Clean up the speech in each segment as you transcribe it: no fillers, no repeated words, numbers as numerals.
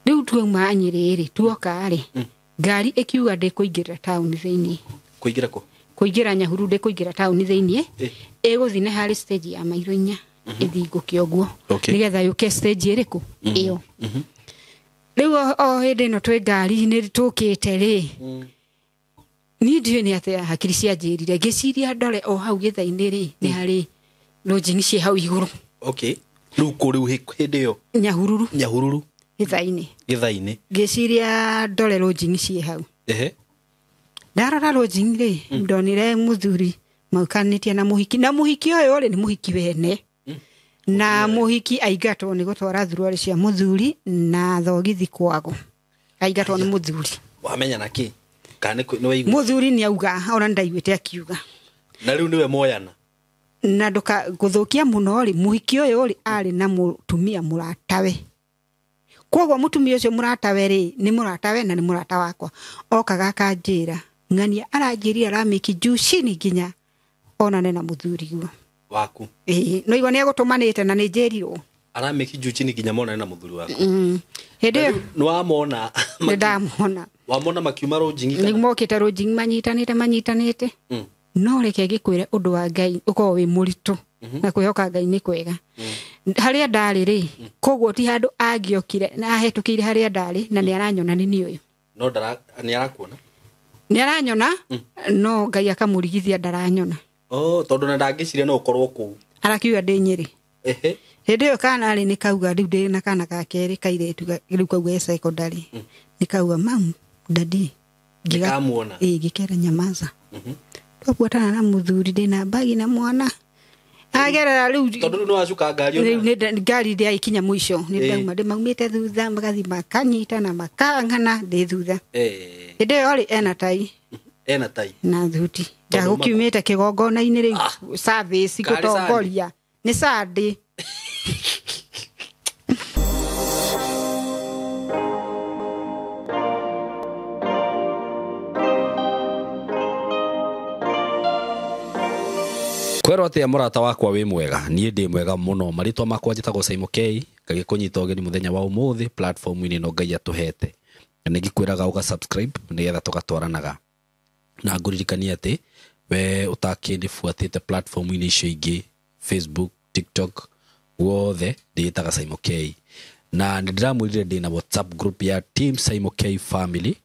Rĩu tuauma Nyĩrĩ rĩ, tuoka rĩ, ngari ĩkiuga ndĩkũingĩra taũni thĩinĩ. Kũingĩra kũ? Kũingĩra Nyahururu, ndĩkũingĩra taũni thĩinĩ. Ĩgũthiĩ na harĩ stage ya mairo 4 ĩthingũke ũguo. Nĩgetha yũke stage ĩrĩkũ? Ĩyo. Rĩu o hĩndĩ ĩno twĩ ngari-inĩ tũkĩte rĩ, niĩ ndiũĩ nĩ atĩa hakiri cianjĩrire, ngĩciria ndore o hau gĩtha-inĩ rĩ, nĩ harĩ lodging ciĩ hau igũrũ. Rĩu kũ rĩu hĩndĩ ĩyo? Nyahururu. Nyahururu. Gĩtha-inĩ. Gĩtha-inĩ. Ngĩciria ndore lodging ciĩ hau. Ndarora lodging rĩ, ndonire mũthuri maukanĩtie na mũhiki, na mũhiki ũyũ rĩ nĩ mũhiki wene. Na mũhiki aingatwo nĩ gũtwara thuruarĩ cia mũthuri na thogithi kwago. Aingatwo nĩ mũthuri. Wamenya na kĩ? Kana nĩ waigua? Mũthuri nĩ auga, ona ndaiguĩte akiuga. Na rĩu nĩwe moyana. Na ndũka gũthũkia mũno rĩ, mũhiki ũyũ rĩ arĩ na mũtumia mũratawe. Koguo mũtumia ũcio mũratawe rĩ, nĩ mũratawe na nĩ mũrata wakwa. Okaga akanjĩra, ng'ania aranjĩrire aramĩki juu chini nginya onane na mũthuri guo. Waku. Ĩĩ, no igua nĩ egũtũmanĩte na nĩ njĩrirwo. Aramĩki juu chini nginya monane na mũthuri waku. Hĩndĩ ĩyo Nĩ wamona? Nĩ ndamona. Wamona makiuma rũnjingi kana? Nĩ mokĩte rũnjingi manyitanĩte. No reke ngĩkwĩre ũndũ wa Ngai ũkorwo wĩ mũritũ. Na kwĩhoka Ngai nĩ kwega. Harĩa ndarĩ rĩ, koguo ti handũ angĩokire na ahetũkĩire harĩa ndarĩ na nĩ aranyona nĩ niĩ ũyũ. No ndara, nĩ arakuona? Nĩ aranyona, no Ngai akamũrigithia ndaranyona. Oh, tondũ na ndangĩciria no ũkorwo kũu. Arakiuga ndĩ Nyĩrĩ. Hĩndĩ ĩyo kana rĩ nĩ kauga rĩu ndĩ na kana ga kerĩ kairĩtu rĩu kauga e secondary. Nĩ kauga mam, daddy. Nĩkamuona. Ĩĩ, ngĩkera nyamaza. Twabuatana na mũthuri ndĩ na mbagi na mwana. Agerera rĩu Tondũ rĩu nĩwacuka ngari Rĩu ona? nĩ ngari ndĩagĩkinya mũico, nĩ ndauma, ndĩmaumĩte thutha, magathiĩ makanyita na makang'ana ndĩ thutha. Hĩndĩ ĩyo rĩ, ena tai. Ena tai. Na thuti. Tondũ Ndagũkiumĩte kĩgongona-inĩ rĩu, service Karĩ gũtongoria. Nĩ Sunday. Kwerwo atia mũrata wakwa wĩ mwega? Niĩ ndĩ mwega mũno. Marĩtwa makwa njĩtagwo Simon K. Ngagĩkũnyita ũgeni mũthenya wa ũmũthĩ platform-inĩ ĩno Ngai atũhete. Na nĩ ngĩkwĩraga ũga subscribe nĩgetha tũgatwaranaga. Na ngũririkanie atĩ we ũtakĩndĩbuatĩte platform-inĩ icio ingĩ, Facebook, TikTok, guothe ndĩĩtaga Simon K. Na nĩ ndĩramwĩrire ndĩ na WhatsApp group ya Team Simon K Family,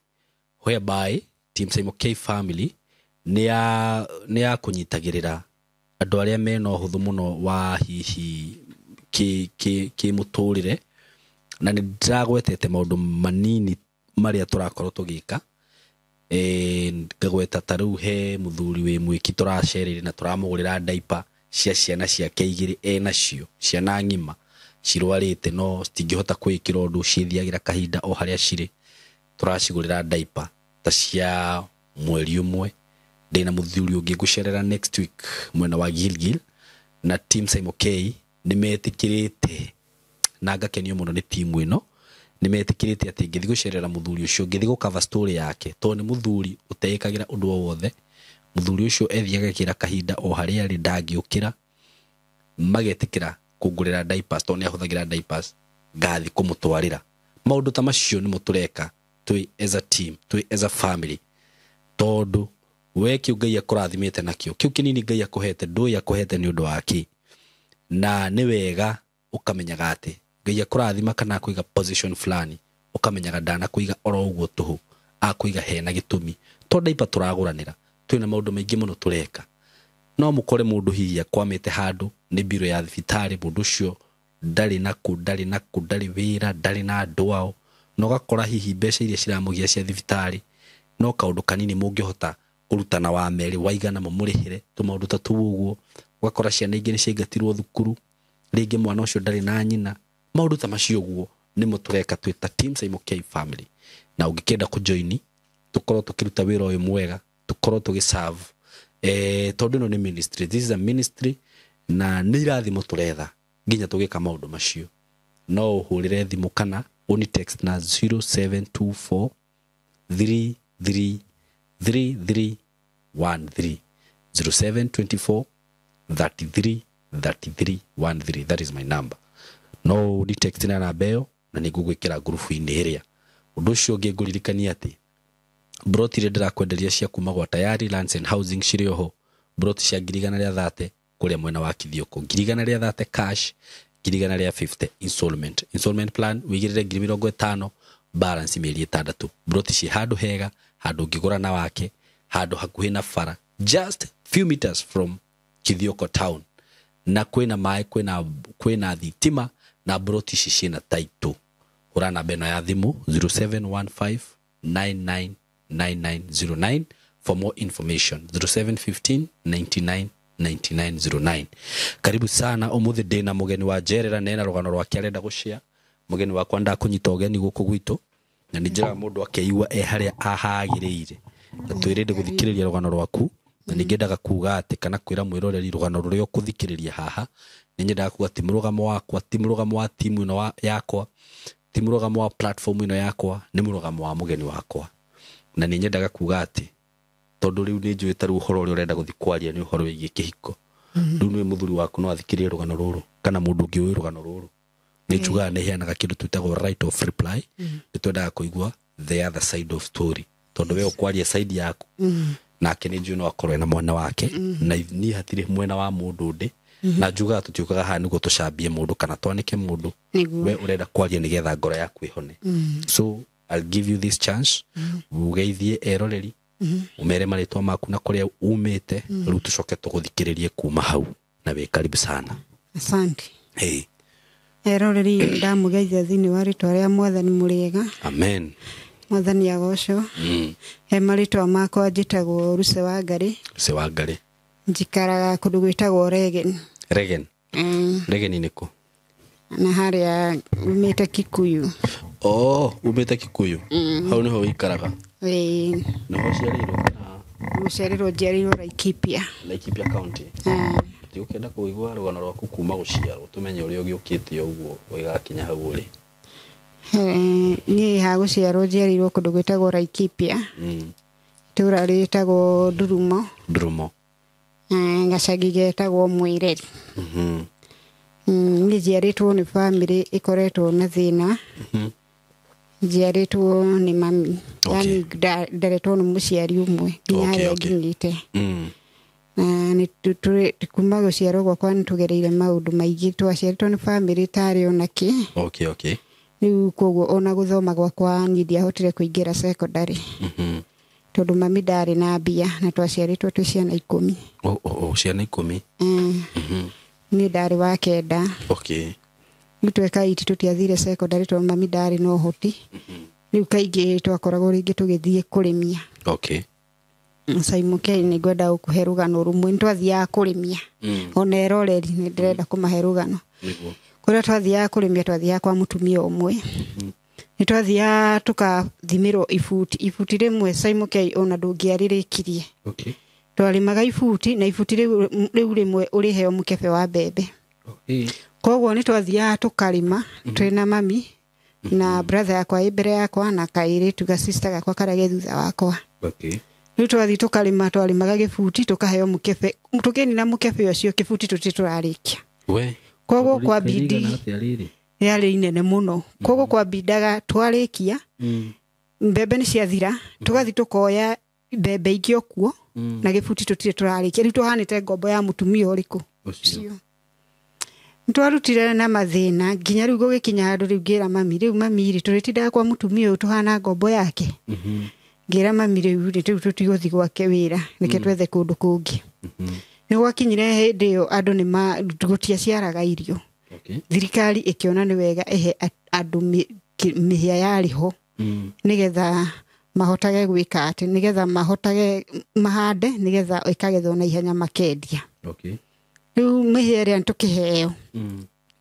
whereby Team Simon K Family nĩ ya kũnyitagĩrĩra andũ arĩa mena ũhũthũ mũno wa hihi kĩ mũtũrĩre. Na nĩ ndĩragwetete maũndũ manini marĩa tũrakorwo tũgĩka. Ngagweta ta rĩu he mũthuri wĩ mwĩki tũracereire na tũramũgũrĩra diaper cia ciana ciake igĩrĩ enacio, ciana ng'ima cirwarĩte no citingĩhota kwĩĩkĩra ũndũ, ciĩthiagĩra kahinda o harĩa cirĩ. Tũracigũrĩra diaper ta cia mweri ũmwe. Ndĩna mũthuri ũngĩ ngũcerera next week mwena wa Gilgil, na Team Simon K nĩ metĩkĩrĩte na ngakenio mũno nĩ timu ĩno. Nĩ metĩkĩrĩte atĩ ngĩthiĩ gũcerera mũthuri ũcio, ngĩthiĩ gũcover story yake, tondũ nĩ mũthuri ũteĩkagĩra ũndũ o wothe. Mũthuri ũcio ethiagĩra kahinda o harĩa arĩ, ndangĩũkĩra. Magetĩkĩra kũngũrĩra diapers, tondũ nĩ ahũthagĩra diapers, ngathiĩ kũmũtwarĩra. Maũndũ ta macio nĩmo tũreka twĩ as a team, twĩ as a family, tondũ we kĩu Ngai akũrathimĩte nakĩo, kĩu kĩnini Ngai akũhete, ndũĩ akũhete nĩ ũndũ wa kĩ. Na nĩ wega ũkamenyaga atĩ Ngai akũrathima kana akũiga position fulani, ũkamenyaga ndanakũiga oro ũguo tũhũ, akũiga hena gĩtũmi. To diaper tũragũranĩra, twĩna maũndũ maingĩ mũno tũreka. No mũkore mũndũ hihi akwamĩte handũ nĩ mbirũ ya thibitarĩ, mũndũ ũcio ndarĩ na kũ, ndarĩ na kũ, ndarĩ wĩra, ndarĩ na andũ ao, na ũgakora hihi mbeca iria ciramũgia cia thibitarĩ no kaũndũ kanini mũngĩhota kũrutana wa merĩ waigana mũmũrĩhĩre tũmaũndũ ta tũu ũguo. Ũgakora ciana ingĩ nĩ ciaingatirwo thukuru, rĩngĩ mwana ũcio ndarĩ na nyina. Maũndũ ta macio ũguo nĩmo tũreka twĩ ta Team Simon K Family. Na ũngĩkĩenda kũjoini, tũkorwo tũkĩruta wĩra ũyũ mwega, tũkorwo tũgĩserve. Tondũ ĩno nĩ ministry, this is a ministry, na nĩ irathimo tũretha nginya tũgĩka maũndũ macio. No ũhũrĩre thimũ kana ũni text na zero seven two four three three three three one three. Zero seven twenty four thirty three thirty three one three. That is my number. No ũni text na namba ĩyo Na nĩ ngũgwĩkĩra ngurubu-inĩ ĩrĩa. Ũndũ ũcio ũngĩ ngũririkania atĩ broti iria ndĩrakwenderia cia kuma gwa Tayari Lands and Housing cirĩ oho, broti cia 130,000 kũrĩa mwena wa Kithioko, 130,000 cash, 150,000 installment. Installment plan wĩigĩrĩre 50,000, balance mĩeri 6. Broti ciĩ handũ hega, handũ ũngĩgũra na wake, handũ hakuhĩ na bara, just few meters from Kithioko town, na kwĩna maĩ, kwĩna thitima, na broti ici ciĩna title. Hũra namba ĩno ya thimũ 0715 999909 for more information, 0715 99 9909. Karibu sana. Ũmũthĩ ndĩna mũgeni wa njerera nena rũgano rwake arenda gũshare. Mũgeni wakwa ndakũnyita ũgeni gũkũ gwitũ, na nĩ njega mũndũ akeigua e harĩa ahagĩrĩire, na twĩrĩde gũthikĩrĩria rũgano rwaku. Na ningĩ ndendaga kuga atĩ kana kwĩra mwĩroreri rũgano rũrĩa ũkũthikĩrĩria haha, nĩ nyendaga kuga ti mũrũgamo wakwa, ti mũrũgamo wa timu ĩno yakwa, ti mũrũgamo wa platform ĩno yakwa, nĩ mũrũgamo wa mũgeni wakwa. Na nĩ nyendaga kuga atĩ tondũ rĩu nĩ njũĩ ta rĩu ũhoro ũrĩa ũrenda gũthiĩ kwaria nĩ ũhoro wĩgiĩ kĩhiko, rĩu nĩ mũthuri waku no athikĩrĩrie rũgano rũrũ kana mũndũ ũngĩ ũĩ rũgano rũrũ, nĩ njugaga nĩ heanaga kĩndũ twĩtagwo right of reply. Nĩ twendaga kũigua the other side of story, tondũ we ũkwaria side yaku, nake nĩ njũĩ no akorwo ena mwena wake, na niĩ hatirĩ mwena wa mũndũ ndĩ, na njugaga tũtiũkaga haha nĩguo tũcambie mũndũ kana twanĩke mũndũ. We ũrenda kwaria nĩgetha ngoro yaku ĩhone. So I'll give you this chance, ũgeithie eroreri, umere marĩtwa maku na kũrĩa umĩte, rĩu tũcoke tũgũthikĩrĩrie kuma hau, na wĩ karibu sana. Asante. Hey. Eroreri, ndamũgeithia thĩinĩ wa rĩtwa rĩa Mwathani mũrĩega. Amen. Mwathani agocwo. He marĩtwa makwa njĩtagwo Ruse wa Ngarĩ. Ruse wa Ngarĩ. Njikaraga kũndũ gwĩtagwo Regen. Regen. Regen nĩ kũ? Na harĩa umĩte Kikuyu. Oh, umĩte Kikuyu. Hau nĩho wĩikaraga? Ĩĩ. Nĩho ũciarĩirwo? Gũciarĩrwo njiarĩirwo Laikipia. Laikipia County. Tũkĩenda kũigua rũgano rwaku kuma gũciarwo, tũmenye ũrĩa ũgĩũkĩte ũguo ũgĩgakinya hau ũrĩ. Niĩ ha gũciarwo njiarĩirwo kũndũ gwĩtagwo Laikipia. Itũũra rĩtagwo Ndurumo. Ndurumo. Gacagi getagwo Mwĩreri. Niĩ njiarĩtwo nĩ bamĩrĩ ĩkoretwo na thĩna. Njiarĩtwo nĩ mami. Yani nderetwo nĩ mũciari ũmwe nginya harĩa nginyĩte. Na nĩ kuma gũciarwo gwakwa nĩ tũgereire maũndũ maingĩ, twaciarĩtwo nĩ bamĩrĩ ĩtarĩ ona kĩ. Okay. Rĩu koguo ona gũthoma gwakwa niĩ ndiahotire kũingĩra secondary. Tondũ mami ndarĩ na mbia na twaciarĩtwo twĩ ciana 10. Oh, ciana 10. Niĩ ndarĩ wa 9. Okay. Rĩu tweka iti tũtiathire secondary tondũ mami ndarĩ na ũhoti. Rĩu kaingĩ twakoragwo rĩngĩ tũgĩthiĩ kũrĩmia. Okay. Saimũkei nĩ ngwenda gũkũhe rũgano rũmwe. Nĩ twathiaga kũrĩmia. Ona eroreri nĩ ndĩrenda kũmahe rũgano. Nĩguo. Kũrĩa twathiaga kũrĩmia twathiaga kwa mũtumia ũmwe. Nĩ twathiaga tũkathimĩrwo ibuti. Ibuti rĩmwe Saimũkei ona ndũngĩarĩrĩkirie. Okay. Twarĩmaga ibuti na ibuti rĩu rĩmwe ũrĩheo mũkebe wa mbembe. Okay. Koguo nĩ twathiaga tũkarĩma twĩna mami na brother yakwa ĩ mbere yakwa na kairĩtu ga sister gakwa karĩa ge thutha wakwa. Okay. Rĩu twathiĩ tũkarĩma, twarĩmaga gĩbuti tũkaheo mũkebe, tũkĩnina mũkebe ũcio kĩbuti tũtirĩ tũrarĩkia. We. Koguo kwa bidii yarĩ inene mũno. Koguo kwa bindaga twarĩkia, mbembe nĩ ciathira, tũgathiĩ tũkoya mbembe ingĩ o kuo, na gĩbuti tũtirĩ tũrarĩkia. Rĩu tũhanĩte ngombo ya mũtumia ũrĩkũ ũcio. Nĩtwarutire na mathĩna nginya rĩu gũgĩkinya handũ rĩu ngĩra mami, rĩu mami rĩ tũrĩtindaga kwa mũtumia ũyũ tũhana ngombo yake. Ngĩra mami rĩu rĩ rĩu tũtigũthiĩ gwake wĩra, reke twethe kũndũ kũngĩ. Nĩ gwakinyire hĩndĩ ĩyo andũ nĩ gũtiaciaraga irio. Thirikari ĩkĩona nĩ wega ĩhe andũ mĩhĩa yarĩ ho, nĩgetha mahotage gwĩka atĩ, nĩgetha mahotage mahande, nĩgetha ĩkagethwo na ihenya makendia. Rĩu mĩhĩa ĩrĩa tũkĩheo,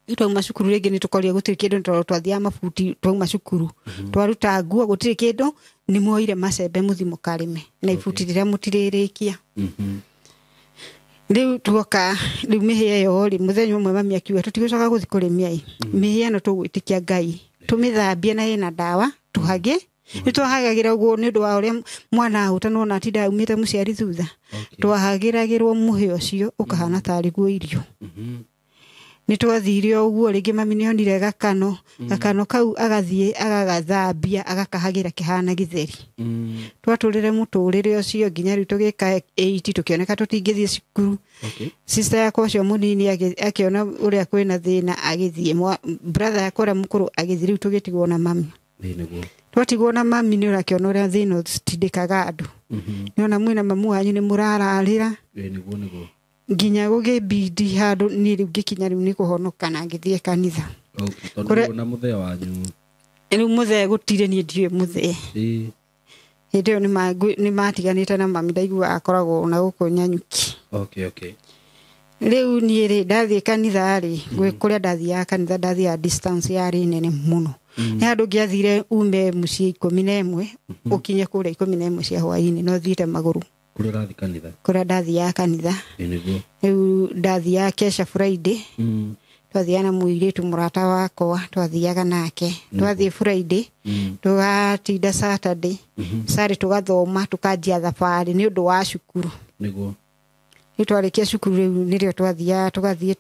rĩu twauma cukuru rĩngĩ nĩ tũkorire gũtirĩ kĩndũ, tondũ twathiaga mabuti twauma cukuru, twaruta nguo gũtirĩ kĩndũ, nĩ muoire macembe mũthiĩ mũkarĩme na ibuti rĩrĩa mũtirĩrĩkia. Rĩu tuoka rĩu mĩhĩa ĩyo rĩ, mũthenya ũmwe mami akiuga tũtigũcoka gũthiĩ kũrĩmia ĩ, mĩhĩa ĩno tũgwĩtĩkia Ngai, tũmĩthambie na ĩna ndawa tũhage. Nĩ twahagagĩra ũguo nĩ ũndũ wa ũrĩa mwana ahũta nĩwona atinda aumĩte mũciari thutha. Twahagĩragĩrwo mũhĩa ũcio ũkahana tarĩ guo irio. Nĩ twathire o ũguo rĩngĩ mami nĩ onire gakano. Gakano kau agathiĩ agagathambia agakahagĩra kĩhana gĩtheri. Twatũrĩre mũtũrĩre ũcio nginya rĩu tũgĩka 8 tũkĩoneka tũtingĩthiĩ cukuru. Sister yakwa ũcio mũnini akĩona ũrĩa kwĩna thĩna agĩthiĩ, brother yakwa ũrĩa mũkũrũ agĩthiĩ, rĩu tũgĩtigwo na mami. Twatigwo na mami nĩ ũrakĩona ũrĩa thĩna ũtindĩkaga andũ. Nĩona mwĩna mamu wanyu nĩ mũrararĩra. Nginya gũgĩbidi handũ niĩ rĩu ngĩkinya rĩu nĩ kũhonoka na ngĩthiĩ kanitha. Tondũ na mũthee wanyu. Rĩu mũthee gũtirĩ, niĩ ndiũĩ mũthee. Hĩndĩ ĩyo nĩ matiganĩte na mami, ndaiguaga akoragwo na gũkũ Nyanyuki. Rĩu niĩ rĩ ndathiĩ kanitha rĩ, kũrĩa ndathiaga kanitha ndathiaga distance yarĩ nene mũno. Nĩ handũ ngĩathire ume mũciĩ 11 ũkinye kũrĩa 11 cia hwaĩ-inĩ no thiĩte magũrũ. Kũrĩa ũrathiĩ kanitha? Kũrĩa ndathiaga kanitha. Rĩu ndathiaga Kesha Friday. Twathiaga na mũirĩtu mũrata wakwa, twathiaga nake. Twathiĩ Friday, tũgatinda Saturday. Saturday tũgathoma, tũkanjia thabarĩ nĩ ũndũ wa cukuru. Rĩu twarĩkia cukuru rĩu nĩrĩo twathiaga tũgathiĩ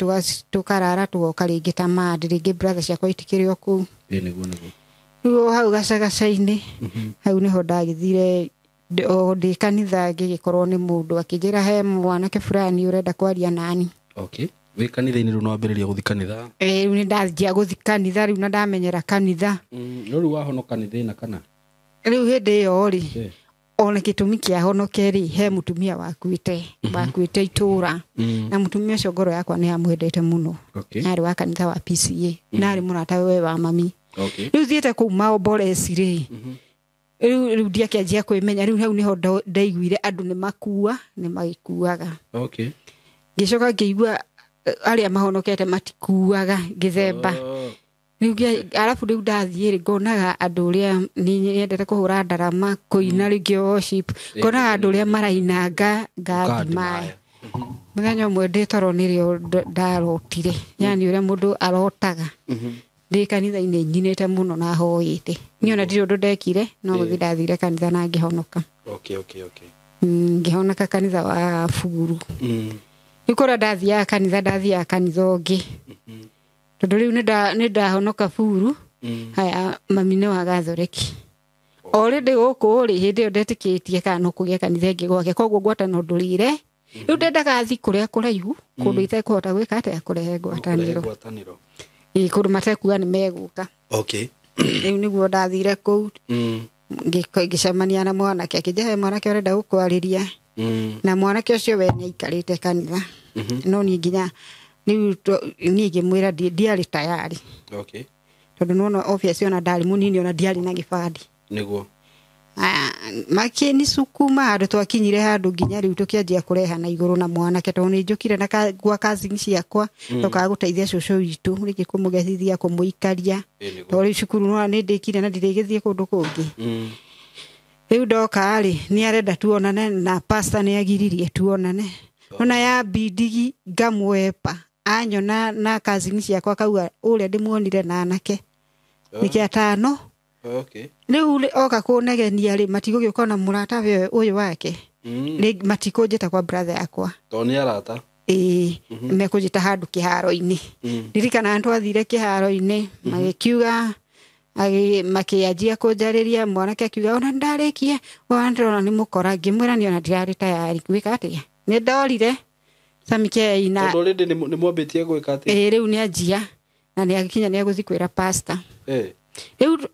tũkarara tũgoka rĩngĩ ta mandi, rĩngĩ brother ciakwa itikĩrĩ o kũu. Rĩu hau gacagaca-inĩ, hau nĩho ndagĩthire o ndĩ kanitha ngĩgĩkorwo nĩ mũndũ akĩnjĩra he mwanake fulani ũrenda kwaria nani. Wĩ kanitha-inĩ rĩu nĩwambĩrĩria gũthiĩ kanitha? Rĩu nĩ ndanjia gũthiĩ kanitha rĩu na ndamenyera kanitha. No rĩu wahonoka nĩ thĩna kana? Rĩu hĩndĩ ĩyo rĩ, ona gĩtũmi kĩa honoke rĩ, he mũtumia wakuĩte itũra. Na mũtumia ũcio ngoro yakwa nĩ yamwendete mũno. Arĩ wa kanitha wa PCA, na arĩ mũrata we wa mami. Rĩu thiĩte kũu maomboreci rĩ, rĩu ndiakĩanjia kwĩmenya, rĩu hau nĩho ndaiguire andũ nĩ makua, nĩ magĩkuaga. Ngĩcoka ngĩigua arĩa mahonokete matikuaga, ngĩthemba. Rĩu arabu rĩu ndathiĩ rĩ, ngonaga andũ ũrĩa nyendete kũhũra ndarama, kũina rĩngĩ worship, ngonaga andũ ũrĩa marainanga ngathimaya. Mũthenya ũmwe ndĩ toro nĩrĩo ndarotire, yani ũrĩa mũndũ arotaga. Ndĩ kanitha-inĩ nyinĩte mũno na hoete. Niĩ ona ndirĩ ũndũ ndekire, no gũthiĩ ndathire kanitha na ngĩhonoka. Ngĩhonoka kanitha wa Buru. Rĩu kũrĩa ndathiaga kanitha, ndathiaga kanitha ũngĩ. Tondũ rĩu nĩ ndahonoka Buru, haya mami nĩ wa Gathoreki. Already gũkũ rĩ, hĩndĩ ĩyo ndetĩkĩtie kana no kũgĩa kanitha ĩngĩ gwake, koguo ngwatano ndũrĩire. Rĩu ndendaga thiĩ kũrĩa kũraihu, kũndũ itekũhota gwĩka atĩa, kũrehe ngwatanĩro. Kũndũ matekuga nĩ megũka. Rĩu nĩguo ndathire kũu, ngĩcemania na mwanake, akĩnjĩra he mwanake ũrenda gũkwarĩria. Na mwanake ũcio we nĩ aikarĩte kanitha. No niĩ nginya rĩu niĩ ngĩmwĩra ndiarĩ tayari. Tondũ nĩwona obvious ona ndarĩ mũnini, ona ndiarĩ na gĩbandĩ. Makĩnisukuma handũ twakinyire handũ nginya rĩu tũkĩanjia kũreha na igũrũ na mwanake, tondũ nĩ njũkire na gwa cousin ciakwa, ndokaga gũteithia cũcũ witũ, rĩngĩ kũmũgethithia, kũmũikaria. Tondũ rĩu cukuru nĩwona nĩ ndĩkire na ndirĩgĩthiĩ kũndũ kũngĩ. Rĩu ndoka rĩ, nĩ arenda tuonane na pastor nĩ agiririe tuonane. Ona ya bidigi ngamwepa, anyona na cousin ciakwa akauga ũrĩa ndĩmuonire na anake. Nĩkĩ atano? Rĩu oka kũnegenia rĩ, matigũgĩũka ona mũrata we ũyũ wake. Rĩ matikũnjĩta kwa brother yakwa. Tondũ nĩ arata? Ĩĩ, mekũnjĩta handũ kĩharo-inĩ. Ndirikanaga nĩtwathire kĩharo-inĩ, magĩkiuga, makĩanjia kũnjarĩria, mwanake akiuga ona ndarĩkia, ona ndĩrona nĩ mũkora, ngĩmwĩra niĩ ona ndirarĩ tayari gwĩka atĩa. Nĩ ndorire Samikei na Tondũ already nĩ mwambĩtie gwĩka atĩa? Ĩĩ, rĩu nĩ anjia na nĩ akinya nĩ egũthiĩ kwĩra pastor. Rĩu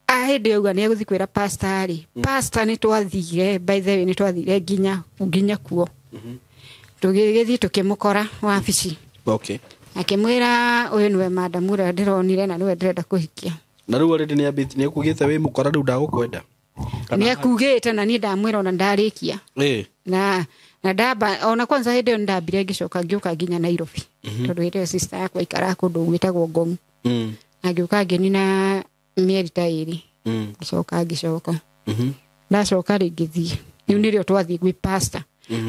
hĩndĩ ĩyo auga nĩ egũthiĩ kwĩra pastor rĩ, pastor nĩ twathire, by the way nĩ twathire nginya kuo. Tũgĩgĩthiĩ tũkĩmũkora wabici. Akĩmwĩra ũyũ nĩwe madam ũrĩa ndĩronire na nĩwe ndĩrenda kũhikia. Na rĩu already nĩ ekugĩte wĩ mũkora rĩu ndagũkwenda? Nĩ ekugĩte na niĩ ndamwĩra ona ndarĩkia. Na ndamba ona kwanza hĩndĩ ĩyo ndambire ngĩcoka ngĩũka nginya Nairobi. Tondũ hĩndĩ ĩyo sister yakwa aikaraga kũndũ gwĩtagwo Ngong. Na ngĩũka ngĩnina mĩeri ta ĩrĩ. Ngĩcoka ngĩcoka. Ndacoka rĩ ngĩthiĩ. Rĩu nĩrĩo twathiĩ gwĩ pastor.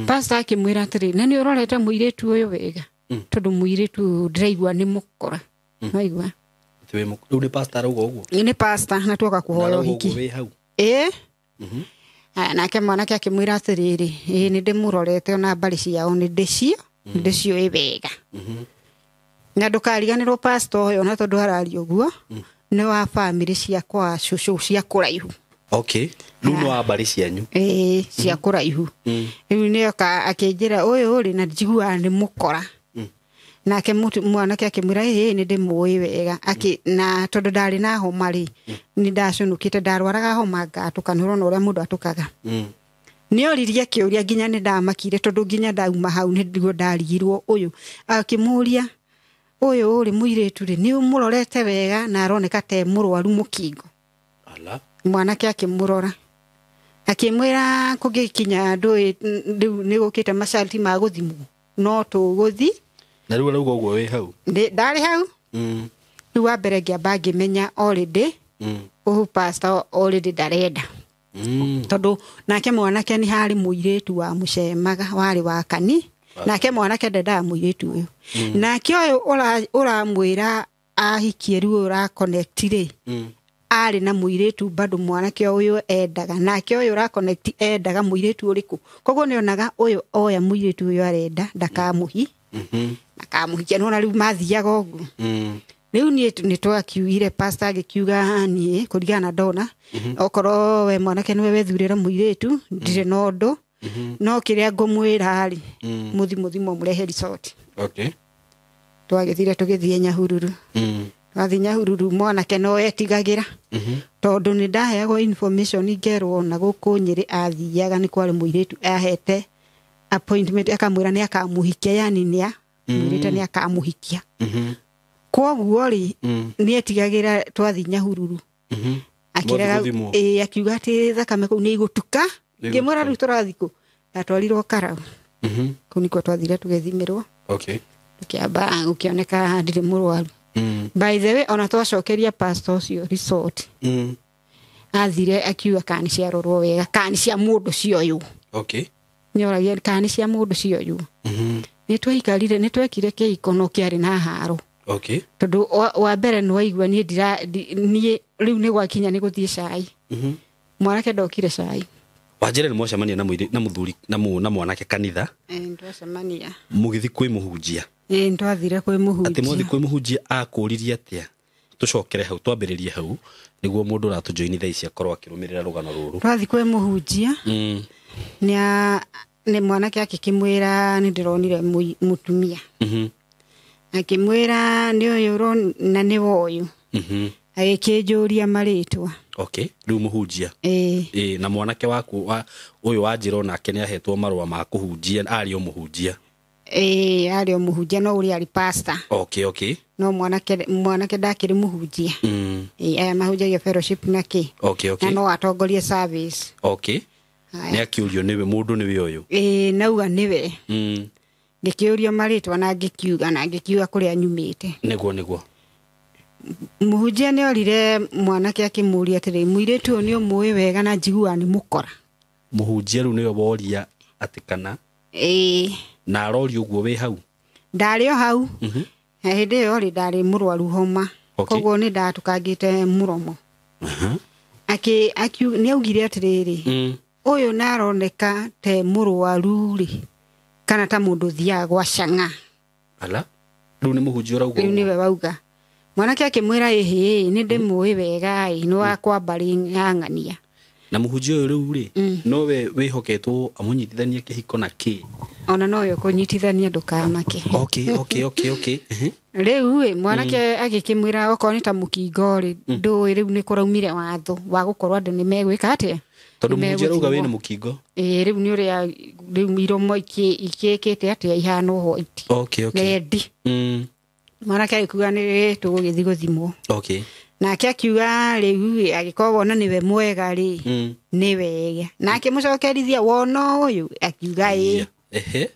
Pastor akĩmwĩra atĩrĩ, na nĩ ũrorete mũirĩtu ũyũ wega? Tondũ mũirĩtu ũyũ ndĩraigua nĩ mũkora. Waigua? Rĩu nĩ pastor arauga ũguo? Nĩ pastor, na tuoka kũhoya Na arauga ũhiki. ũguo wĩ hau? Ĩĩ. Nake mwanake akĩmwĩra atĩrĩrĩ, ĩĩ nĩ ndĩmũrorete ona mbarĩ ciao nĩ ndĩciũĩ wega. Na ndũkariganĩrwo pastor ũyũ na tondũ hararia ũguo nĩ wa bamĩrĩ cia kwa cũcũ cia kũraihu. Okay. Rĩu nĩ wa mbarĩ cianyu. Ĩĩ, cia kũraihu. Rĩu nĩoka akĩnjĩra ũyũ rĩ na njiguaga nĩ mũkora. Nake mwanake akĩmwĩra ĩĩ nĩ ndĩmũĩ wega. Na tondũ ndarĩ na homa rĩ, nĩ ndacũnũkĩte, ndarwaraga homa ngatũka, nĩ ũrona ũrĩa mũndũ atũkaga. Nĩoririe kĩũria nginya nĩ ndamakire tondũ nginya ndauma hau nĩguo ndarigirwo ũyũ. Akĩmũria ũyũ rĩ mũirĩtu rĩ nĩ ũmũrorete wega na aroneka ta e mũrwaru mũkingo. Ala. Mwanake akĩmũrora akĩmwĩra kũngĩkinya ndũĩ rĩu nĩ gũkĩte macarti ma gũthimwo no tũgũthi. Na rĩu arauga ũguo wĩ hau? Ndarĩ hau. Rĩu wa mbere ngĩamba ngĩmenya already ũyũ pastor already ndarenda. Tondũ nake mwanake nĩ harĩ mũirĩtu wa mũcemaga warĩ wa kani, nake mwanake ndendaga mũirĩtu ũyũ. Nake ũyũ ũramwĩra ahikie rĩu ũra connect rĩ, arĩ na mũirĩtu bado mwanake ũyũ endaga, nake ũyũ ũra connect endaga mũirĩtu ũrĩkũ. Koguo nĩonaga ũyũ oya mũirĩtu ũyũ arenda ndakamũhi ndakamũhikia, nĩwona rĩu mathiaga ũguo. Rĩu niĩ nĩ twakiugire pastor agĩkiuga niĩ kũringana na ndona okorwo we mwanake nĩwe wethurĩra mũirĩtu ndirĩ na ũndũ, no kĩrĩa ngũmwĩra rĩ mũthi mũthimo mũrehe resort. Okay. Twagĩthire tũgĩthiĩ Nyahururu. Twathiĩ Nyahururu mwanake no etigagĩra tondũ nĩ ndaheagwo information ngerwo na gũkũ Nyĩrĩ athiaga nĩ kwarĩ mũirĩtu ahete appointment akamwĩra nĩ akamũhikia, yani nĩ amwĩrĩte nĩ akamũhikia. Kwoguo rĩ nĩ etigagĩra twathiĩ Nyahururu. Akĩrega ĩĩ akiuga atĩ thakame kũu nĩ igũtuka. Ngĩmwĩra rĩu tũrathiĩ kũ? Ndatwarirwo Karau. Kũu nĩkuo twathire tũgĩthimĩrwo. Okay. Tũkĩamba gũkĩoneka ndirĩ mũrwaru. By the way ona twacokeria pastor ũcio resort. Athire akiuga kana nĩ ciarorwo wega, kana nĩ cia mũndũ cioywo. Okay. Nĩoragia kana nĩ cia mũndũ cioywo. Nĩ twaikarire, nĩ twekire kĩhiko no kĩarĩ na haro. Okay. Tondũ wa mbere nĩ waigua niĩ niĩ rĩu nĩ gwakinya nĩ gũthiĩ cai. Mwanake ndokire cai. Wanjĩra nĩ mwacemania na mũthuri na mwanake kanitha. Twacemania. Mũgĩthiĩ kwĩ mũhunjia. Twathire kwĩ mũhunjia. Atĩ mwathiĩ kwĩ mũhunjia akũririe atĩa? Tũcokere hau, twambĩrĩrie hau nĩguo mũndũ ũratũjoini thaa ici akorwo akĩrũmĩrĩra rũgano rũrũ. Twathiĩ kwĩ mũhunjia. Nĩ mwanake akĩkĩmwĩra nĩ ndĩronire mũtumia. Akĩmwĩra nĩ ũyũ na nĩ ũyũ. Agĩkĩnjũria marĩtwa. Okay, rĩu mũhunjia. Ĩĩ, na mwanake waku ũyũ wanjĩra onake nĩ ahetwo marũa ma kũhunjia, arĩ o mũhunjia. Ĩĩ, arĩ o mũhunjia no ũrĩa arĩ pastor. Okay, okay. No mwanake ndakĩrĩ mũhunjia. Ĩĩ, aya mahunjagia fellowship na kĩ. Okay, okay. Na no atongorie service. Okay. Nĩ akĩũrio nĩwe mũndũ nĩwe ũyũ. Ĩĩ, nauga nĩwe. Ngĩkĩũrio marĩtwa na ngĩkiuga na ngĩkiuga kũrĩa nyumĩte. Nĩguo nĩguo. Mũhunjia nĩ orire mwanake akĩmũria atĩrĩ, mũirĩtu ũyũ nĩ ũmũĩ wega na njiguaga nĩ mũkora. Mũhunjia rĩu nĩwe woria atĩ kana? Ĩĩ. Na aroria ũguo wĩ hau? Ndarĩ o hau. Hĩndĩ ĩyo rĩ ndarĩ mũrwaru homa. Koguo nĩ ndatũkangĩte mũromo. Nĩ augire atĩrĩrĩ, ũyũ na aroneka te mũrwaru rĩ kana ta mũndũ ũthiaga gwa cang'a. Ala, rĩu nĩ mũhunjia ũrauga Rĩu nĩwe wauga. Mwanake akĩmwĩra ĩhĩ nĩ ndĩmũĩ wega ĩ nĩ wakwa mbarĩ ng'ang'ania. Na mũhunjia ũyũ rĩu rĩ nowe wĩhoketwo amũnyitithanie kĩhiko na kĩ? Ona nowe ũkũnyitithania ndũkamake. Okay, okay, okay, okay. Rĩu ĩ mwanake agĩkĩmwĩra okorwo nĩ ta mũkingo rĩ ndũĩ rĩu nĩ kũraumire watho wa gũkorwo andũ nĩ megwĩka atĩa? Tondũ mũhunjia arauga wĩna mũkingo. Ĩĩ, rĩu nĩ ũrĩa rĩu iromo ikĩkĩte atĩa ihana white. Okay, okay. Rendi. Mwanake agĩkiuga nĩ tũgũgĩthiĩ gũthimwo. Okay. Nake akiuga rĩu agĩkorwo wona nĩwe mwega rĩ nĩ wega. Nake mũcokerithia wona ũyũ akiuga ĩĩ. Ehe.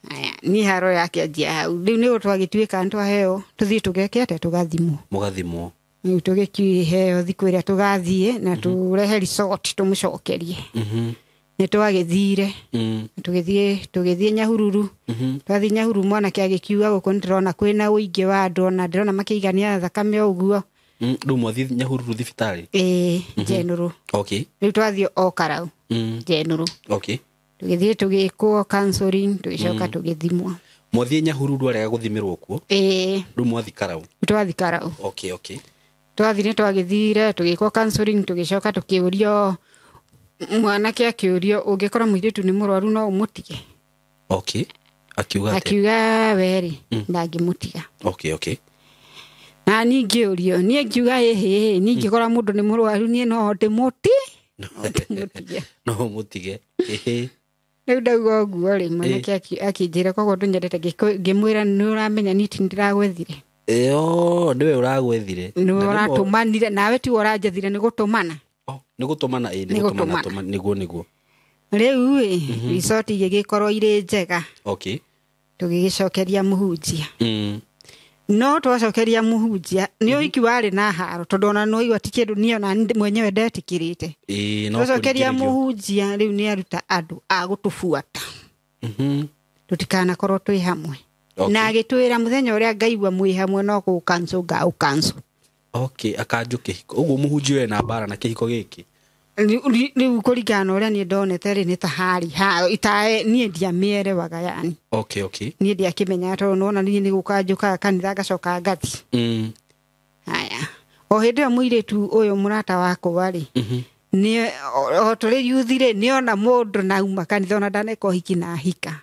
Aya, niĩ haro yake anjia hau. Rĩu nĩ twagĩtuĩka nĩ twaheo tũthiĩ tũgeke atĩa tũgathimwo. Mũgathimwo. Rĩu tũgĩkĩheo thikũ ĩrĩa tũgathiĩ na tũrehe resort tũmũcokerie. Nĩ twagĩthire. Tũgĩthiĩ Nyahururu. Twathiĩ Nyahururu mwanake agĩkiuga gũkũ nĩ ndĩrona kwĩna ũingĩ wa andũ ona ndĩrona makĩigania thakame ũguo. Rĩu mwathiĩ Nyahururu thibitarĩ? Ĩĩ, General. Okay. Rĩu twathiĩ o Karau. General. Okay. Tũgĩthiĩ tũgĩkwo counseling tũgĩcoka tũgĩthimwo. Mwathiĩ Nyahururu arega gũthimĩrwo kuo. Ĩĩ. Rĩu mwathi Karau. Twathi Karau. Okay, okay. Twathi nĩ twagĩthire tũgĩkwo counseling, tũgĩcoka tũkĩũrio, mwanake akĩũrio, ũngĩkora mũirĩtu nĩ mũrwaru no ũmũtige? Okay. Akiuga atĩa? Akiuga werĩ ndangĩmũtiga. Okay, okay. Na niĩ ngĩũrio, niĩ ngiuga ĩhĩ, niĩ ingĩkora mũndũ nĩ mũrwaru niĩ no ndĩmũtige. No ũmũtige. Ĩhĩ. Rĩu ndauga ũguo rĩ, mwanake akĩnjĩra koguo ndũnyendete, ngĩmwĩra nĩ ũramenya niĩ ti ndĩragwethire. Ĩyo, nĩwe ũragwethire. Nĩwe ũratũmanire, nawe tiwe ũranjethire, nĩ gũtũmana. Oh, nĩ gũtũmana, ĩĩ, nĩ gũtũmana, nĩguo, nĩguo. Rĩu ĩ, resort igĩgĩkorwo irĩ njega. Okay. Tũgĩgĩcokeria mũhunjia. No twacokeria mũhunjia, nĩ ũhiki warĩ na haro, tondũ ona nĩ waigua ti kĩndũ niĩ ona mwenyewe ndetĩkĩrĩte. Ĩĩ, no Twacokeria kũringĩrĩrio. mũhunjia, rĩu nĩ aruta andũ a gũtũbuata. Tũtikanakorwo twĩ hamwe. Okay. Na agĩtwĩra mũthenya ũrĩa ngaigua mwĩ hamwe no gũkanco ngaũkanco. Okay, akanjũ kĩhiko. Ũguo mũhunjia ũyũ ena mbara na kĩhiko gĩkĩ. Rĩu kũringana na ũrĩa niĩ ndonete rĩ, nĩ ta harĩ itae niĩ ndiamĩerewaga yani. Okay, okay. Niĩ ndiakĩmenyaga tondũ nĩwona niĩ nĩ gũka njũkaga kanitha ngacoka ngathi. Haya. O hĩndĩ ĩyo mũirĩtu ũyũ mũrata wakwa rĩ, nĩ o tũrĩ youth rĩ, nĩona mũndũ nauma kanitha ona ndaneka ũhiki na ahika.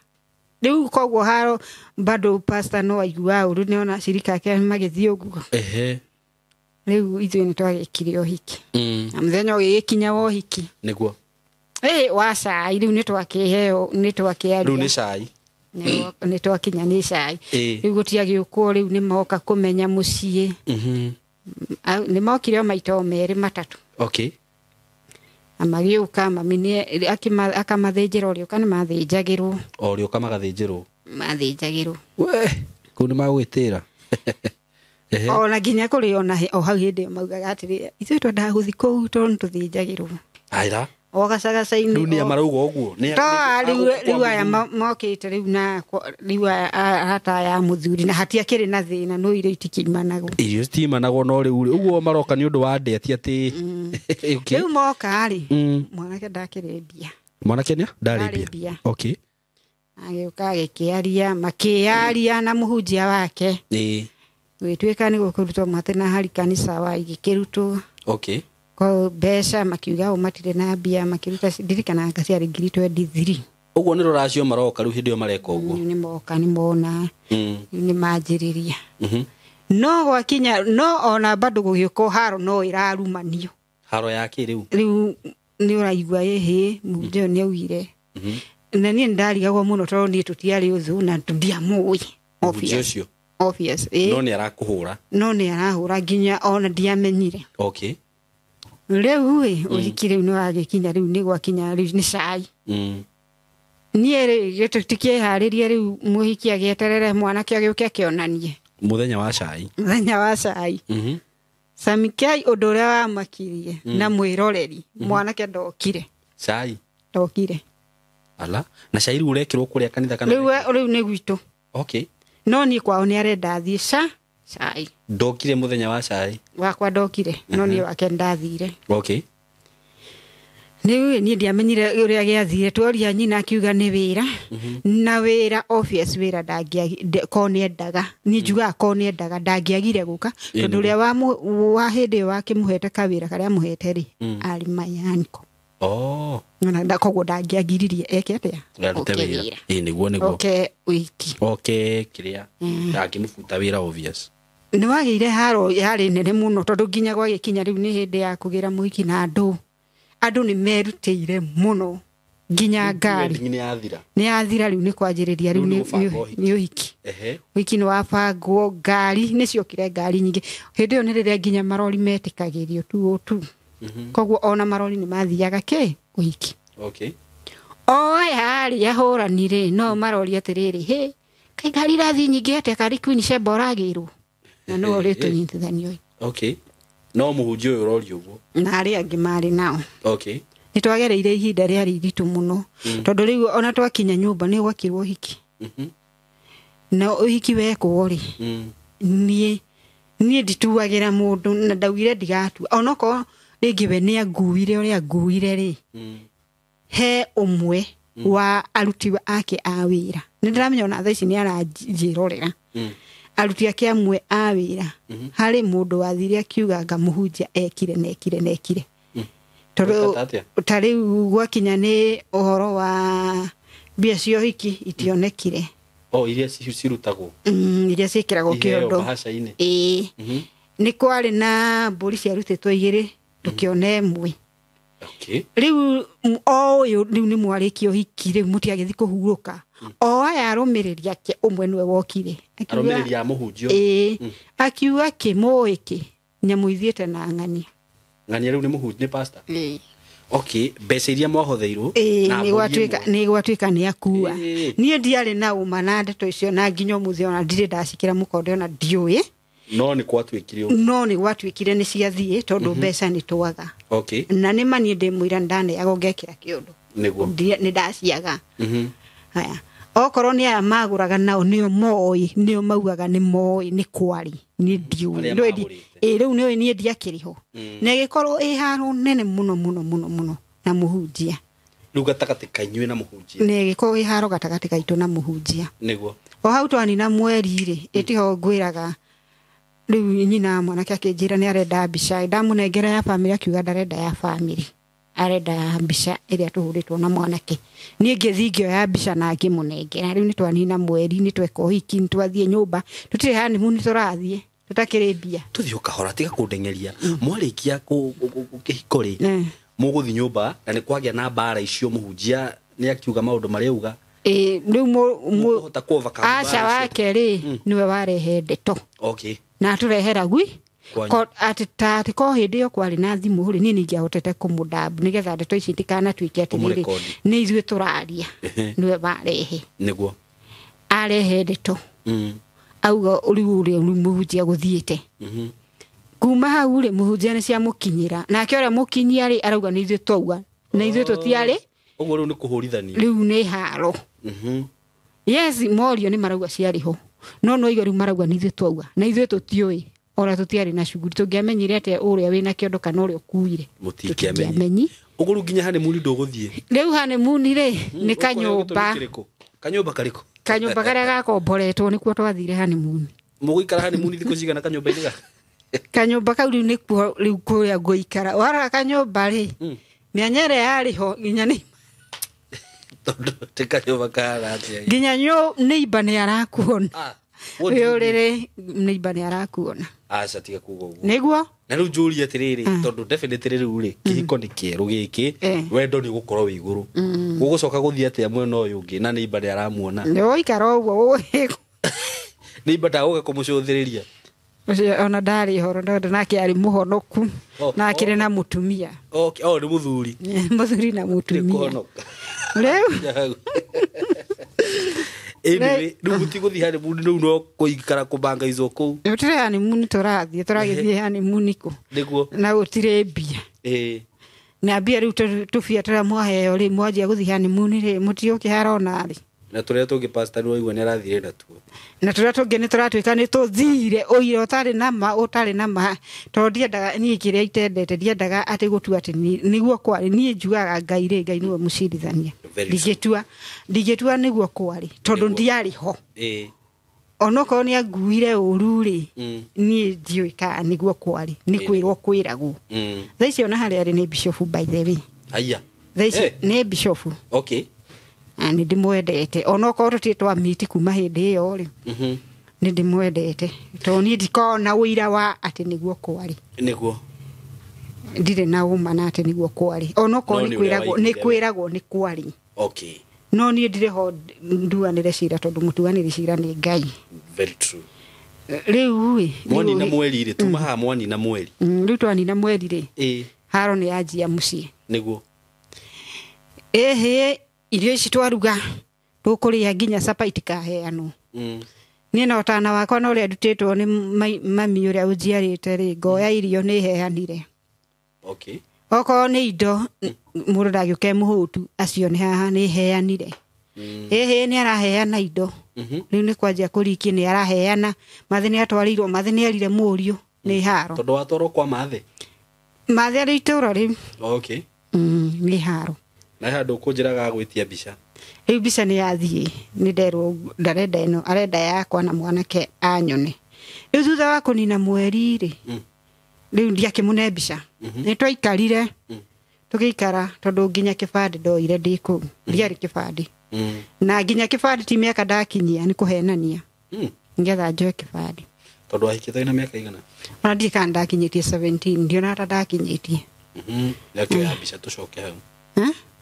Rĩu koguo haro bado pastor no aiguaga ũru, nĩona cirika ake magĩthiĩ ũguo. Ehe. Rĩu ithuĩ nĩ twagĩkire ũhiki. Na mũthenya ũgĩgĩkinya wa ũhiki. Nĩguo. Ĩ, wa cai, rĩu nĩ twakĩheo, nĩ twakĩaria. Rĩu nĩ cai. Nĩ twakinya nĩ cai. Rĩu gũtiagĩũkwo, rĩu nĩ moka kũmenya mũciĩ. Nĩ mokire o maita o merĩ matatũ. Okay. Na magĩũka, mami nĩ akamathĩnjĩra ũrĩa ũka nĩ mathĩnjagĩrwo. O ũrĩa ũka magathĩnjĩrwo. Mathĩnjagĩrwo. We, kũu nĩ magũgĩtĩra. Ona nginya kũrĩ ona o hau hĩndĩ ĩyo maugaga atĩrĩ, ithuĩ twendaga gũthiĩ kũu tondũ nĩ tũthĩnjagĩrwo. Aira. O gacagaca-inĩ. Rĩu nĩ marauga ũguo. Rĩu aya mokĩte rĩu na rĩu arata aya mũthuri na hatiakĩrĩ na thĩna, no irio itikĩimanagwo. Irio citiimanagwo, no rĩu ũguo maroka nĩ ũndũ wa ndĩa ti atĩ. Okay. Rĩu moka rĩ, mwanake ndakĩrĩ mbia. Mwanake nĩ ndarĩ mbia. Okay. Agĩũka agĩkĩaria, makĩaria na mũhunjia wake. Ĩĩ. Gũgĩtuĩka nĩ gũkũrutwo mwatĩ na hari kanitha wa igĩkĩrutwo. Okay. Kwa mbeca makiuga o matirĩ na mbia, makĩruta ndirikanaga ciarĩ ngiri 23. Ũguo nĩ rũracio maroka rĩu hĩndĩ ĩyo mareka ũguo. Nĩ moka, nĩ mona, nĩ manjĩrĩria. No gwakinya, no ona bado gũgĩũka haro no ĩrarumanio. Haro ya kĩ rĩu? Rĩu nĩ ũraigua ĩhĩ, mũhunjia ũyũ nĩ augire. Na niĩ nĩndarigagwo mũno tondũ niĩ tũtiarĩ ũthũ na ndiamũĩ. Mũhunjia ũcio? Obvious, ĩĩ. No nĩ arakũhũra. No nĩ arahũra nginya ona ndiamenyire. Okay. Rĩu ĩ, ũhiki rĩu nĩ wagĩkinya, rĩu nĩ gwakinya, rĩu nĩ cai. Niĩ rĩ, tũtikĩharĩrie rĩu mũhiki agĩeterere mwanake agĩũke akĩonanie. Mũthenya wa cai. Mũthenya wa cai. Samikai ũndũ ũrĩa wamakirie na mwĩroreri, mwanake ndokire. Cai? Ndokire. Ala, na cai rĩu ũrekĩrwo kũrĩa kanitha kana? Rĩu nĩ gwitũ. Okay. No niĩ kwao nĩ arenda athiĩ cai. Ndokire mũthenya wa cai? Wakwa ndokire, no niĩ wake ndathire. Okay. Rĩu niĩ ndiamenyire ũrĩa gĩathire, tworia nyina akiuga nĩ wĩra. Na wĩra obvious wĩra ko nĩendaga. Niĩ njugaga ko nĩendaga, ndangĩagire gũka, tondũ ũrĩa wa hĩndĩ ĩyo wakĩmũhete kawĩra karĩa amũhete rĩ, arĩ mayanko. Oh. Na koguo ndangĩagiririe eke atĩa? Arute wĩra. Ĩĩ, nĩguo, nĩguo. Oke wiki. Oke kĩrĩa. Ndangĩmũbuta wĩra obvious. Nĩ wagĩire haro yarĩ nene mũno tondũ nginya gwagĩkinya rĩu nĩ hĩndĩ ya kũgĩra mũhiki na andũ. Andũ nĩ merutĩire mũno nginya ngari. Nĩ yathira. Nĩ yathira rĩu nĩ kwanjĩrĩria rĩu nĩ ũhiki. Ũhiki nĩ wabangwo, ngari nĩ ciokire ngari nyingĩ. Hĩndĩ ĩyo nĩ rĩrĩa nginya marori metĩkagĩrio tu o tu. Koguo ona marori nĩ mathiaga kĩ ũhiki. Okay. O aya arĩ ahũrani rĩ, no marori atĩrĩrĩ, hĩ, kaĩ ngari irathiĩ nyingĩ atĩa, karĩ Queen Sheba ũragĩrwo. Na no ũrĩ tũnyitithanio. Okay. No mũhunjia ũyũ ũrorio ũguo. Na arĩa angĩ marĩ nao. Okay. Nĩ twagereire ihinda rĩarĩ iritũ mũno. Tondũ rĩu ona twakinya nyũmba nĩ gwakirwo ũhiki. Na ũhiki wekwo rĩ, niĩ ndituagĩra mũndũ na ndaugire ndigatua. Onokorwo rĩngĩ we nĩ anguire ũrĩa anguire rĩ, he ũmwe Wa aruti ake a wĩra nĩ ndĩramenya ona thaa ici nĩ aranjĩrorera. Aruti ake amwe a wĩra harĩ mũndũ wathire akiuga nga mũhunjia ekire na ekire na ekire. Tondũ ta rĩu gwakinya nĩ ũhoro wa mbia cia ũhiki itionekire. Oh, iria cirutagwo. Iria ciĩkĩragwo kĩondo. Ĩĩ. Nĩ kwarĩ na mbũri ciarutĩtwo igĩrĩ tũkĩona ĩmwe. Okay. Rĩu o ũyũ rĩu nĩ mwarĩkia ũhiki rĩu mũtiagĩthiĩ kũhurũka. O aya arũmĩrĩri ake ũmwe nĩwe wokire. Arũmĩrĩri a mũhunjia. Ĩĩ. Akiuga kĩ mũĩ kĩ nyamũ ithiĩte na ng'ania. Ng'ania rĩu nĩ mũhunjia nĩ pastor. Ĩĩ. Okay, mbeca iria mwahotheirwo na nĩ gwatuĩka nĩ akua. Niĩ ndiarĩ na ũma na ndeto icio na nginya ũmũthĩ ona ndirĩ ndacikĩra mũkonde ona ndiũĩ. No nĩ gwatuĩkire. No nĩ gwatuĩkire nĩ ciathiĩ tondũ mbeca nĩ twaga. Okay. Na nĩ ma niĩ ndĩ mũira ndaneagwo ngekĩra kĩũndũ. Nĩguo. Nĩ ndaciaga. Haya. Okorwo nĩ aya magũraga nao nĩo moĩ, nĩo maugaga nĩ moĩ nĩ kwarĩ. Niĩ ndiũĩ. Ĩĩ rĩu nĩũĩ niĩ ndiakĩrĩ ho. Na ĩgĩkorwo ĩ haro nene mũno mũno mũno mũno na mũhunjia. Rĩu gatagatĩ ka inyuĩ na mũhunjia. Na ĩgĩkorwo ĩ haro gatagatĩ gaitũ na mũhunjia. Nĩguo. O hau twanina mweri rĩ, ĩtiho ngwĩraga rĩu nyina mwanake akĩnjĩra nĩ arenda mbica. Ndamũnengera ya bamĩrĩ akiuga ndarenda ya bamĩrĩ. Arenda mbica ĩrĩa tũhũrĩtwo na mwanake. Niĩ ngĩthiĩ ngĩoya mbica na ngĩmũnengera. Rĩu nĩ twanina mweri, nĩ tweka ũhiki, nĩ twathiĩ nyũmba. Tũtirĩ honeymoon tũrathiĩ. Tũtakĩrĩ mbia. Tũthiĩ o kahora tiga kũndengeria. Mwarĩkia kĩhiko rĩ, mũgũthiĩ nyũmba na nĩ kwagĩa na mbara icio mũhunjia nĩ akiuga maũndũ marĩa auga. Ĩĩ rĩu aca wake rĩ nĩwe warehe ndeto. Okay. Na atũrehera gwi atĩ ta atĩ ko hĩndĩ ĩyo kwarĩ na thimũ rĩ niĩ nĩingĩahotete kũmũdambu nĩgetha ndeto ici itikanatuĩke atĩrĩrĩ nĩ ithuĩ tũraria. Nĩwe warehe. Nĩguo. Arehe ndeto. Auga rĩu ũrĩa mũhunjia gũthiĩte. Kuma hau rĩ mũhunjia nĩ ciamũkinyĩra. Nake ũrĩa mũkinyia rĩ arauga nĩ ithuĩ twauga. Na ithuĩ tũtiarĩ. Ũguo rĩu nĩ kũhũrithania. Rĩu nĩ haro. Yes, morio nĩ marauga ciarĩ ho. No no igua rĩu marauga nĩ ithuĩ twauga. Na ithuĩ tũtiũĩ. Ona tũtiarĩ na shughuli tũngĩamenyire atĩa ũrĩa wĩna kĩondo kana ũrĩa ũkuire. Mũtingĩamenyi. Ũguo rĩu nginya honeymoon ndũgũthiĩ. Rĩu honeymoon rĩ nĩ kanyũmba. Kanyũmba karĩkũ? Kanyũmba karĩa gakomboretwo nĩkuo twathire honeymoon. Mũgũikara honeymoon thikũ cigana kanyũmba-inĩ gaka? Kanyũmba kau rĩu nĩkuo rĩu kũrĩa ngũikara. Warora kanyũmba rĩ mĩanya ĩrĩa yarĩ ho nginya nĩ tondũ ti kanyũmba kahana atĩa. Nginya neighbor nĩ arakuona. Wĩ ũrĩrĩ neighbor nĩ arakuona. Aca tiga kuga ũguo. Nĩguo? Na rĩu njũrie atĩrĩrĩ tondũ definitely rĩu rĩ kĩhiko nĩ kĩerũ gĩkĩ wendo nĩ ũgũkorwo wĩ igũrũ. Gũgũcoka gũthiĩ atĩa mwena ũyũ ũngĩ na neighbor nĩ aramuona. Nĩ ũikara ũguo. Neighbor ndagũka kũmũcũthĩrĩria. Ũcio ona ndarĩ horo tondũ nake arĩ mũhonoku na akĩrĩ na mũtumia. Okay, oh nĩ mũthuri. Mũthuri na mũtumia. Rĩu anyway, rĩu mũtigũthiĩ honeymoon rĩu no kũikara kũbangaicwo kũu. Gũtirĩ honeymoon tũrathiĩ, tũragĩthiĩ honeymoon kũ? Nĩguo. Na gũtirĩ mbia. Ĩĩ. Na mbia rĩu tũbia tũrĩa mwaheo rĩ mwanjia gũthiĩ honeymoon rĩ mũtigũkĩhara ona rĩ. Na tũrĩa tũngĩ pastor nĩ waigua nĩ arathire natuo. Na tũrĩa tũngĩ nĩ tũratuĩka nĩ tũthire ũira ũtarĩ na ma ũtarĩ na ma tondũ ndiendaga niĩ kĩrĩa itendete ndiendaga atĩ gũtua atĩ nĩguo kwarĩ. Niĩ njugaga Ngai rĩ Ngai nĩwe mũcirithania. Ndingĩtua nĩguo kwarĩ tondũ ndiarĩ ho. Ĩĩ. Onokorwo nĩ anguire ũru rĩ niĩ ndiũĩ kana nĩguo kwarĩ nĩ kwĩrwo kwĩragwo. Thaa ici ona harĩa arĩ nĩ bishop by the way. Aya. Thaa ici nĩ bishop. Okay. Na nĩ ndĩmwendete onokorwo tũtirĩ twamiti kuma hĩndĩ ĩyo rĩ nĩ ndĩmwendete tondũ niĩ ndikoragwo na ũira wa atĩ nĩguo kwarĩ. Nĩguo. Ndirĩ na ũma na atĩ nĩguo kwarĩ onokorwo nĩ kwĩragwo nĩ kwarĩ. Okay. No niĩ ndirĩ ho nduanĩre cira tondũ mũtuanĩri cira nĩ Ngai. Very true. Rĩu ĩ mwanina mweri rĩ tuma haha mwanina mweri. Rĩu twanina mweri rĩ ĩĩ haro nĩ yanjia mũciĩ. Nĩguo. Ĩhĩ irio ici twaruga tũkũrĩa nginya capa itikaheanwo. Niĩ na ũtana wakwa na ũrĩa ndutĩtwo nĩ mami ũrĩa ũnjiarĩte rĩ ngoya irio nĩ heanire. Okay. Okorwo nĩ indo mũndũ ndagĩũke mũhũtu acio nĩ haha nĩ heanire. Ĩhĩ nĩ araheana indo. Rĩu nĩ kwanjia kũrikia nĩ araheana. Mathĩ nĩ atwarĩirwo mathĩ nĩ erire mũriũ nĩ haro. Tondũ watwarwo kwa mathĩ? Mathĩ arĩ itũũra rĩu. Okay. Nĩ haro. Na handũ kũnjĩraga gwĩtia mbica. Rĩu mbica nĩ yathiĩ, nĩ nderwo ndarenda ĩno, arenda yakwa na mwanake anyone. Rĩu thutha wa kũnina mweri rĩ, rĩu ndiakĩmũne mbica. Nĩ twaikarire, tũgĩikara tondũ nginya kĩbandĩ ndoire ndĩ kũu, ndiarĩ kĩbandĩ. Na nginya kĩbandĩ ti mĩaka ndakinyia nĩ kũhenania. Nĩgetha njoe kĩbandĩ. Tondũ wahikĩte na mĩaka igana? Ona ndiĩ kana ndakinyĩtie 17, ndionaga ta ndakinyĩtie. Nĩakĩo ya mbica tũcoke hau.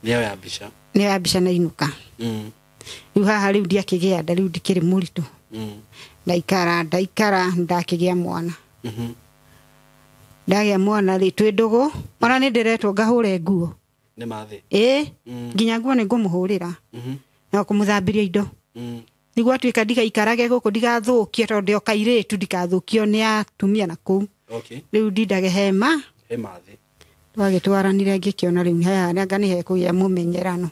Nĩyo ya mbica. Nĩyo ya mbica na inũka. Rĩu haha rĩu ndiakĩgĩa nda, rĩu ndikĩrĩ mũritũ. Ndaikara ndakĩgĩa mwana. Ndagĩa mwana rĩ twĩ ndũgũ, ona nĩ ndĩretwo ngahũre nguo. Nĩ mathĩ? Ĩĩ, nginya nguo nĩ ngũmũhũrĩra. Na kũmũthambĩria indo. Nĩguo atuĩka ndigaikarage gũkũ ndigathũkie tondũ ndĩ o kairĩtu ndikathũkio nĩ atumia na kũu. Rĩu ndindage hema. He mathĩ. Twagĩtwaranire ngĩkĩona rĩu haha anga nĩ hekũgĩa mũmenyerano.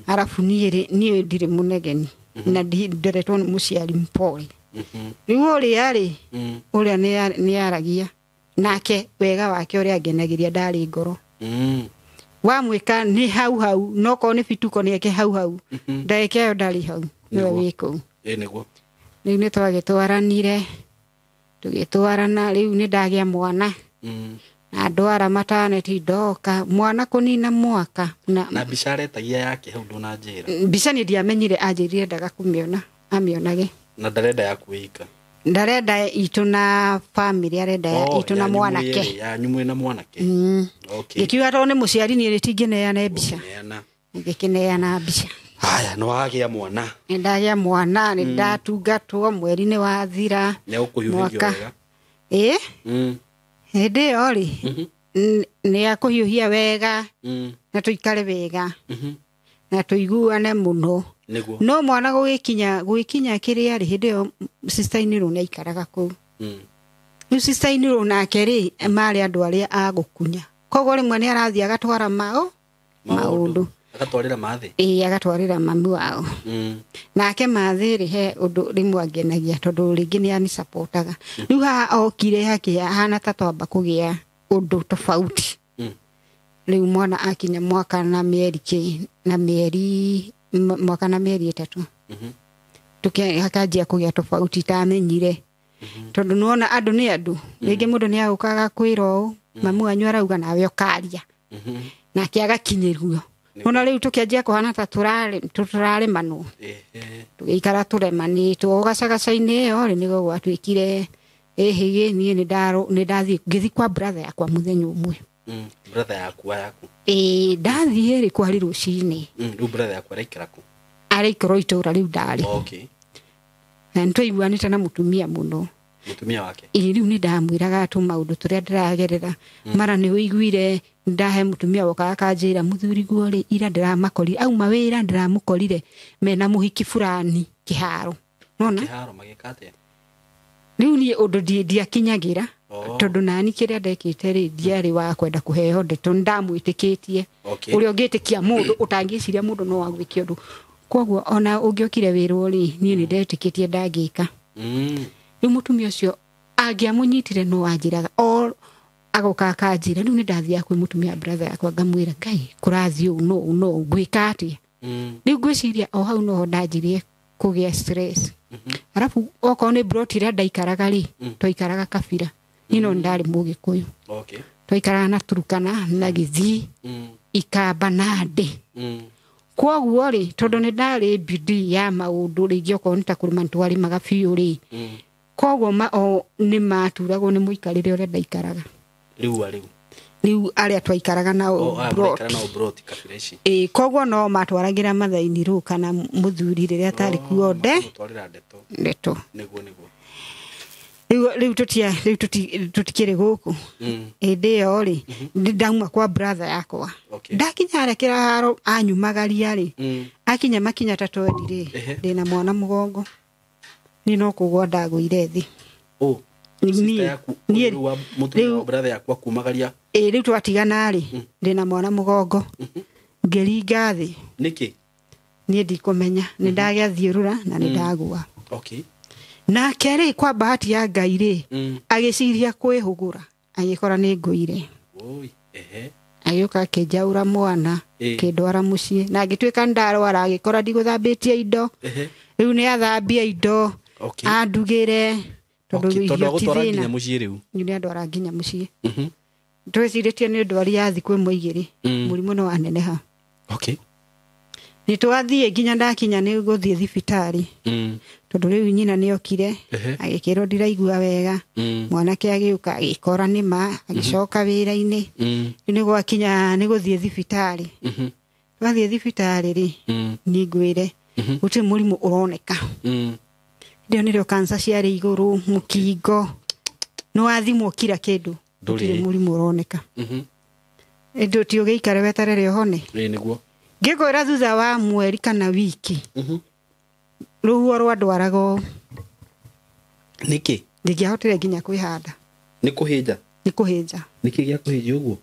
Arabu niĩ rĩ, niĩ ndirĩ mũnegeni na nderetwo nĩ mũciari mpore. Rĩu ũrĩa rĩ, ũrĩa nĩ aragia nake wega wake ũrĩa angenagĩria ndarĩ ngoro. Wamwĩka nĩ hau hau, no korwo nĩ bituko nĩ eke hau hau. Ndagĩka ĩyo ndarĩ hau, nĩwe wĩ kũu. Nĩguo. Rĩu nĩ twagĩtwaranire, tũgĩtwarana, rĩu nĩ ndagĩa mwana. Na ndwara mataneti ndoka, mwana kũnina mwaka. Na mbica aretagia yake hau ndũnanjĩra. Mbica nĩ ndiamenyire, anjĩrire ndaga kũmĩona, amĩonage. Na ndarenda yaku wĩika. Ndarenda itũ na family, arenda itũ na mwanake. Yanyu mwĩ na mwanake. Ngĩkiuga tondũ nĩ mũciari niĩ rĩtingĩneana mbica. Ngĩkĩneana mbica. Haya, nĩ wagĩa mwana. Nĩ ndagĩa mwana, nĩ ndatungatwo, mweri nĩ wathira. Nĩ ũkũhiũhĩrio wega. Ĩĩ. Hĩndĩ ĩyo rĩ, nĩ akũhiũhia wega, na tũikare wega, na tũiguane mũno. No mwana gũgĩkinya kĩrĩa rĩ, hĩndĩ ĩyo sister-in-law nĩ aikaraga kũu. Rĩu sister-in-law nake rĩ, marĩ andũ arĩa a gũkunya. Koguo rĩmwe nĩ arathiĩ agatwara maũndũ. Agatwarĩra mathĩ? Ĩĩ, agatwarĩra mami wao. Nake mathĩ rĩ, he ũndũ rĩmwe angenagia tondũ rĩngĩ nĩ anisupportaga. Rĩu haha okire hahana ta twamba kũgĩa ũndũ tofauti. Rĩu mwana akinya mwaka na mĩeri kĩ, na mĩeri, mwaka na mĩeri ĩtatũ. Hakanjia kũgĩa tofauti itamenyire. Tondũ nĩwona andũ nĩ andũ. Rĩngĩ mũndũ nĩ agũkaga kwĩra ũũ, mamu wanyu arauga nawe ũkaria. Nake agakinyĩrio. Ona rĩu tũkĩanjia kũhana ta tũraremanwo. Tũgĩikara tũremanĩtwo gacagaca-inĩ ĩyo rĩ, nĩguo gwatuĩkire ĩhĩgĩ, niĩ nĩ ndathiĩ ngĩthiĩ kwa brother yakwa mũthenya ũmwe. Brother yaku yaku? Ĩĩ, ndathiĩ rĩ kwarĩ rũcinĩ. Rĩu brother yaku araikara kũ? Araikara itũũra rĩu ndarĩ. Na nĩtwaiguanĩte na mũtumia mũno. Mũtumia wake? Ĩĩ, rĩu nĩ ndamwĩraga tũmaũndũ tũrĩa ndĩragerera. Mara nĩ ũiguire ndahe mũtumia woka akanjĩra mũthuri guo rĩ, ira ndĩramakorire, auma wĩra ndĩramũkorire mena mũhiki fulani kĩharo. Nona? Kĩharo magĩka atĩa? Rĩu niĩ ũndũ ndiakinyagĩra, tondũ nani kĩrĩa ndekĩte rĩ, ndiarĩ wa kwenda kũheo ndeto, nĩndamwĩtĩkĩtie. Ũrĩa ũngĩtĩkia mũndũ, ũtangĩciria mũndũ no agwĩke ũndũ. Koguo ona ũngĩokire wĩrwo rĩ, niĩ nĩndetĩkĩtie ndangĩka. Rĩu mũtumia ũcio angĩamũnyitire no anjĩraga, o agoka akanjĩra. Rĩu nĩndathiaga kwĩ mũtumia brother yakwa ngamwĩra, Ngai kũrathiĩ ũũ no ũũ no ũũ, ngwĩka atĩa? Rĩu ngwĩciria o hau noho ndanjirie kũgĩa stress. Arabu okorwo nĩ plot ĩrĩa ndaikaraga rĩ, twaikaraga kabira. Niĩ no ndarĩ Mũgĩkũyũ. Twaikaraga na Turkana na Gĩthii, Ikamba na Ndĩ. Koguo rĩ, tondũ nĩ ndarĩ bidii ya maũndũ rĩngĩ okorwo nĩ ta kũrĩma nĩtwarĩmaga biũ rĩ, koguo o nĩ maturagwo nĩ mũikarĩre ũrĩa ndaikaraga. Rĩu a rĩu? Rĩu arĩa twaikaraga nao plot. Nao plot kabira ici. Ĩĩ, koguo no matwaragĩra mathaini rĩu kana mũthuri rĩrĩa atarĩ kuo nde. Makamũtwarĩra ndeto. Ndeto. Nĩguo, nĩguo. Rĩu rĩu tũtikĩrĩ gũkũ. Hĩndĩ ĩyo rĩ, ndauma kwa brother yakwa. Ndakinya harĩa kĩharo anyumagaria rĩ, akinya makinya ta twendi rĩ, ndĩna mwana mũgongo. Niĩ no kũgũa ndagũire thĩ. Niĩ rĩu brother yakwa kumagaria. Ĩĩ, rĩu twatigana rĩ, ndĩna mwana mũgongo. Ngĩringa thĩ. Nĩkĩ? Niĩ ndikũmenya, nĩ ndagĩa thiũrũra na nĩ ndagũa. Nake rĩ, kwa bahati ya Ngai rĩ, agĩciria kwĩhũgũra, agĩkora nĩ ngũire. Agĩũka akĩnjaũra mwana, kĩndwara mũciĩ na ngĩtuĩka ndarwara, agĩkora ndigũthambĩtie indo. Rĩu nĩ athambia indo, andugĩre, tondũ irio ti thĩna. Nĩ andwara nginya mũciĩ. Twĩcirĩtie nĩ ndwari ya thikũ ĩmwe igĩrĩ, mũrimũ nĩ waneneha. Nĩ twathiĩ nginya ndakinya nĩ gũthiĩ thibitarĩ, tondũ rĩu nyina nĩ okire, agĩkĩrwo ndiraigua wega. Mwanake agĩũka agĩkora nĩ ma, agĩcoka wĩra-inĩ. Rĩu nĩ gwakinya nĩ gũthiĩ thibitarĩ. Twathiĩ thibitarĩ rĩ, niĩ ngwĩre gũtirĩ mũrimũ ũroneka. Rĩo nĩrĩo kanca ciarĩ igũrũ, mũkingo, nĩ wathimwo kira kĩndũ, gũtirĩ mũrimũ ũroneka. Ĩndĩ ti ũgĩikare weterere ũhone. Nĩguo. Ngĩkwĩra thutha wa mweri kana wiki, rũhuho rwandwaraga ũũ. Nĩkĩ? Ndingĩahotire nginya kwĩhanda. Nĩ kũhĩnja? Nĩ kũhĩnja. Nĩkĩ gĩa kũhĩnja ũguo?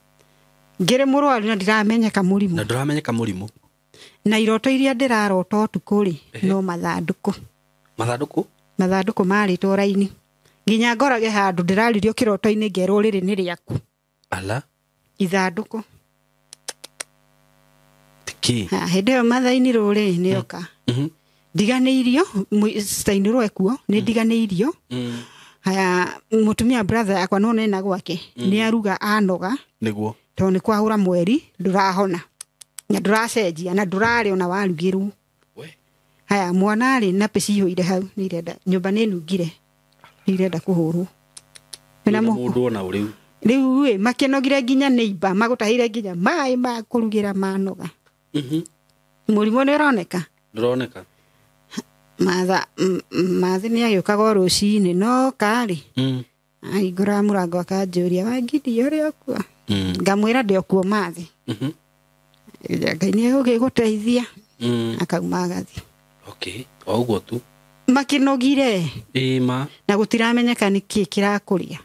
Ngĩrĩ mũrwaru na ndiramenyeka mũrimũ. Na ndũramenyeka mũrimũ. Na iroto iria ndĩrarota ũtukũ rĩ, no mathandũkũ. Mathandũkũ? Mathandũkũ marĩtwo raini. Nginya ngorage handũ ndĩraririo kĩroto-inĩ ngerwo rĩrĩ nĩ rĩaku. Ala? Ithandũkũ. Kĩ? Hĩndĩ ĩyo mathainĩ rũrĩ nĩoka. Ndiganĩirio, citainĩrwo ekuo, nĩ ndiganĩirio. Haya, mũtumia brother yakwa no nena gwake, nĩ aruga anoga. Nĩguo. Tondũ nĩ kwahũra mweri, ndũrahona. Na ndũracenjia, na ndũrarĩa ona warugĩrwo. Haya, mwana rĩ, na peci ihũire hau, nĩ irenda, nyũmba nĩ nungire. Nĩ irenda kũhũrwo. Wĩna mũndũ ona ũrĩu. Rĩu ĩ, makĩnogire nginya neighbor, magũtahĩire nginya maĩ ma kũrugĩra manoga. Mũrimũ nĩ ũroneka? Ndũroneka. Mathi nĩ agĩũkaga o rũcinĩ, no karĩ. Ahingũraga mũrango akanjũria, Wangindi ũrĩ o kuo? Ngamwĩra ndĩ o kuo Mathi. Ngai nĩ egũgĩgũteithia. Akauma agathiĩ. O ũguo tu. Makĩnogire. Ĩ ma. Na gũtiramenyeka nĩ kĩ kĩrakũrĩa.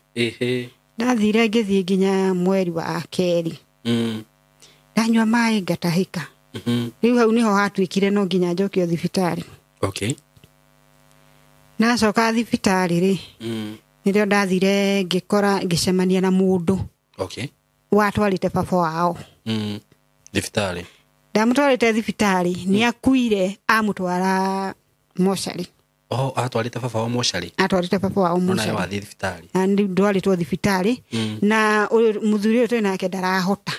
Ndathire ngĩthiĩ nginya mweri wa kerĩ. Ndanyua maĩ ngatahĩka. Rĩu hau nĩho hatuĩkire no nginya njokio thibitarĩ. Ndacoka thibitarĩ rĩ, nĩrĩo ndathire ngĩkora ngĩcemania na mũndũ. Watwarĩte baba wao. Thibitarĩ. Ndamũtwarĩte thibitarĩ, nĩ akuire amũtwara mocarĩ. Oh, atwarĩte baba wao mocarĩ. Atwarĩte baba wao No nawe mocarĩ. wathiĩ thibitarĩ. Na rĩu ndwarĩtwo thibitarĩ, na ũyũ mũthuri ũyũ twĩ nake ndarahota.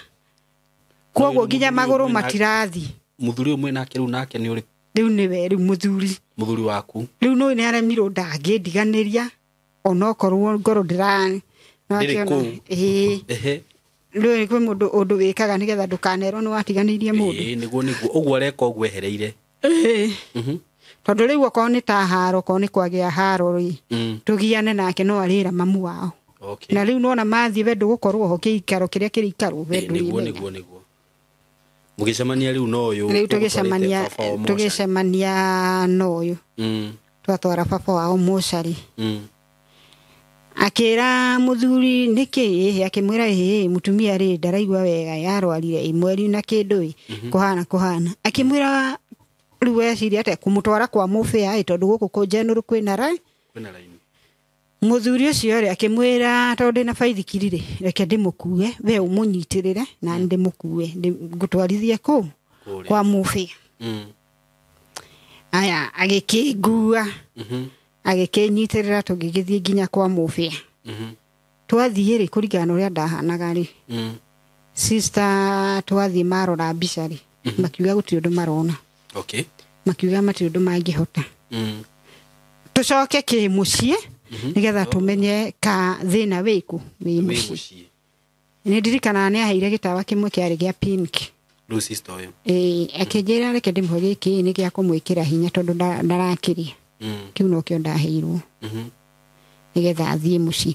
Koguo nginya magũrũ matirathi. Mũthuri ũyũ mwĩ nake rĩu nake nĩ ũrĩkũ? Rĩu nĩwe rĩu mũthuri. Mũthuri waku. Rĩu nĩ nĩ aremirwo ndangĩndiganĩria onokorwo ngoro ndĩra Ndĩrĩ kũu. Ĩĩ. Rĩu kwĩ mũndũ ũndũ wĩkaga nĩgetha ndũkanerwo nĩ watiganĩirie mũndũ. Ĩĩ, nĩguo nĩguo ũguo areka ũguo ehereire. Tondũ rĩu okorwo nĩ ta haro, okorwo nĩ kwagĩa haro rĩ, tũgiane nake no arĩra mamu wao. Na rĩu nona mathiĩ we ndũgũkorwo ho kĩikaro kĩrĩa kĩrĩikarwo we Nĩguo ndũrĩmenya. nĩguo nĩguo. Mũgĩcemania rĩu no ũyũ. Rĩu tũgĩcemania no ũyũ. Twatwara baba wao mocarĩ. Akĩra mũthuri nĩkĩ ĩhĩ, akĩmwĩra ĩhĩ mũtumia rĩ ndaraigua wega yarwarire ĩ mweri na kĩndũ ĩ kũhana kũhana. Akĩmwĩra rĩu weciria atĩa kũmũtwara kwa mũbĩa ĩ tondũ gũkũ kũ General kwĩna Kwĩna raini. Mũthuri ũcio rĩ akĩmwĩra tondũ ndĩna baithikiri rĩ reke ndĩmũkue we ũmũnyitĩrĩre na ndĩmũkue ngũtwarithie kũ kwa mũbĩa. Aya agĩkĩngua agĩkĩnyitĩrĩra tũgĩgĩthiĩ nginya kwa mũbĩa. Twathiĩ rĩ kũringana na ũrĩa ndahanaga rĩ sister twathiĩ marora mbica rĩ makiuga gũtirĩ ũndũ marona. Makiuga matirĩ ũndũ mangĩhota. Tũcoke kĩmũciĩ nĩgetha tũmenye ka thĩna wĩkũ wĩ mũciĩ. Nĩ ndirikanaga nĩ aheire gĩtawa kĩmwe kĩarĩ gĩa pink. Rĩu sister ũyũ. Ĩĩ, akĩnjĩra reke ndĩmũhe gĩkĩ nĩ gĩa kũmwĩkĩra hinya tondũ ndarakĩria. Kĩu nokĩo ndaheirwo. Nĩgetha athiĩ mũciĩ.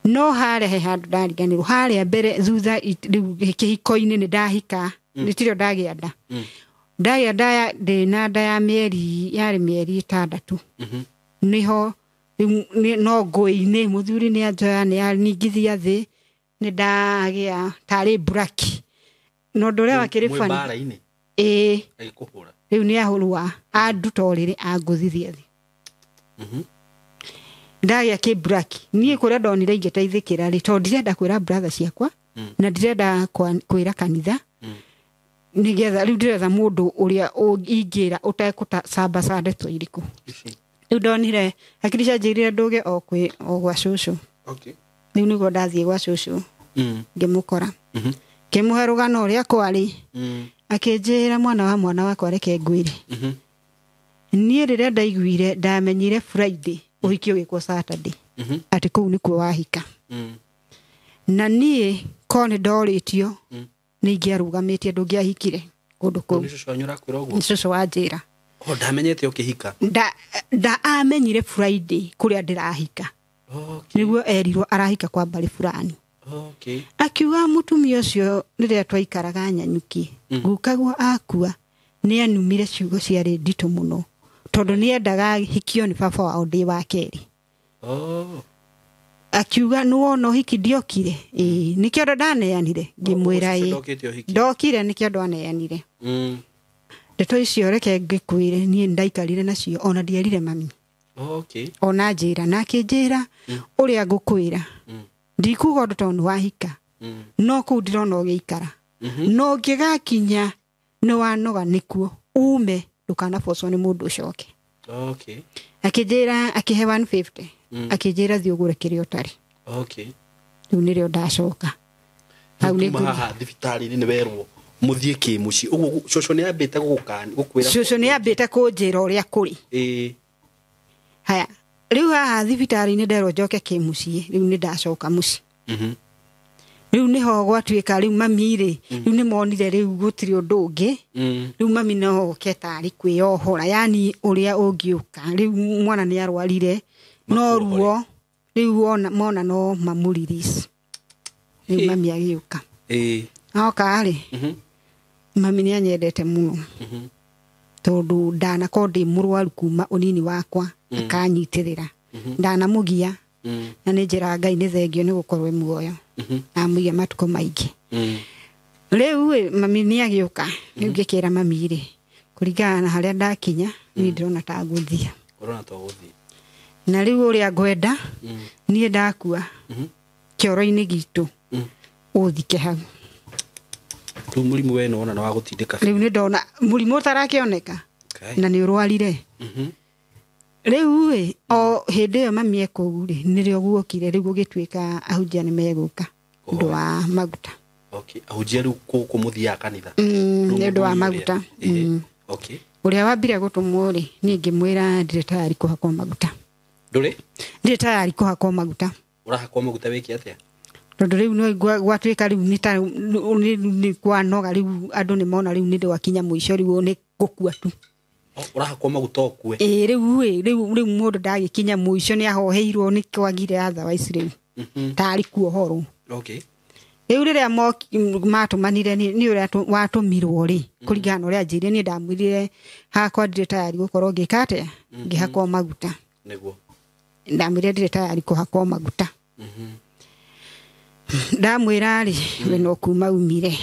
No harĩa he handũ ndariganĩrwo harĩa mbere thutha rĩu kĩhiko-inĩ nĩ ndahika nĩtirio ndagĩa nda. Ndagĩa nda ndĩna nda ya mĩeri yarĩ mĩeri 6. Nĩho rĩu no ngũĩ-inĩ mũthuri nĩ anjoya nĩ aningithia thĩ nĩ ndagĩa tarĩ mburaki. No ũndũ ũrĩa wakĩrĩ Mwĩ funny. mbara-inĩ? Ĩĩ. Agĩkũhũra. Rĩu nĩ ahũrwa anduta ũrĩrĩ angũthithia thĩ. Ndagĩa kĩmburaki. Niĩ kũrĩa ndonire ingĩteithĩkĩra rĩ tondũ ndirenda kwĩra brother ciakwa Na ndirenda kwĩra kanitha nigetha rĩu ndĩretha mũndũ ũrĩa ingĩra ũtekũcambaca ndeto irĩkũ. Rĩu ndonire hakiri cianjĩrire ndũge o kwĩ o gwa cũcũ. Rĩu nĩguo ndathiĩ gwa cũcũ ngĩmũkora ngĩmũhe rũgano ũrĩa kwarĩ. Akĩnjĩra mwana wa mwana wakwa reke ngwĩre. Niĩ rĩrĩa ndaiguire ndamenyire Friday ũhiki ũgĩkwo Saturday atĩ kũu nĩkuo wahika. Na niĩ ko nĩ ndorĩtio nĩ ingĩarũgamĩtie ndũngĩahikire kũndũ kũu. Nĩ cũcũ wanyu ũrakwĩra ũguo? Nĩ cũcũ wanjĩra. O ndamenyete ũkĩhika? Nda amenyire Friday kũrĩa ndĩrahika. Nĩguo erirwo arahika kwa mbarĩ fulani. Akiuga mũtumia ũcio rĩrĩa twaikaraga Nyanyuki gukagwo akua nĩ anumire ciugo ciarĩ nditũ mũno tondũ nĩ endaga hikio nĩ baba wao ndĩ wa kerĩ. Akiuga nĩwona ũhiki ndiokire. Ĩĩ nĩkĩo ndo ndaneanire ngĩmwĩra ĩĩ ndokire nĩkĩo ndaneanire. Ndeto icio reke ngĩkwĩre niĩ ndaikarire nacio ona ndierire mami. Ona njĩra na akĩnjĩra ũrĩa ngũkwĩra ndikuga ũndũ tondũ nĩwahika no kũu ndĩrona ũgĩikara no ũngĩgakinya nĩwanoga nĩkuo ume ndũkanabocwo nĩ mũndũ ũcoke. Akĩnjĩra akĩhe 150 akĩnjĩra thiĩ ũgũre kĩrĩa ũtarĩ. Rĩu nĩrĩo ndacoka. Hau nĩ haha thibitarĩ-inĩ nĩ werwo mũthiĩ kĩmũciĩ ũguo cũcũ nĩ ambĩte gũkwĩra? Cũcũ nĩ ambĩte kũnjĩra ũrĩa kũrĩ. Haya rĩu haha thibitarĩ-inĩ nderwo njoke kĩmũciĩ rĩu nĩ ndacoka mũciĩ. Rĩu nĩho gwatuĩka rĩu mami rĩ rĩu nĩ monire rĩu gũtirĩ ũndũ ũngĩ. Rĩu mami no oke tarĩ kwĩyohora yani ũrĩa ũngĩũka rĩu mwana nĩ arwarire no ruo rĩu mona no mamũrelease. Rĩu mami agĩũka. Oka rĩ mami nĩ anyendete mũno tondũ ndanakorwo ndĩ mũrwaru kuma ũnini wakwa akanyitĩrĩra ndanamũgia na nĩ njĩra Ngai nĩ thengio nĩ gũkorwo muoyo amũiga matukũ maingĩ. Rĩu mami nĩ agĩũka rĩu ngĩkĩra mami rĩ kũringana na harĩa ndakinya niĩ ndĩrona ta ngũthiĩ. Na rĩu ũrĩa ngwenda niĩ ndakua kĩoro-inĩ gitũ ũthike hau. Rĩu mũrimũ we nĩwona nĩ wa gũtindĩka? Rĩu nĩ ndona mũrimũ ũtarakĩoneka na nĩ ũrwarire. Rĩu ĩ o hĩndĩ ĩyo mami ekũu rĩ nĩrĩo guokire rĩu gũgĩtuĩka ahunjia nĩ megũka ũndũ wa maguta. Ahunjia rĩu gũkũ mũthiaga kanitha? Nĩ ũndũ wa maguta. Ũrĩa wambire gũtũmwo rĩ niĩ ngĩmwĩra ndirĩ tayari kũhakwo maguta. Ndũrĩ? Ndirĩ tayari kũhakwo maguta. Ũrahakwo maguta wĩke atĩa? Tondũ rĩu no gwatuĩka rĩu nĩ ta nĩ kwanoga rĩu andũ nĩ mona rĩu nĩ ndwakinya mũico rĩu nĩ gũkua tu. Ũrahakwo maguta ũkue? Ĩĩ rĩu ĩ rĩu mũndũ ndagĩkinya mũico nĩ ahoheirwo nĩ kwagire otherwise rĩu tarĩ kuohorwo. Rĩu rĩrĩa matũmanire nĩ ũrĩa watũmirwo rĩ kũringana na ũrĩa anjĩrire niĩ ndamwĩrire hakwa ndirĩ tayari gũkorwo ngĩka atĩa ngĩhakwo maguta. Nĩguo ndamwĩrire ndirĩ tayari kũhakwo maguta. Ndamwĩra rĩ we no kuma umire.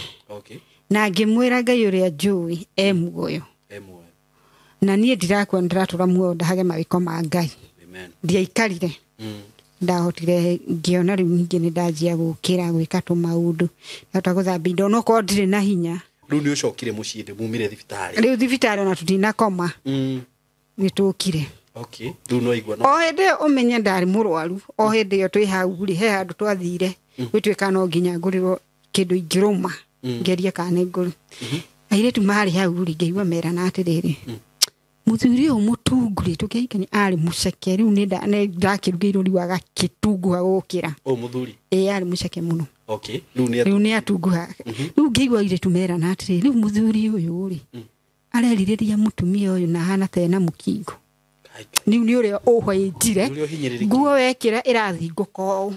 Na ngĩmwĩra Ngai ũrĩa njũĩ e muoyo. Na niĩ ndirakua ndĩratũra muoyo ndahage mawĩko ma Ngai. Ndiaikarire. Ndahotire ngĩona rĩu ningĩ nĩ ndanjia gũkĩra gwĩka tũmaũndũ ndahota gũthambia indo no korwo ndirĩ na hinya. Rĩu nĩ ũcokire mũciĩ ndĩ mumire thibitarĩ? Rĩu thibitarĩ ona tũtinakoma nĩ tũkire. Rĩu no igua o hĩndĩ ĩyo ũmenye ndarĩ mũrwaru o hĩndĩ ĩyo twĩ hau rĩ he handũ twathire gwĩtuĩka no nginya ngũrĩrwo kĩndũ ingĩrũma ngerie kana nĩ ngũrũ. Airĩtu marĩ hau rĩ ngĩigua merana atĩrĩrĩ mũthuri ũyũ mũtungu rĩ tũkĩhikania arĩ mũceke rĩu nĩ ndakĩrugĩirwo rĩu agakĩtunguha gũkĩra. Ũyũ mũthuri? Ĩĩ arĩ mũceke mũno. Rĩu nĩ atunguha. Rĩu ngĩigua airĩtu merana atĩrĩrĩ rĩu mũthuri ũyũ rĩ arerirĩria mũtumia ũyũ na ahana ta ena mũkingo. Rĩu nĩ ũrĩa ũhwaĩtire nguo wekĩra ĩrathingũka ũũ.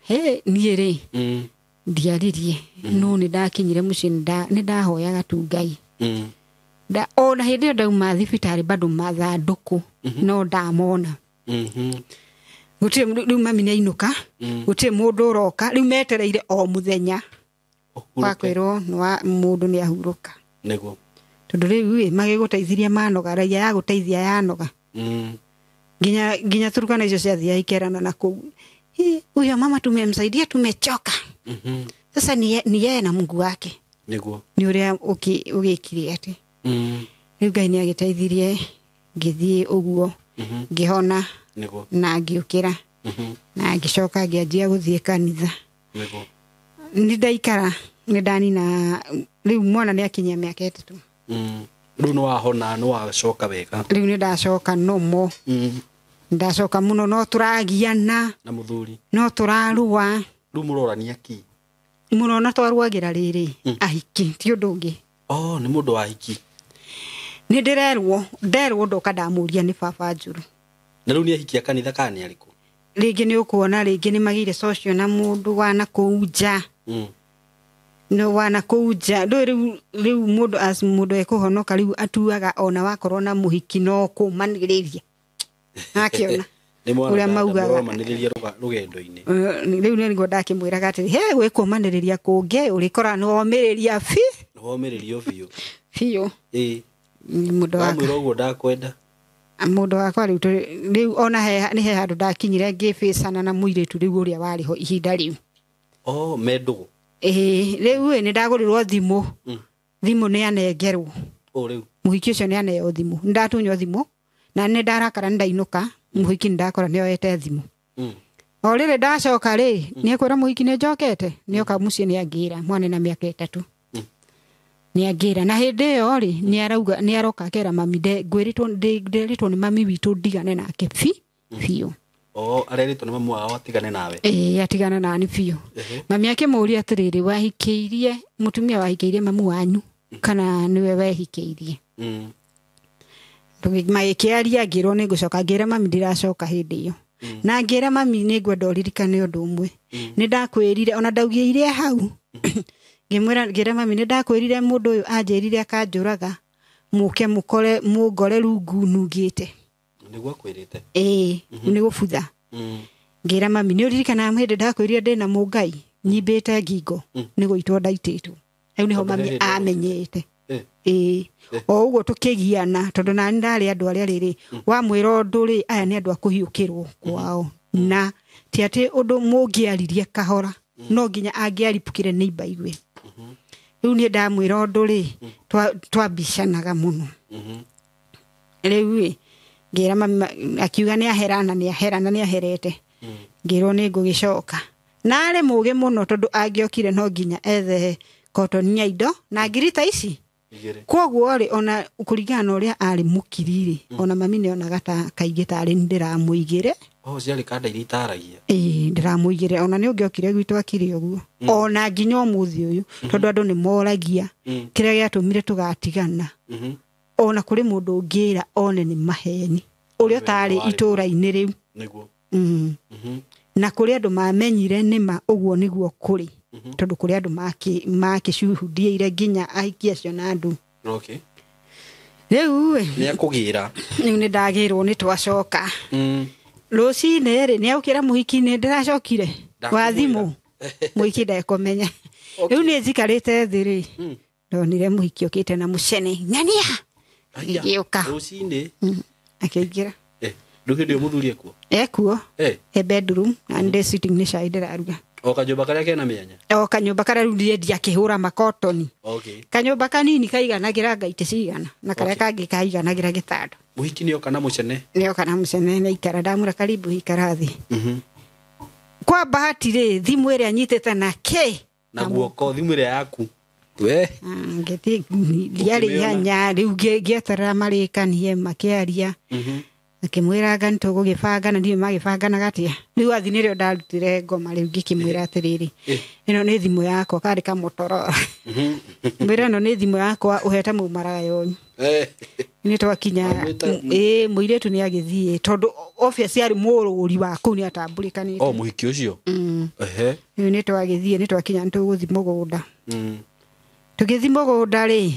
He niĩ rĩ ndiaririe no nĩ ndakinyire mũciĩ nĩ ndahoyaga tu Ngai. Ona hĩndĩ ĩyo ndauma thibitarĩ bado mathandũkũ no ndamona. Gũtirĩ rĩu mami nĩ ainũka gũtirĩ mũndũ ũroka rĩu metereire o mũthenya wa kwĩrwo mũndũ nĩ ahurũka. Nĩguo tondũ rĩu ĩ magĩgũteithirie manoga raia ya gũteithia yanoga. Nginya Turkana icio ciathiaga ikerana na kũu Huyo mama tumemsaidia, tumechoka. Sasa ni yeye na Mungu wake. Niguo. Ni uria ugikire ati. Riu Ngai ni agiteithirie ngithie uguo. Ngihona. Niguo. Na ngiukira. Na ngicoka ngianjia guthie kanitha. Niguo. Ni ndaikara ni ndanina riu mwana ni akinyia miaka 3. Riu ni wahona ni wacoka wega. Riu ni ndacoka nomo. Ndacoka muno no turagiana na muthuri. No turarua. Riu murorania ki? Muno na twaruagira riri ahiki ti undu ungi. Oh, ni mundu wa ahiki. Ni ndirerwo nderwo ndoka ndamuria ni baba Njuru. Na riu ni ahiki a kanitha kana ni ariku? Ringi ni ukuona ringi ni magire social na mundu wana kuu nja. No wana kuu nja riu riu mundu as mundu ekuhonoka riu atuaga ona wakorwo na muhiki no kumaniriria. Akiona. Uria maugaga maniriria rugendo-ini. Riu ni ndakimwiraga atiri he gwikumaniriria kungi urikora no omiriria fi. No omiririo biu. Biu. Mundu wakwa mwira uguo ndakwenda. Mundu wakwa riu ona he ni he handu ndakinyire ngibicana na muiritu riu uria wari ho ihinda riu. Oh, me ndugu. Riu ni ndagurirwo thimu. Thimu ni anengerwo. O riu. Muhiki ucio ni aneo thimu. Ndatunywo thimu na ni ndarakara ndainuka muhiki ndakora ni oete thimu. O riri ndacoka ri ni ekwira muhiki ni njokete ni oka mucii ni angira mwana na miaka 3. Ni angira na hindi iyo ri ni arauga ni aroka akera mami ngwiritwo nderitwo ni mami witu ndigane nake biu. Oh, areritwo ni mamu wao atigane nawe. Atigane nani biu. Mami akimuria atiriri wahikeirie mutumia wahikeirie mamu wanyu kana niwe wehikeirie. Magikiaria ngirwo ni ngucoka ngira mami ndiracoka hindi iyo. Na ngira mami ni ngwenda uririkane undu umwe. Ni ndakwirire ona ndaugire hau. Ngimwira ngira mami ni ndakwirire mundu uyu anjirire akanjuraga muke mukore mungore rungu nungite. Niguo akwirite? Ni gubutha. Ngira mami ni uririkana hindi ndakwirire ndina mungai nyimbite ngingo ni guitwo ndaititwo. Hau niho mami amenyete. O uguo tukigiana tondu na ndari andu aria riri wamwira undu ri aya ni andu akuhiukirwo kwao na ti ati undu mungiaririe kahora no nginya angiaripukire ni imbaigue. Riu ni ndamwira undu ri twambicanaga muno. Riu ngira mami akiuga ni aherana ni aherana ni aherete. Ngirwo ni ngugicoka na ari mugi muno tondu angiokire no nginya ethe kotoni ya indo na ngirita ici. Koguo ri ona kuringana na uria ari mukiriri ona mami ni onaga ta kaingi tari ndiramuigire. Oh, ciari kanda iria itaragia. Ndiramuigire ona ni ungiokire gwitu akiri uguo. Ona nginya umuthi uyu tondu andu ni moragia kiria giatumire tugatigana. Ona kuri mundu ungira one ni maheni uria tari itura-ini riu. Niguo. Na kuri andu mamenyire nima uguo niguo kuri. Tondu kuri andu makĩcuhundiĩire nginya ahiki acio na andu. Okay. Riu ni akugira. Riu ni ndagirwo ni twacoka. Rucinĩ rĩ ni aukira muhiki ni ndiracokire wa thimu muhiki ndekumenya. Riu ni njikarĩte thĩ rĩ ndonire muhiki okite na mucene ng'ania ngĩũka rucinĩ akĩingĩra. Riu hĩndĩ ĩyo mũthuri ekuo? Ekuo. He bedroom na ndĩ sitting ni cai ndĩraruga. O kanyumba karia kena mianya? O kanyumba karia riu ndirendia akihura makotoni. Okay. Kanyumba kanini kaiganagira ngaitĩ cigana na karia kangi kaiganagira gitanda. Muhiki ni oka na mucene? Ni oka na mucene na ikara ndamura karibu ikara thi. Kwa bahati ri thimu iria nyitite na ke na guoko thimu iria yaku. We ngithi ndiari ihenya riu ngieterera marikanie makiaria. Akimwira nga nitugugibanga na ndiũ magibanganaga atia. Riu athi nirio ndarutire ngoma riu ngikimwira atiriri ino ni thimu yakwa kari kamotorola. Mwira ino ni thimu yakwa uhete mumaraya uyu. Ni twakinya muiritu ni agithie tondu obviously ari mururi wa kuu ni atamburikanite. Oh, muhiki ucio. Riu ni twagithie ni twakinya nituguthi mugunda. Tugithi mugunda ri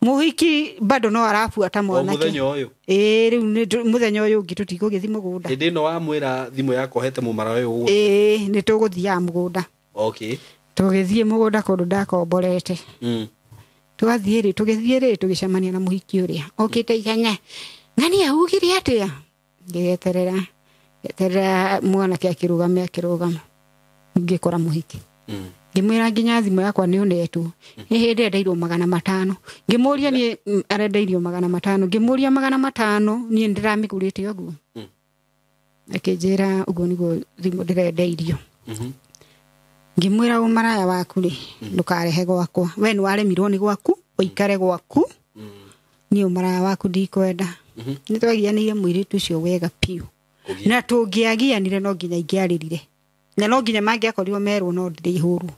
muhiki bado no arabuata mwanake. Muthenya uyu. Riu ni muthenya uyu ungi tutigugithi mugunda. Hindi no wamwira thimu yakwa hete mumaraya uyu. Ni tuguthiaga mugunda. Okay. Tugithie mugunda kundu ndakomborete. Twathie ri tugithie ri tugicemania na muhiki uria okite ihenya. Ng'ania ugire atia? Ngieterera. Eterera mwanake akĩrũgame akĩrũgama ngĩkora mũhiki. Ngĩmwĩra nginya thimũ yakwa nĩ ũnetwo nĩ hĩndĩ endeirwo 500. Ngĩmũria niĩ arendeirio 500. Ngĩmũria 500 niĩ ndĩramĩgũrĩte ũguo. Akĩnjĩra ũguo nĩguo thimũ ndĩrendeirio. Ngĩmwĩra ũmaraya waku rĩ ndũkarehe gwakwa, we nĩ waremirwo nĩ gwaku ũikare gwaku, niĩ ũmaraya waku ndikwenda. Nĩ twagianĩire mũirĩtu ũcio wega piũ, na tũngĩagianire no nginya ingĩarĩrire, na no nginya mangĩakorirwo merwo no ndĩrĩhũrwo.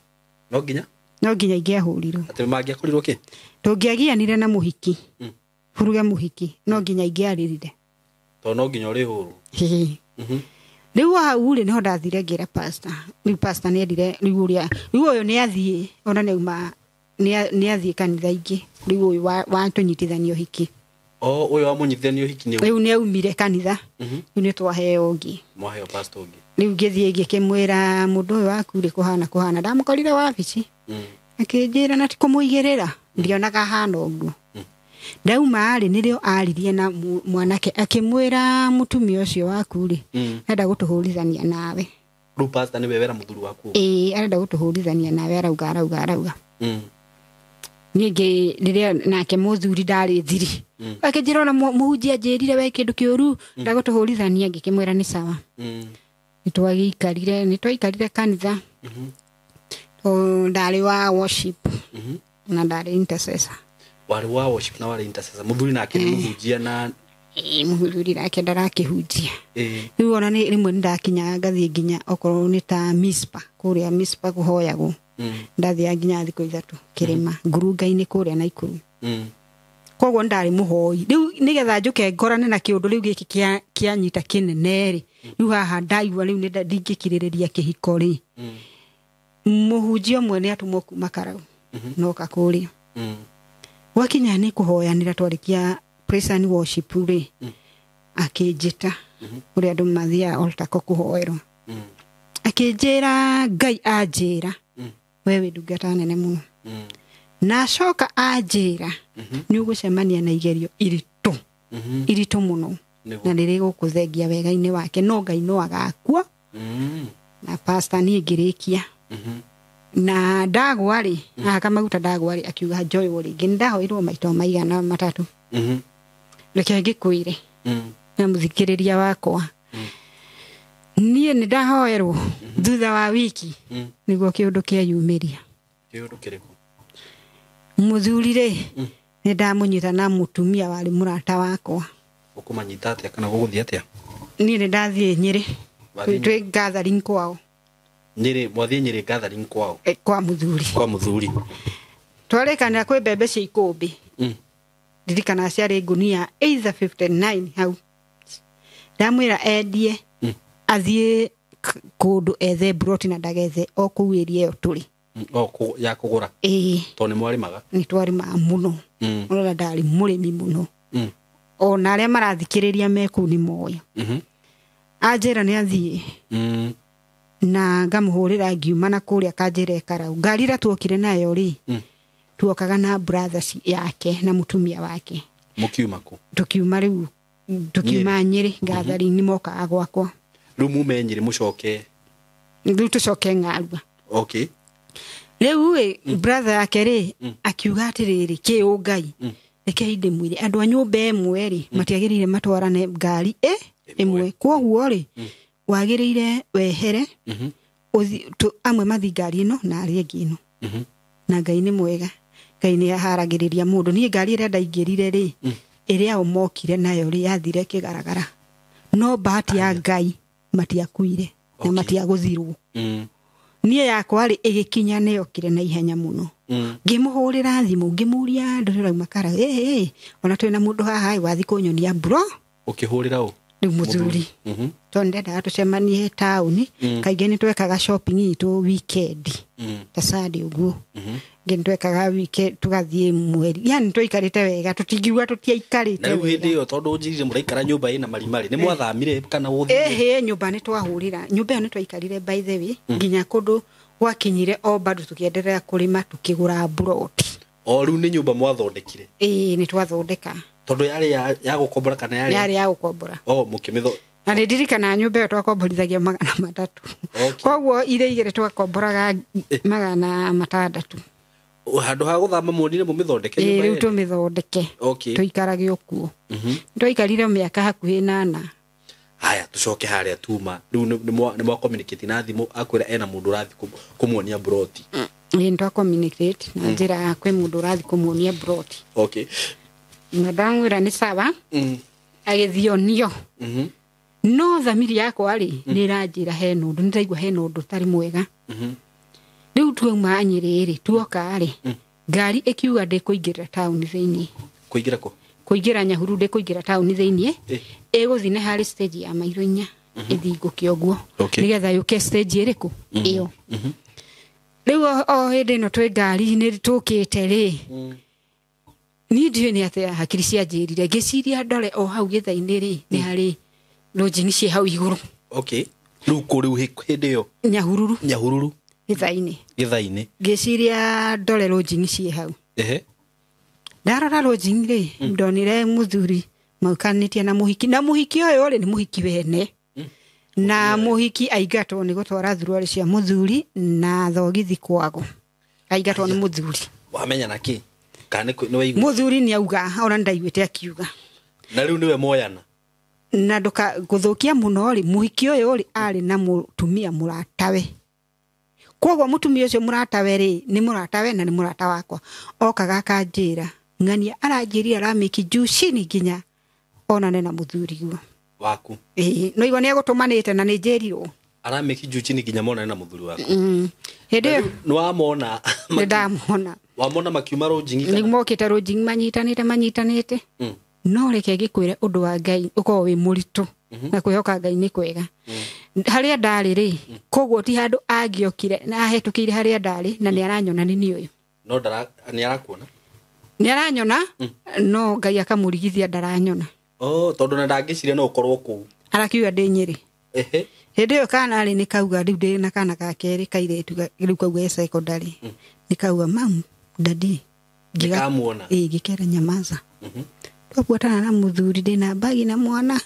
No nginya? No nginya ingĩahũrirwo. Atĩ mangĩakorirwo kĩ? Tũngĩagianire na mũhiki, buruge mũhiki, no nginya ingĩarĩrire. Tondũ no nginya ũrĩhũrwo. Rĩu hau rĩ nĩho ndathire ngĩra pastor. Rĩu pastor nĩendire rĩu ũrĩa rĩu ũyũ nĩathiĩ ona nĩauma nĩathiĩ kanitha ingĩ. Rĩu ũyũ watũnyitithania ũhiki. O ũyũ wamũnyitithania ũhiki nĩ rĩu nĩaumire kanitha. Rĩu nĩtwaheo ũngĩ. Mwaheo pastor ũngĩ. Rĩu ngĩthiĩ ngĩkĩmwĩra mũndũ ũyũ waku rĩ kũhana kũhana. Ndamũkorire wabici. Akĩnjĩra na ti kũmũigĩrĩra. Ndionaga hana ũguo. Ndauma rĩ nĩrĩo aririe na mwanake akĩmwĩra mũtumia ũcio waku rĩ arenda gũtũhũrithania nawe. Rĩu pastor nĩwe wera mũthuri waku? Ĩĩ, arenda gũtũhũrithania nawe arauga arauga arauga. Niĩ rĩrĩa nake mũthuri ndarĩ thiri. Akĩnjĩra ona mũhunjia anjĩrire we kĩndũ kĩũru ndagũtũhũrithania. Ngĩkĩmwĩra nĩ sawa. Nĩtwagĩikarire, nĩtwaikarire kanitha. Ndarĩ wa worship na ndarĩ intercessor. Warĩ wa worship na warĩ intercessor. Mũthuri nake nĩ mũhunjia na mũthuri nake ndarakĩhunjia. Rĩu ona nĩ rĩmwe nĩndakinyaga ngathiĩ nginya okorwo nĩ ta Mispa, kũrĩa Mispa kũhoyagwo. Ndathiaga nginya thikũ 3 kĩrĩma ngurunga-inĩ kũrĩa Naikuru. Koguo ndarĩ mũhoi. Rĩu nĩgetha njũke ngorane na kĩũndũ rĩu gĩkĩ kĩanyita kĩnene rĩ, rĩu haha ndaigua rĩu ndingĩkirĩrĩria kĩhiko rĩ. Mũhunjia ũmwe nĩatũmwo kuma Karau noka kũrĩa. Gwakinya nĩ kũhoyanĩra twarĩkia praise and worship rĩ, akĩnjĩta ũrĩa andũ mathiaga altar kũhoerwo. Akĩnjĩra Ngai anjĩra we wĩ ndungata nene mũno. Na acoka anjĩra nĩ ũgũcemania na igerio iritũ iritũ mũno na nĩrĩgũkũthengia wega-inĩ wake, no Ngai no agakua. Na pastor niĩ ngĩrĩkia. Na ndagwa rĩ, ahaka maguta ndagwa rĩ, akiuga njoywo rĩngĩ. Nĩndahoirwo maita maigana 3. Reke ngĩkwĩre na mũthikĩrĩria wakwa, niĩ nĩndahoerwo thutha wa wiki nĩguo kĩũndũ kĩeyumĩria. Kĩũndũ kĩrĩkũ? Mũthuri rĩ, nĩndamũnyita na mũtumia warĩ mũrata wakwa. Ũkũmanyita atĩa kana gũgũthiĩ atĩa? Niĩ nĩndathiĩ Nyĩrĩ. Twĩ gathering kwao. Nyĩrĩ, mwathiĩ Nyĩrĩ gathering kwao? Kwa mũthuri. Kwa mũthuri. Twarĩkanĩra kwĩ mbembe cia ikũmbĩ. Ndirikana ciarĩ ngunia either 59 hau. Ndamwĩra endie athiĩ kũndũ ethe broti na ndagethe o kũu area ĩyo tũrĩ. O ya kũgũra? Ĩĩ. Tondũ nĩ mwarĩmaga? Nĩ twarĩmaga mũno. Ũrona ndarĩ mũrĩmi mũno. Ona arĩa marathikĩrĩria me kũu nĩ moĩ. Anjĩra nĩ athiĩ. Na ngamũhũrĩra ngiuma na kũrĩa akanjĩra e Karau. Ngari ĩrĩa tuokire nayo rĩ, tuokaga na brothers yake na mũtumia wake. Mũkiuma kũ? Tũkiuma rĩu, tũkiuma Nyĩrĩ gathering nĩ mokaga gwakwa. Rĩu mume Nyĩrĩ mũcoke? Rĩu tũcoke Ng'arua. Okay. Rĩu ĩ brother yake rĩ akiuga atĩrĩrĩ, kĩũngai reke ndĩmwĩre andũ a nyũmba ĩmwe rĩ matiagĩrĩire matwarane ngari ĩmwe. Kwoguo rĩ wagĩrĩire wehere amwe mathi ngari ĩno na arĩa angĩ ĩno. Na Ngai nĩ mwega, Ngai nĩ aharagĩrĩria mũndũ. Niĩ ngari ĩrĩa ndaingĩrire rĩ, ĩrĩa o mokire nayo rĩ yathire kĩgaragara, no bahati ya Ngai matiakuire na matiagũthirwo. Niĩ yakwa rĩ ĩgĩkinya nĩyokire na ihenya mũno. Ngĩmũhũrĩra thimũ ngĩmũria ndũrauma Karau, ona twĩna mũndũ haha wathi kũnyonia mburo. Ũkĩhũrĩra ũ? Rĩu mũthuri. Tondũ ndendaga tũcemanie taũni. Kaingĩ nĩtwekaga shopping itũ weekend ta Sunday ũguo. Ngĩ nĩtwekaga weekend tũgathiĩ mweri. Yani twaikarĩte wega, tũtingiuga tũtiaikarĩte Na rĩu wega. hĩndĩ ĩyo tondũ ũnjĩrire mũraikara nyũmba ĩna marimarĩ, nĩ mwathamire kana gũthiĩ? Ĩhĩ, nyũmba nĩtwahũrĩra. Nyũmba ĩyo nĩtwaikarire by the way nginya kũndũ gwakinyire o bado tũkĩenderea kũrĩma tũkĩgũra mburoti. O rĩu nĩ nyũmba mwathondekire? Ĩĩ, nĩtwathondeka. Tondũ yarĩ ya gũkombora kana yarĩ? Yarĩ ya gũkombora. O, mũkĩmĩtho. Na nĩ ndirikanaga nyũmba ĩyo twakomborithagia 300. Koguo irĩ igĩrĩ twakomboraga 600. Handũ ha gũthama muonire mũmĩthondeke nyũmba rĩu tũmĩthondeke. Tũikarage okuo. Twaikarire mĩaka hakuhĩ 8. Haya tucoke harĩa tuma rĩu nĩ mwa communicate na thimũ akwĩra ena mũndũ ũrathiĩ kũmuonia broti. Ĩĩ nĩ communicate na njĩra ya kwĩ mũndũ ũrathiĩ kũmuonia broti. Na ndamwĩra nĩ sawa. Agĩthiĩ onio. No thamiri yakwa rĩ nĩ ĩranjĩra hena ũndũ, nĩ ndaigua hena ũndũ ũtarĩ mwega. Rĩu tuauma Nyĩrĩ rĩ, tuoka rĩ, ngari ĩkiuga ndĩkũingĩra taũni thĩinĩ. Kũingĩra kũ? Kũingĩra Nyahururu ndĩkũingĩra taũni thĩinĩ. Ĩgũthiĩ na harĩ stage ya mairo 4 ĩthingũke ũguo. Nĩgetha yũke stage ĩrĩkũ? Ĩyo. Rĩu o hĩndĩ ĩno twĩ ngari-inĩ tũkĩte rĩ, niĩ ndiũĩ nĩ atĩa hakiri cianjĩrire, ngĩciria ndore o hau gĩtha-inĩ rĩ, nĩ harĩ lodging ciĩ hau igũrũ. Rĩu kũ rĩu hĩndĩ ĩyo? Nyahururu. Nyahururu. Gĩtha-inĩ. Gĩtha-inĩ. Ngĩciria ndore lodging ciĩ hau. Ndarora lodging rĩ, ndonire mũthuri maukanĩtie na mũhiki, na mũhiki ũyũ rĩ nĩ mũhiki wene. Na mũhiki aingatwo nĩ gũtwara thuruarĩ cia mũthuri na thogithi kwago. Aingatwo nĩ mũthuri. Wamenya na kĩ? Kana nĩ waigua? Mũthuri nĩ auga, ona ndaiguĩte akiuga. Na rĩu nĩwe moyana. Na nduka gũthũkia mũno rĩ, mũhiki ũyũ rĩ arĩ na mũtumia mũratawe. Koguo mũtumia ũcio mũratawe rĩ, nĩ mũratawe na nĩ mũrata wakwa. Okaga akanjĩra, ng'ania aranjĩrire aramĩki juu chini nginya onane na mũthuri guo. Waku. Ĩĩ, no igua nĩ egũtũmanĩte na nĩ njĩrirwo. Aramĩki juu chini nginya monane na mũthuri waku. Hĩndĩ ĩyo nĩ wamona. Nĩ ndamona. Wamona makiuma rũnjingi kana? Nĩ mokĩte rũnjingi manyitanĩte. No reke ngĩkwĩre ũndũ wa Ngai ũkorwo wĩ mũritũ na kwĩhoka Ngai nĩ kwega. Harĩa ndarĩ rĩ, koguo ti handũ angĩokire na ahetũkĩire harĩa ndarĩ na nĩ aranyona nĩ niĩ ũyũ. No nĩ arakuona? Nĩ aranyona, no Ngai akamũrigithia ndaranyona. Tondũ na ndangĩciria no ũkorwo kũu. Arakiuga ndĩ Nyĩrĩ. Hĩndĩ ĩyo kana rĩ nĩ kauga rĩu ndĩ na kana ga kerĩ kairĩtu rĩu kauga e secondary. Nĩ kauga mamu daddy. Ngĩkamuona. Ĩĩ ngĩkera nyamaza. Twabuatana na mũthuri ndĩ na mbagi na mwana.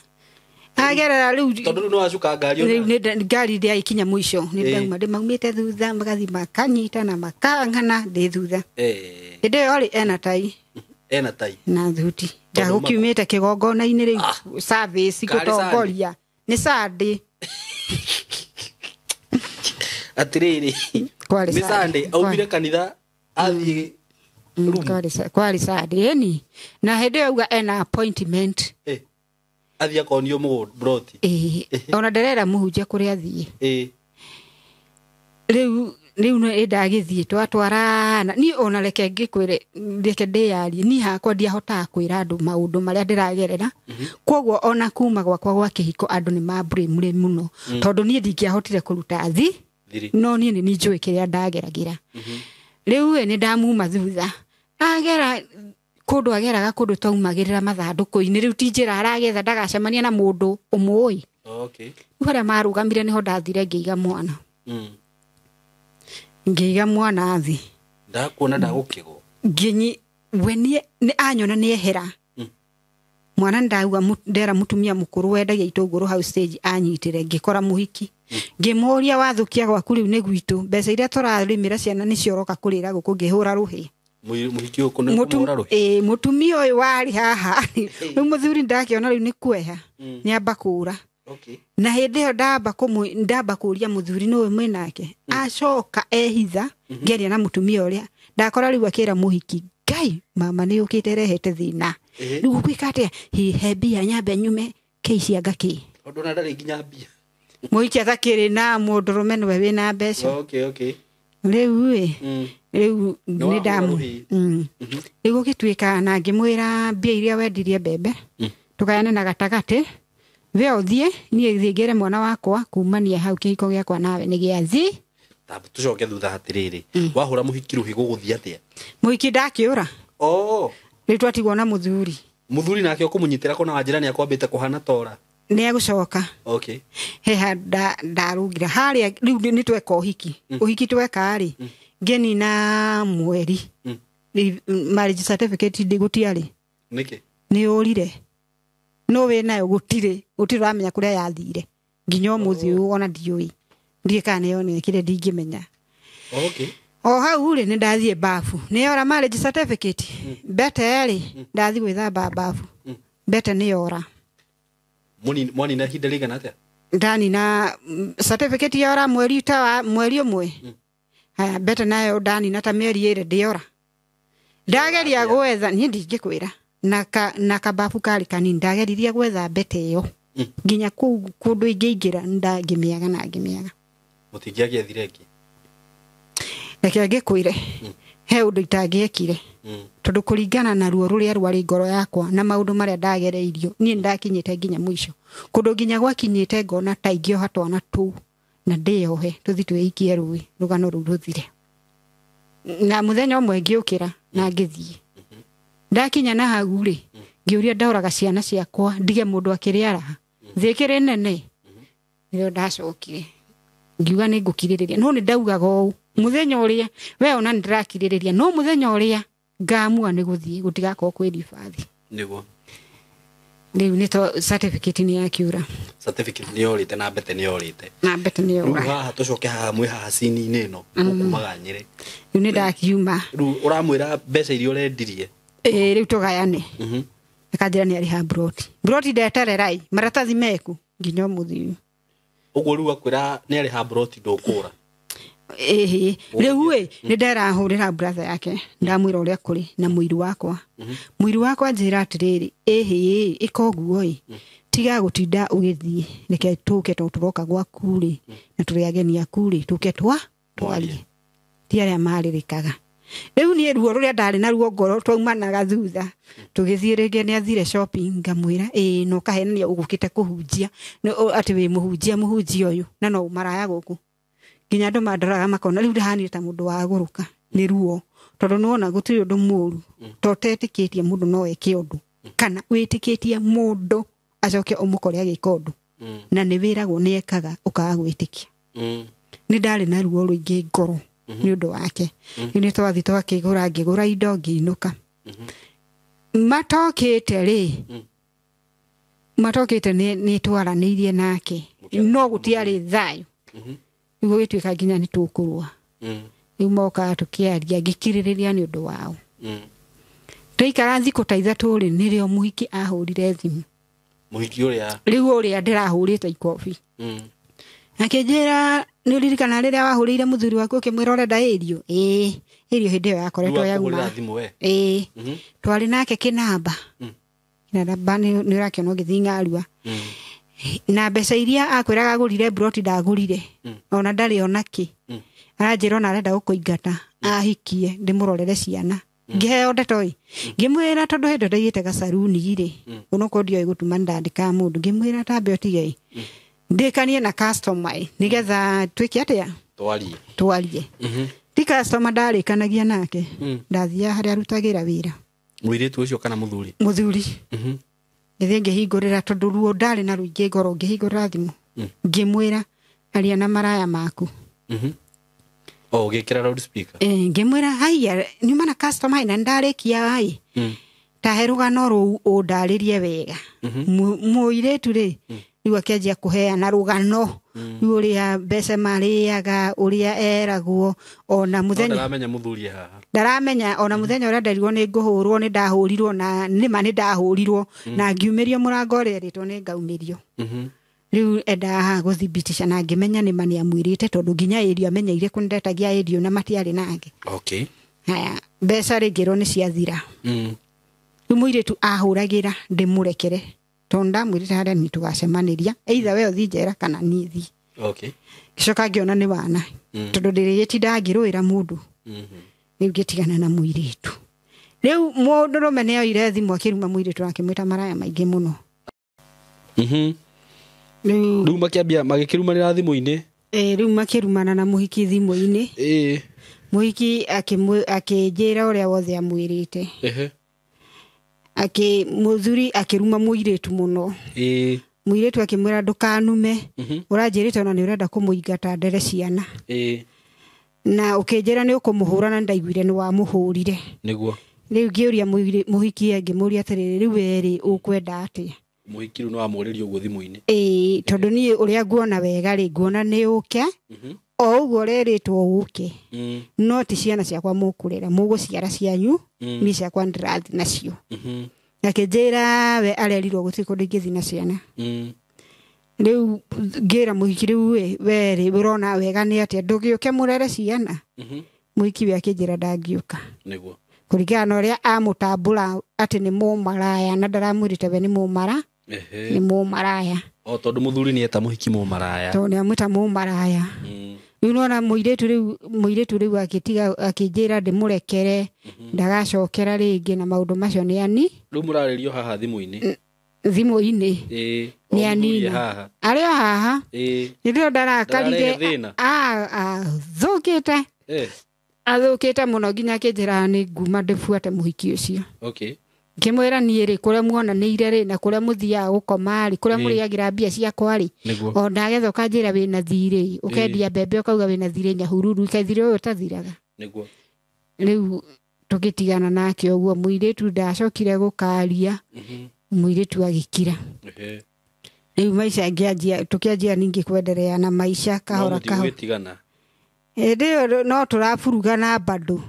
Agerera rĩu tondũ rĩu nĩ wacuka ngari ona. Rĩu nĩ ngari ndĩaikinya mũico nĩ ndauma ndĩmaumĩte thutha magathiĩ makanyita na makang'ana ndĩ thutha. Hĩndĩ ĩyo rĩ ena tai. Ena tai. Na thuti. Ndagũkiumĩte kĩgongona-inĩ rĩu service gũtongoria. Nĩ Sunday. Atĩrĩrĩ. Nĩ Sunday aumire kanitha athiĩ room. Kwarĩ Sunday ĩni. Na hĩndĩ ĩyo auga ena appointment. Athiĩ akonio mũgũnda broti. Ona nderera mũhunjia kũrĩa athiĩ. Rĩu nĩ ndagĩthiĩ twatwarana. Niĩ ona reke ngĩkwĩre reke ndĩyarie niĩ hakwa ndiahotaga kwĩra andũ maũndũ marĩa ndĩragerera. Koguo ona kuma gwakwa gwa kĩhiko andũ nĩ mamblame mũno tondũ niĩ ndingĩahotire kũruta thi no niĩ nĩ njũĩ kĩrĩa ndageragĩra. Rĩu nĩ ndamuma thutha. Agera kũndũ ageraga kũndũ twaumagĩrĩra mathandũkũ-inĩ rĩu ti njĩra aragetha ndagacemania na mũndũ ũmũĩ. Rĩu harĩa marũgamire nĩho ndathire ngĩiga mwana. Ngĩiga mwana thĩ. Ndakuona ndagũkĩgwo. Nginyi we nĩ anyona nĩ ehera. Mwana ndauga ndera mũtumia mũkũrũ wendagia itũngũrũ hau stage anyitĩre ngĩkora mũhiki. Ngĩmũria wathũkia gwaku rĩu nĩ gwitũ mbeca iria tũrarĩmĩra ciana nĩcio ũroka kũrĩra gũkũ ngĩhũra rũhĩ. Mũhiki ũyũ nĩ kũmũhũra rũhĩ? Ĩĩ mũtumia ũyũ warĩ haha. Rĩu mũthuri ndakĩona rĩu nĩ kweha. Nĩamba kũra. Na hĩndĩ ĩyo ndamba kũria mũthuri nĩwe mwĩnake. Acoka ehitha ngĩaria na mũtumia ũrĩa ndakora rĩu akĩra mũhiki Ngai mama nĩ ũkĩte rehete thĩna. Rĩu ũgwĩka atĩa? He mbia nyambe nyume kĩ cianga kĩ. Tondũ ona ndarĩ nginya mbia. Mũhiki atakĩrĩ na mũndũrũme nĩwe wĩna mbeca. Rĩu ĩ rĩu nĩ ndamu. Rĩu gũgĩtuĩka na ngĩmwĩra mbia iria wendirie mbembe tũgayane na gatagatĩ. We ũthiĩ niĩ thiĩ ngĩre mwana wakwa kumania hau kĩhiko gĩakwa nawe nĩ gĩathi. Tũcoke thutha atĩrĩrĩ, wahũra mũhiki rũhĩ gũgũthiĩ atĩa? Mũhiki ndakĩũra. Rĩu twatigwo na mũthuri. Mũthuri nake ũkũmũnyitĩra kũna wanjĩra nĩ akwambĩte kũhana tora. Nĩ egũcoka. He ndarũngira harĩa rĩu nĩ tweka ũhiki. Ũhiki tweka rĩ ngĩnina mweri. Marriage certificate gũtiarĩ. Nĩkĩ? Nĩ ũrire. No wĩ nayo gũtirĩ ũramenya kũrĩa yathire nginya ũmũthĩ ũyũ ona ndiũĩ ndiĩ kana nĩyo nekire ndingĩmenya. Okay. O hau rĩ nĩ ndathiĩ bafu nĩyora marriage certificate mbete rĩ ndathiĩ gwĩthamba bafu mbete nĩyora. Mwanina ihinda rĩigana atĩa? Ndanina certificate yora mweri ta wa mweri ũmwe. Haya mbete nayo ndanina ta mĩeri ĩrĩ ndĩora. Ndageria gwetha niĩ ndingĩkwĩra na kababu karĩ kanini ndageririe gwetha mbete ĩyo nginya kũu kũndũ ingĩingĩra ndangĩmĩaga na ngĩmĩaga. Mũtingĩagĩethire ĩngĩ? Reke ngĩkwĩre he ũndũ itangĩekire tondũ kũringana na ruo rũrĩa rwarĩ ngoro yakwa na maũndũ marĩa ndagereirio niĩ ndakinyĩte nginya mũico kũndũ nginya gwakinyĩte ngona ta ingĩoha twana tũu na ndĩyohe tũthi twĩikie rũĩ rũgano rũu rũthire. Na mũthenya ũmwe ngĩũkĩra na ngĩthiĩ ndakinya na hau rĩ ngĩũria ndaũraga ciana ciakwa ndige mũndũ akĩrĩa raha thĩ ĩkĩrĩ nene. Nĩrĩo ndacokire ngiuga nĩ ngũkirĩrĩria no nĩ ndaugaga ũũ mũthenya ũrĩa we ona nĩ ndĩrakirĩrĩria no mũthenya ũrĩa ngamua nĩ gũthiĩ gũtigakorwo kwĩ ribathi. Nĩguo rĩu nĩ to certificate nĩ yakiura. Certificate nĩ yorĩte na mbete nĩ yorĩte. Na mbete nĩ yora. Rĩu haha tũcoke haha mwĩ haha cini-inĩ ĩno ũkumaga Nyĩrĩ. Rĩu nĩ ndakiuma. Rĩu ũramwĩra mbeca iria ũrendirie. Ĩĩ rĩu tũgayane. Akanjĩra nĩ arĩha mburoti. Mburoti ndetererai maratathi meku nginya ũmũthĩ ũyũ. Ũguo rĩu akwĩra nĩ arĩha mburoti ndũkũra. Ĩhĩ rĩu ĩ nĩ nderahũrĩra brother yake ndamwĩra ũrĩa kũrĩ na mũiru wakwa. Mũiru wakwa anjĩra atĩrĩrĩ ĩhĩ ĩka ũguo ĩ tiga gũtinda ũgĩthiĩ reke tũke tondũ tũroka gwaku rĩ na tũrĩ ageni aku rĩ tũke twarie ti arĩa marĩrĩkaga. Rĩu niĩ ruo rũrĩa ndarĩ naruo ngoro twaumanaga thutha tũgĩthiĩ rĩngĩ nĩ athire shopping ngamwĩra ĩĩ no kahenania ũgũkĩte kũhunjia atĩ wĩ mũhunjia mũhunjia ũyũ na no maraya gũkũ nginya andũ mandoraga makona rĩu ndahanire ta mũndũ wagũrũka nĩ ruo tondũ nĩwona gũtirĩ ũndũ mũũru to ũtetĩkĩtie mũndũ no eke ũndũ kana wĩtĩkĩtie mũndũ acoke ũmũkore agĩka ũndũ na nĩ wĩragwo nĩ ekaga ũkaga gwĩtĩkia. Nĩ ndarĩ na ruo rũingĩ ngoro nĩ ũndũ wake. Rĩu nĩ twathi twakĩgũra ngĩgũra indo ngĩinũka. Matokĩte rĩ matokĩte nĩ twaranĩirie nake no gũtiarĩ thayũ. Rĩu gũgĩtuĩka nginya nĩ tũkũrũa. Rĩu mokaga tũkĩaria ngĩkirĩrĩria nĩ ũndũ wao. Twaikara thikũ ta ithatũ rĩ nĩrĩo mũhiki ahũrire thimũ. Mũhiki ũrĩa? Rĩu ũrĩa ndĩrahũrĩte ikobi. Akĩnjĩra nĩ ũririkana rĩrĩa wahũrĩire mũthuri waku ũkĩmwĩra ũrenda ĩrio? Ĩĩ ĩrio hĩndĩ ĩyo yakoretwo yauma. Ĩĩ twarĩ nake kĩnamba. Kĩnamba nĩ ũrakĩona ũgĩthiĩ ng'arua. Na mbeca iria akwĩraga agũrire mburoti ndagũrire ona ndarĩ ona kĩ. Aranjĩra ona arenda gũkũingata ahikie ndĩmũrorere ciana. Ngĩheo ndeto ĩ ngĩmwĩra tondũ hĩndĩ ndaigĩte gacaruni rĩ onokorwo ndioĩ gũtuma ndandĩkaga mũndũ ngĩmwĩra tambe ũtige ĩ ndĩkanie na customer ĩ nĩgetha twĩke atĩa twarie. Ti customer ndarĩkanagia nake ndathiaga harĩa arutagĩra wĩra. Mũirĩtu ũcio kana mũthuri? Mũthuri. Ngĩthiĩ ngĩhingũrĩra tondũ ruo ndarĩ na rũingĩ ngoro ngĩhingũrĩra thimũ ngĩmwĩra aria na maraya maku. Oh, ũgĩkĩra loudspeaker? Ngĩmwĩra haiya nyuma na customer na ndarĩkia ĩ ta he rũgano rũu ũndarĩrie wega. Mũirĩtu rĩ rĩu akĩanjia kũheana rũgano rĩu ũrĩa mbeca marĩaga ũrĩa eragwo ona mũthenya ndaramenya mũthuri haha ndaramenya ona mũthenya ũrĩa nderirwo nĩ ngũhũrwo nĩ ndahũrirwo na nĩma nĩ ndahũrirwo na ngiumĩrio mũrango ũrĩa erĩtwo nĩ ngaumĩrio. Rĩu endaga gũthibitisha na ngĩmenya nĩma nĩ amwĩrĩte tondũ nginya ĩrio amenyeire kũndetagia ĩrio na matiarĩ nake. Okay. Haya mbeca rĩngĩrwo nĩ ciathira. Rĩu mũirĩtu ahũragĩra ndĩmũrekere tondũ ndamwĩrĩte harĩa nĩ tũgacemanĩria either we ũthiĩ njera kana niĩ thiĩ. Okay. Ngĩcoka ngĩona nĩ wana tondũ ndĩrĩgĩtindaga ngĩrũĩra mũndũ. Rĩu ngĩtigana na mũirĩtu. Rĩu mũndũrũme nĩ oire thimũ akĩruma mũirĩtu akĩmwĩta maraya maingĩ mũno. Rĩu makĩambia magĩkĩrumanĩra thimũ-inĩ. Rĩu makĩrumana na mũhiki thimũ-inĩ. Mũhiki akĩnjĩra ũrĩa wothe amwĩrĩte. Mũthuri akĩruma mũirĩtu mũno. Mũirĩtu akĩmwĩra ndũkanume ũranjĩrĩte ona nĩ ũrenda kũmũingata ndere ciana. Na ũkĩnjĩra nĩ ũkũmũhũra na ndaiguire nĩ wamũhũrire. Nĩguo. Rĩu ngĩũria mũhiki ngĩmũria atĩrĩrĩ rĩu we rĩ ũkwenda atĩa? Mũhiki rĩu nĩ wamũrĩria ũguo thimũ-inĩ. Ĩĩ, tondũ niĩ ũrĩa nguona wega rĩ, nguona nĩ ũke o ũguo ũrerĩtwo ũke, no ti ciana ciakwa mũkũrera, mũgũciara cianyu, niĩ ciakwa ndĩrathiĩ nacio. Akĩnjĩra we arerirwo gũtirĩ kũndũ ingĩthiĩ na ciana. Rĩu ngĩra mũhiki rĩu we werĩ ũrona wega nĩ atĩa, ndũgĩũke mũrere ciana. Mũhiki we akĩnjĩra ndangĩũka. Nĩguo. Kũringana na ũrĩa amũtambũra atĩ nĩ mũmaraya, na ndaramwĩrĩte we nĩ mũmara, nĩ mũmaraya. O tondũ mũthuri nĩ eta mũhiki mũmaraya. Tondũ nĩ amwĩta mũmaraya. Rĩu nona mũirĩtu rĩu agĩtiga akĩnjĩra ndĩmũrekere, ndagacokera rĩngĩ na maũndũ macio nĩ ani. Rĩu mũrarĩrio haha thimũ-inĩ. Thimũ-inĩ. Nĩ anina. Arĩ o haha. Nĩ ndĩrona ndarakarire. Athũkĩte. Athũkĩte mũno nginya akĩnjĩra nĩ nguma ndĩbuate mũhiki ũcio. Okay. Ngĩmwĩra niĩ rĩ, kũrĩa muonanĩire rĩ, na kũrĩa mũthiaga gũkoma rĩ, kũrĩa mũrĩagĩra mbia ciakwa rĩ, o ndagetha ũkanjĩra wĩna thirĩ, ũkendia mbembe ũkauga wĩna thirĩ Nyahururu, ikathirĩ ũyũ ũtathiraga. Nĩguo. Rĩu tũgĩtigana nake ũguo, mũirĩtu ndacokire gũkaria, mũirĩtu agĩkira. Rĩu maica ngĩanjia, tũkĩanjia ningĩ kwenderea na maica kahora kahora. Hĩndĩ ĩyo no tũraburugana bado.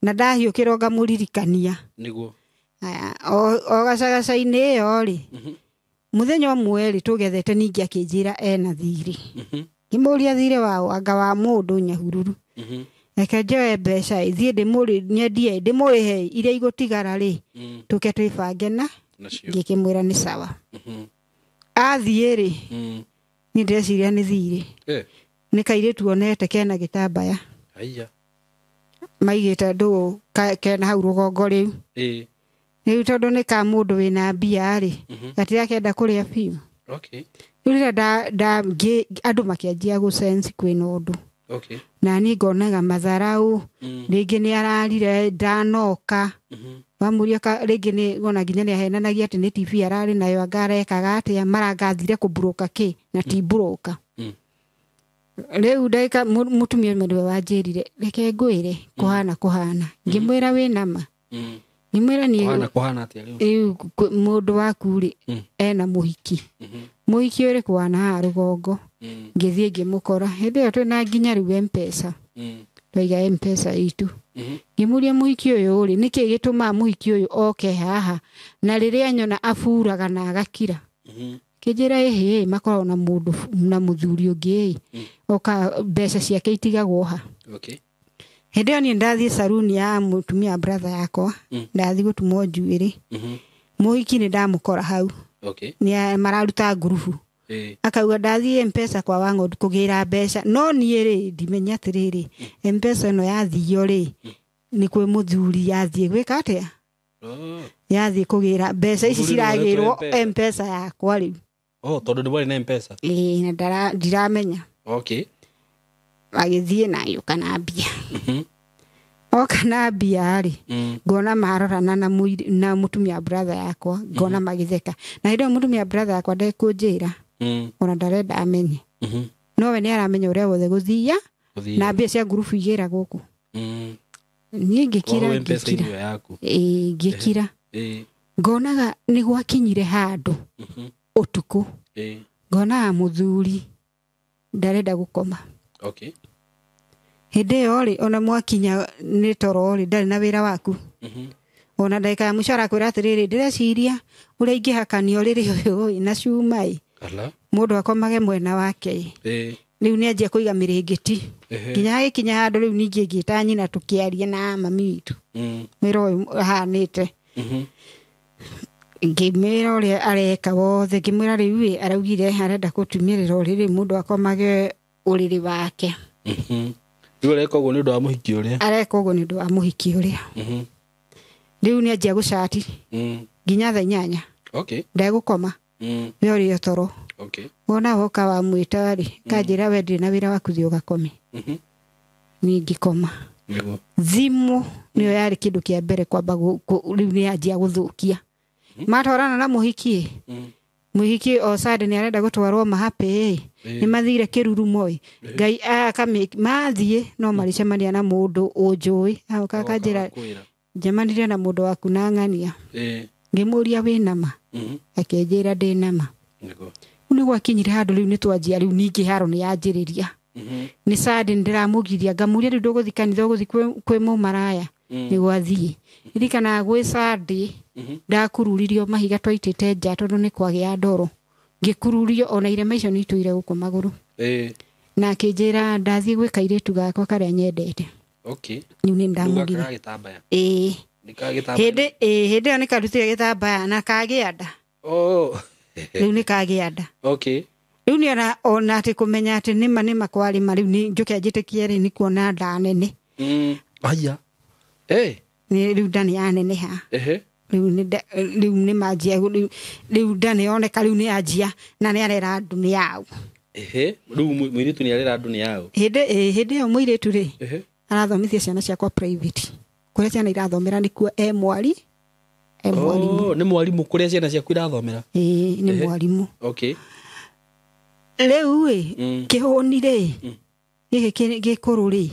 Na ndahiũkĩrwo ngamũririkania. Nĩguo. O gacagaca-inĩ ĩyo rĩ, mũthenya ũmwe rĩ, tũgethete ningĩ akĩnjĩra ena thirĩ. Ngĩmũria thirĩ waũ, anga wa mũndũ Nyahururu. Reke njoe mbeca thiĩ nyendie ndĩmũrĩhe iria igũtigara rĩ, tũke twĩbange na ngĩkĩmwĩra nĩ sawa. Athiĩ rĩ, niĩ ndĩreciria nĩ thirĩ. Nĩ kairĩtu onete kena gĩtambaya. Maigĩte ndũgũ kena hau rũgongo rĩu. Rĩu tondũ nĩ ka mũndũ wĩna mbia rĩ, gatirakenda kũrĩa biũ. Rĩu rĩrĩa andũ makĩanjia gũ-sense kwĩna ũndũ. Na niĩ ngonaga matharau, rĩngĩ nĩ ararire ndanoka. Wamũria rĩngĩ nĩ ona nginya nĩ ahenanagia atĩ nĩ TV ararĩ nayo, anga arekaga atĩa, marangathire kũmburoka kĩ na ti mburoka. Rĩu ndagĩka mũtumia ũmwe nĩwe wanjĩrire reke ngwĩre kũhana kũhana. Ngĩmwĩra wĩna ma. Ngĩmwĩra niĩ kũhana atĩa rĩu? Rĩu mũndũ waku rĩ, ena mũhiki. Mũhiki ũrĩkũ wana haha rũgongo? Ngĩthiĩ ngĩmũkora. Hĩndĩ ĩyo twĩna nginya rĩu M-Pesa. Twaiga M-Pesa itũ. Ngĩmũria mũhiki ũyũ rĩ, nĩkĩ gĩtũmaga mũhiki ũyũ oke haha na rĩrĩa nyona aburaga na agakira? Kĩnjĩra ĩhĩ, makoragwo na mũndũ na mũthuri ũngĩ ĩ, oka mbeca ciake itigagwo ha. Hĩndĩ ĩyo niĩ ndathiĩ saruni ya mũtumia brother yakwa, ndathiĩ gũtumwo njuĩrĩ. Mũhiki nĩ ndamũkora hau. Nĩ mararuta ngurubu. Akauga ndathiĩ M-Pesa kwa Wang'ondu kũgĩra mbeca, no niĩ rĩ ndimenya atĩrĩrĩ, M-Pesa ĩno yathio rĩ, nĩ kwĩ mũthuri yathiĩ gwĩka atĩa? Yathiĩ kũgĩra mbeca ici ciragĩrwo M-Pesa yakwa rĩu. Tondũ nĩ warĩ na M-Pesa? Ĩĩ, na ndiramenya. Agĩthiĩ na agĩũka na mbia. Oka na mbia rĩ, ngona marorana na mũtumia brother yakwa, ngona magĩtheka. Na hĩndĩ ĩyo mũtumia brother yakwa ndekũnjĩra, ona ndarenda amenye. No we nĩ aramenya ũrĩa wothe gũthia, na mbia cia ngurubu igĩra gũkũ. Niĩ ngĩkira, ngĩkira. Ĩĩ, ngĩkira. Ngonaga nĩ gwakinyire handũ ũtukũ. Ngonaga mũthuri ndarenda gũkoma. Hĩndĩ ĩyo rĩ, ona mwakinya nĩ toro rĩ, ndarĩ na wĩra waku. Ona ndagĩka ya mũico arakwĩra atĩrĩrĩ, ndĩreciria ũrĩa ingĩhakanio rĩrĩ ũyũ ĩ, na cuma ĩ. Mũndũ akomage mwena wake ĩ. Rĩu nĩ anjia kũiga mĩrĩngĩti. Nginya agĩkinya handũ rĩu ningĩ ngĩta nyina tũkĩaria na mami witũ. Wĩra ũyũ ahanĩte. Ngĩmwĩra ũrĩa areka wothe, ngĩmwĩra rĩu ĩ, araugire arenda gũtumĩrĩra ũrĩrĩ, mũndũ akomage ũrĩrĩ wake. Rĩu areka ũguo nĩ ũndũ wa mũhiki ũrĩa? Areka ũguo nĩ ũndũ wa mũhiki ũrĩa. Rĩu nĩ anjia gũcati. Nginya thaa inyanya. Ndegũkoma. Nĩ ũrĩo toro. Wona woka wamwĩta rĩ, kanjĩra we ndirĩ na wĩra waku thiĩ ũgakome. Niĩ ngĩkoma. Thimũ nĩyo yarĩ kĩndũ kĩa mbere kwamba rĩu nĩ yanjia gũthũkia. Matwarana na mũhiki ĩ. Mũhiki o Sunday nĩ arenda gũtwarwo mahapĩ ĩ. Nĩ mathire kĩrurumo ĩ. Ngai mathiĩ no marĩcemania na mũndũ ũnjũĩ. Agoka akanjĩra, njemanire na mũndũ waku na ng'ania. Ngĩmũria wĩna ma? Akĩnjĩra ndĩ nama. Nĩguo. Rĩu nĩ gwakinyire handũ rĩu nĩ twanjia rĩu ningĩ haro nĩ yanjĩrĩria. Nĩ sande ndĩramũgiria ngamũria rĩu ndũgũthiĩ kanitha ũgũthiĩ kwĩ mũmaraya. Nĩguo athiĩ. Ririkanaga gwĩ sande ndakururirio mahiga twaitĩte nja tondũ nĩ kwagĩa ndoro. Ngĩkururio ona irema icio nĩ itũire gũkũ magũrũ. Na akĩnjĩra ndathiĩ gwĩ kairĩtu gakwa karĩa nyendete. Okay. Rĩu nĩ ndamũgiria. Gaka gĩtambaya. Ĩĩ. Nĩ ka gĩtambaya. Hĩndĩ ĩyo nĩ karutire gĩtambaya na kagĩa nda. Oh. Rĩu nĩ kagĩa nda. Okay. Rĩu nĩ ona atĩ kũmenya atĩ nĩma nĩma kwarĩma rĩu nĩ njũke njĩtĩkie rĩ nĩ kuona nda nene. Aya. Eh. Nĩ rĩu nda nĩ yaneneha. Ehe. Rĩu nĩ manjia rĩu nda nĩ yoneka rĩu nĩ yanjia na nĩ arera andũ nĩ yao. Ehe. Rĩu mũirĩtu nĩ arera andũ nĩ yao. Hĩndĩ ĩyo mũirĩtu rĩ Ehe. arathomithia ciana ciakwa private. Kũrĩa ciana irathomera nĩkuo e mwari. E mwarimu. Oh, nĩ mwarimu kũrĩa ciana ciaku irathomera. Ĩĩ, nĩ mwarimu. Okay. Rĩu ĩ kĩhũni rĩ gĩkĩ gĩkũrũ rĩ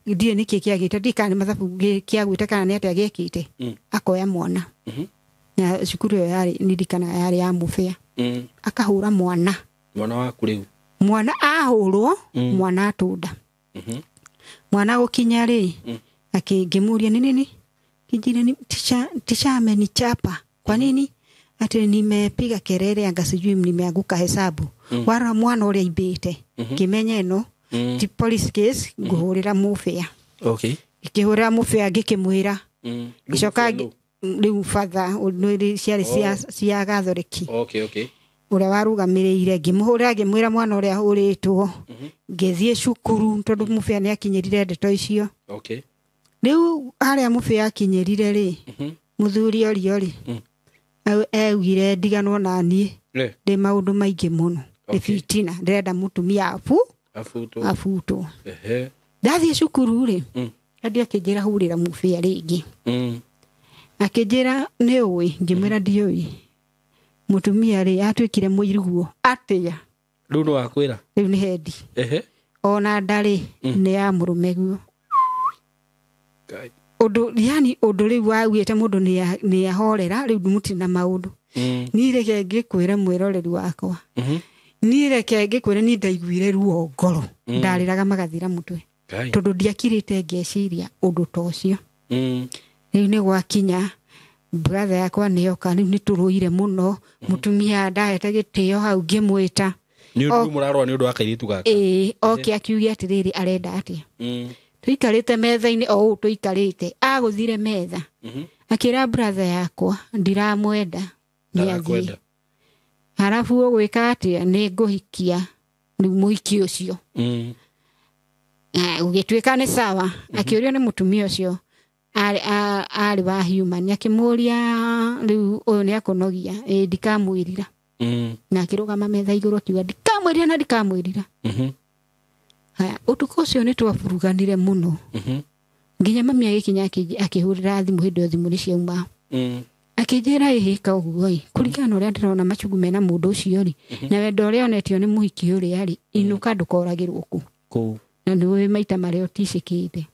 ndiũĩ nĩkĩ kĩagĩte ndiũĩ kana nĩ mathabu kĩagwĩte kana nĩ atĩa gĩekĩte akoya mwana. Na cukuru ĩyo yarĩ ndirikanaga yarĩ ya mũbĩa. Akahũra mwana. Mwana waku rĩu. Mwana ahũrwo mwana atũnda. Mwana gũkinya rĩ akĩngĩmũria nĩ nini kijira ni tisha amenichapa kwa nini ati nimepiga kelele anga sijui nimeanguka hesabu. Wara mwana ũrĩa imbĩte ngĩmenya ĩno ti police case ngũhũrĩra mũbĩa. Okay. Ngĩhũrĩra mũbĩa ngĩkĩmwĩra. Ngĩcoka rĩu father ciarĩ cia Gatholiki. Okay, okay. Ũrĩa warũgamĩrĩire ngĩmũhũrĩra ngĩmwĩra mwana ũrĩa ahũrĩtwo. Ngĩthiĩ cukuru tondũ mũbĩa nĩ akinyĩrire ndeto icio. Okay. Rĩu harĩa mũbĩa akinyĩrire rĩ mũthuri ũrĩa rĩ augire ndiganwo na niĩ ndĩ maũndũ maingĩ mũno. Nĩ fitina ndĩrenda mũtumia abutwo. Ehe. Ndathiĩ cukuru rĩ andi akĩnjĩra hũrĩra mũbĩa rĩngĩ. Akĩnjĩra nĩ ũĩ ngĩmwĩra ndiũĩ. Mũtumia rĩ atuĩkire mũiriguo atĩa. Rĩu nĩ wakwĩra. Rĩu nĩ hendi. Ehe. Ona ndarĩ nĩ ya mũrũme guo. Ũndũ yani ũndũ rĩu waugĩte mũndũ nĩ ahorera rĩu mũtirĩ na maũndũ. Niĩ reke ngĩkwĩre mwĩroreri wakwa. Niĩ reke ngĩkwĩre niĩ ndaiguire ruo ngoro. Ndarĩraga magathira mũtwe. Tondũ ndiakirĩte ngeciria ũndũ ta ũcio. Rĩu nĩ gwakinya brother yakwa nĩoka rĩu nĩ tũrũire mũno. Mũtumia ndahete gĩtĩo hau ngĩmwĩta. Nĩ ũndũ mũrarũa nĩ ũndũ wa kairĩtu gaka. Ĩĩ, oke akiuge atĩrĩrĩ arenda atĩa. Tũikarĩte metha-inĩ o ũũ tũikarĩte agũthire metha. Akĩra brother yakwa ndiramwenda nĩ athiĩ. Halafu ũgwĩka atĩa nĩ ngũhikia rĩu mũhiki ũcio. Ũgĩtuĩka nĩ sawa. Akĩũrio nĩ mũtumia ũcio arĩ wa human akĩmũria rĩu ũyũ nĩ akũnogia ĩ ndikamwĩrira. Na akĩrũgama metha igũrũ akiuga ndikamwĩrira na ndikamwĩrira. Haya ũtukũ ũcio nĩ twaburuganire mũno. Nginya mami agĩkinya akĩhũrĩra thimũ hĩndĩ ĩyo thimũ nĩ ciauma. Akĩnjĩra ĩhĩka ũguo ĩ kũringana na ũrĩa ndĩrona machungu mena mũndũ ũcio rĩ na wendo ũrĩa onetio nĩ mũhiki ũrĩa rĩ inũka ndũkoragĩrwo kũu. Na nĩ ũĩ maita marĩa ũticĩkĩte.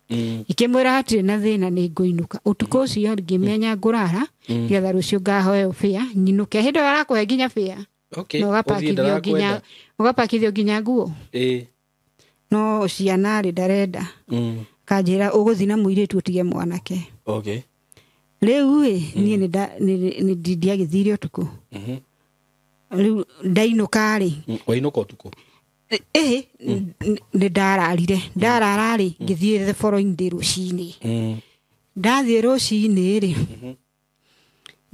Ikĩmwĩra hatirĩ na thĩna nĩ ngũinũka. Ũtukũ ũcio ngĩmenya ngũrara nĩgetha rũciũ ngahoeo bĩa nyinũke. Hĩndĩ ĩyo arakũhe nginya bĩa. Okay. Na ũgapakithio nginya nguo. No ciana rĩ ndarenda. Kanjĩra ũgũthiĩ na mũirĩtu ũtige mwanake. Okay. Rĩu ĩ niĩ nĩ ndiagĩthire ũtukũ. Rĩu ndainũka rĩ. Wainũka ũtukũ? Ĩĩ nĩ ndararire. Ndarara rĩ ngĩthiĩ the following day rũcinĩ. Ndathiĩ rũcinĩ rĩ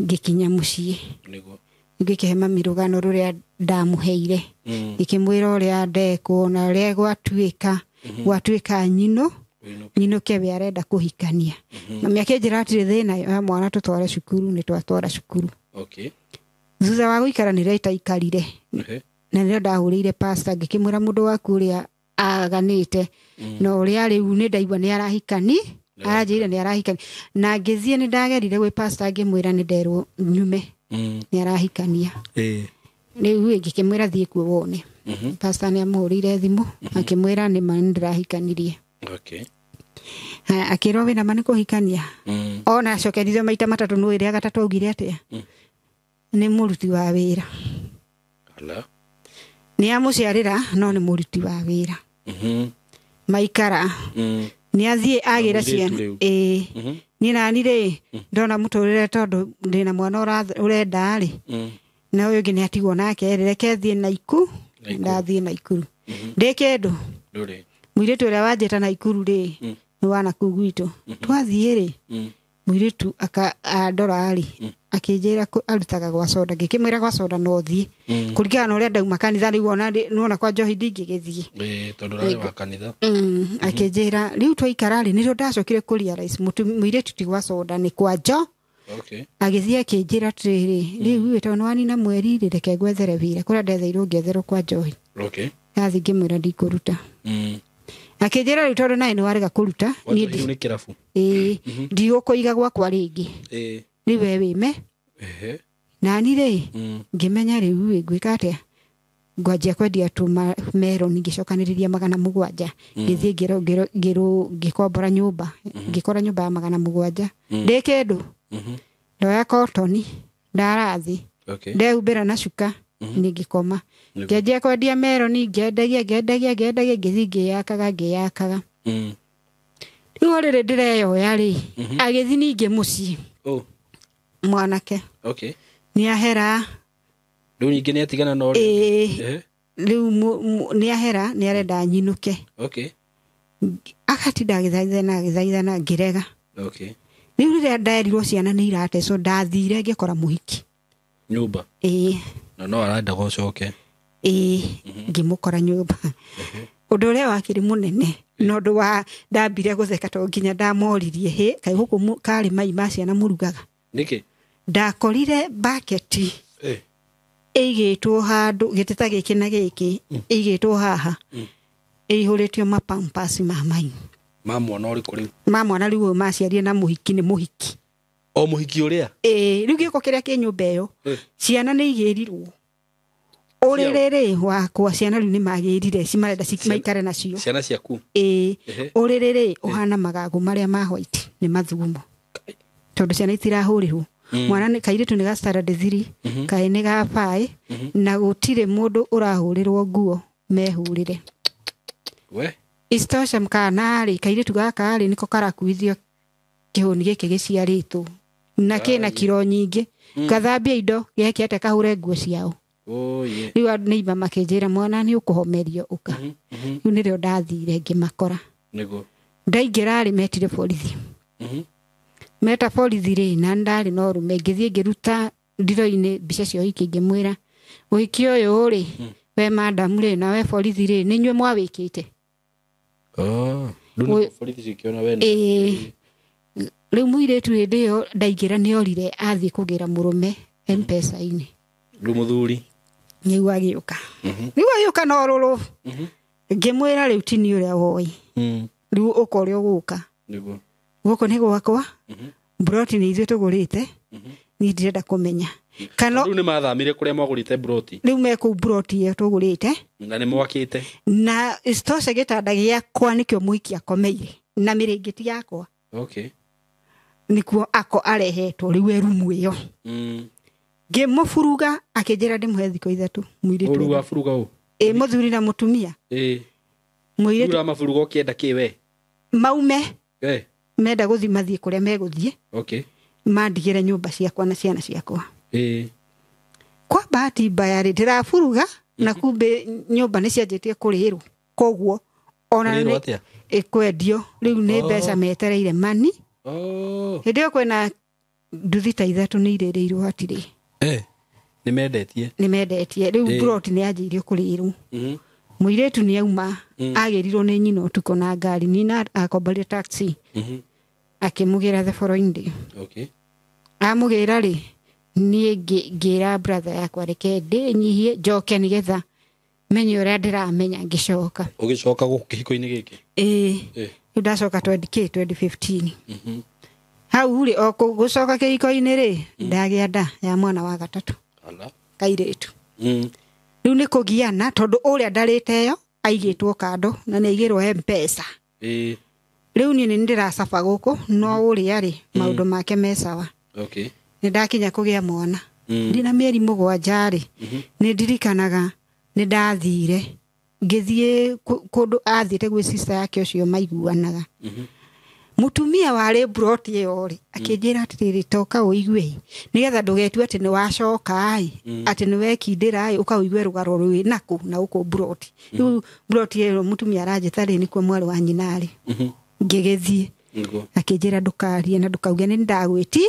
ngĩkinya mũciĩ. Nĩguo. Ngĩkĩhe mami rũgano rũrĩa ndamũheire. Ngĩkĩmwĩra ũrĩa ndekwo na ũrĩa gwatuĩka. Gwatuĩka nyino. Nyinũke we arenda kũhikania. Mami akĩnjĩra hatirĩ thĩna ya mwana tũtware cukuru nĩ twatwara cukuru. Okay. Thutha wa gũikara nĩrĩo itaikarire. Na nĩrĩo ndahũrĩire pastor ngĩkĩmwĩra mũndũ waku ũrĩa aganĩte na ũrĩa rĩu nĩ ndaigua nĩ arahikani aranjĩrire nĩ arahikani na ngĩthiĩ nĩ ndagerire gwĩ pastor ngĩmwĩra nĩ nderwo nyume nĩ arahikania. Rĩu ngĩkĩmwĩra thiĩ kuo wone. Pastor nĩ amũhũrĩire thimũ akĩmwĩra nĩ ma nĩndĩrahikanirie. Okay. Akĩrwo wĩna ma nĩ kũhikania. Ona acokerire maita matatũ nĩ ũrĩa gatatũ augire atĩa. Nĩ mũruti wa wĩra. Ala. Nĩ amũciarĩra no nĩ mũruti wa wĩra. Maikara. Nĩ athiĩ agĩra ciana. Ĩĩ. Niĩ nani rĩ ndona mũtũrĩre tondũ ndĩna mwana ũrenda rĩ. Na ũyũ ũngĩ nĩ atigwo nake rĩ reke thiĩ Naikuru. Ndathiĩ Naikuru. Ndĩ kĩndũ. Ndũrĩ. Mũirĩtu ũrĩa wanjĩta Naikuru rĩ nĩ wa nakũu gwitũ. Twathiĩ rĩ mũirĩtu andora rĩ akĩnjĩra arutaga gwa soda ngĩkĩmwĩra gwa soda no thiĩ kũringana na ũrĩa ndauma kanitha rĩu ona nĩwona kwa njohi ndingĩgĩthiĩ. Tondũ ũrarĩ wa kanitha. Akĩnjĩra rĩu twaikara rĩ nĩrĩo ndacokire kũ realize mũirĩtu ti gwa soda nĩ kwa njo. Okay. Agĩthiĩ akĩnjĩra atĩrĩrĩ rĩu tondũ nĩwanina mweri rĩ reke ngwethere wĩra kũrĩa ndetheirwo ngĩetherwo kwa njohi. Okay. Ndathiĩ ngĩmwĩra ndikũruta. Akĩnjĩra rĩu tondũ nawe nĩwarega kũruta niĩ nĩ kĩrabu. Ĩĩ ndigũkũiga gwakwa rĩngĩ. Ĩĩ. Rĩu we wĩme. Nani rĩ ngĩmenya rĩu ngwĩka atĩa ngwanjia kwendia tũmeroni ngĩcokanĩrĩria 700 ngĩthiĩ ngĩkombora nyũmba ngĩkora nyũmba ya 700 ndĩ kĩndũ. Ndoya kotoni ndarathi ndehumbĩra na cuka ningĩkoma ngĩanjia kwendia meroni ngĩendagia ngĩthiĩ ngĩyakaga. Rĩu o rĩrĩ ndĩreyoya rĩ agĩthiĩ ningĩ mũciĩ. Mwanake. Okay. Nĩ ahera. Rĩu ningĩ nĩ atigana na ũrĩa. Rĩu nĩ ahera nĩ arenda nyinũke. Okay. Agatinda agĩthaithana ngĩrega. Okay. Rĩu rĩrĩa nderirwo ciana nĩ iratecwo ndathire ngĩkora mũhiki. Nyũmba. Ĩĩ. Na no arenda gũcoke. Ĩĩ ngĩmũkora nyũmba. Ũndũ ũrĩa wakĩrĩ mũnene na ũndũ wa ndambire gũtheka tondũ nginya ndamoririe hĩ kaĩ gũkũ karĩ mai ma ciana mũrugaga. Nĩkĩ? Ndakorire baketi ĩigĩtwo handũ gĩtĩ ta gĩkĩ na gĩkĩ ĩigĩtwo haha ĩihũrĩtio mapampasi ma mai. Ma mwana ũrĩkũ rĩu? Ma mwana rĩu ũyũ maciarire na mũhiki nĩ mũhiki. O mũhiki ũrĩa? Ĩĩ rĩu gĩko kĩrĩa kĩ nyũmba ĩyo ciana nĩ igĩrirwo. Ũrĩrĩ rĩ wakwa ciana rĩu nĩ magĩrire cimarenda maikare nacio. Ciana ciaku? Ĩĩ. Ũrĩrĩ rĩ ũhana magago marĩa ma white nĩ mathugumo. Tondũ ciana itirahũrĩrwo. Mwana nĩ kairĩtu nĩ ga standard 3 kaĩ nĩ ga 5 na gũtirĩ mũndũ ũrahũrĩrwo nguo mehũrĩre. We? Isitoshe kana rĩ kairĩtu gaka rĩ nĩko karakuithio kĩhũni gĩkĩ gĩciarĩtwo na kĩna kiro nyingĩ gathambia indo geke atĩa kahũre nguo ciao. Rĩu neighbor makĩnjĩra mwana nĩ ũkũhomerio ũka. Rĩu nĩrĩo ndathire ngĩmakora. Nĩguo. Ndaingĩra rĩ metire borithi. Meta borithi rĩ na ndarĩ na ũrũme ngĩthiĩ ngĩruta ndiro-inĩ mbica cia ũhiki ngĩmwĩra ũhiki ũyũ rĩ we madam rĩ na we borithi rĩ nĩ inyuĩ mwawĩkĩte. Rĩu nĩguo borithi cikĩona we. Ĩĩ. Rĩu mũirĩtu hĩndĩ ĩyo ndaingĩra nĩ orire athiĩ kũgĩra mũrũme M-Pesa-inĩ. Rĩu mũthuri nĩguo agĩũka. Rĩu agĩũka na ũrũrũ. Ngĩmwĩra rĩu ti niĩ ũrĩa woĩ. Rĩu ũka ũrĩa ũgũka. Nĩguo. Gũkũ nĩ gwakwa. Mburoti nĩ ithuĩ tũgũrĩte. Niĩ ndirenda kũmenya. Kana rĩu nĩ mathamire kũrĩa mwagũrĩte mburoti. Rĩu me kũu mburoti ĩyo tũgũrĩte. Na nĩ mwakĩte. Na isitoshe gĩtanda gĩakwa nĩkĩo mũhiki akomeire na mĩrĩngĩti yakwa. Okay. Nĩkuo ako arehetwo rĩu e rumu ĩyo. Ngĩmũburuga akĩnjĩra ndĩmũhe thikũ 3 mũirĩtu. Ũru waburuga ũ? Ĩ mũthuri na mũtumia. Ĩ. Mũirĩtu. Ũru maburuga ũkĩenda kĩ we? Maume. Menda gũthiĩ mathiĩ kũrĩa megũthiĩ. Okay. Mandigĩre nyũmba ciakwa na ciana ciakwa. Ĩ. Kwa bahati mbaya rĩ ndĩraburuga na kumbe nyũmba nĩ cianjĩtie kũrĩrwo. Koguo ona nĩ ĩkwendio rĩu nĩ mbeca metereire mani. Hĩndĩ ĩyo kwĩna nduthi ta 3 nĩ irĩrĩirwo hatirĩ. Nĩ mendetie. Nĩ mendetie. Rĩu plot nĩ yanjĩirio kũrĩrwo. Mũirĩtu nĩ auma agĩrirwo nĩ nyina ũtukũ na ngari nina akomborire taxi. Akĩmũgĩra the following day. Okay. Amũgĩra rĩ niĩ ngĩra brother yakwa reke ndĩnyihie njoke nĩgetha menye ũrĩa ndĩramenya ngĩcoka. Ũgĩcoka gũkũ kĩhiko-inĩ gĩkĩ? Ĩĩ. Rĩu ndacoka 2015. Hau rĩ o gũcoka kĩhiko-inĩ rĩ ndagĩa nda ya mwana wa gatatũ. Ala. Kairĩtu. Rĩu nĩ kũgiana tondũ ũrĩa ndarĩte ĩyo aigĩtwo kando na nĩ aigĩrwo M-Pesa. Ĩĩ. Rĩu niĩ nĩ ndĩracaba gũkũ no ũrĩa rĩ maũndũ make me sawa. Okay. Nĩ ndakinya kũgĩa mwana. Ndĩna mĩeri 7 rĩ, nĩ ndirikanaga nĩ ndathire ngĩthiĩ kũndũ athiĩte gwĩ sister yake ũcio maiguanaga. Mũtumia warĩ mburoti ĩyo rĩ, akĩnjĩra atĩrĩrĩ, toka ũigue nĩgetha ndũgetue atĩ nĩ wacoka ĩ, atĩ nĩ wekindĩra ĩ, ũka ũigue rũgaro rwĩ nakũ na gũkũ mburoti. Rĩu mburoti ĩyo mũtumia aranjĩta rĩ, nĩkuo mwarĩ wa nyina rĩ. Ngĩgĩthiĩ. Akĩnjĩra ndũkarie na ndũkauge nĩ ndagwĩti.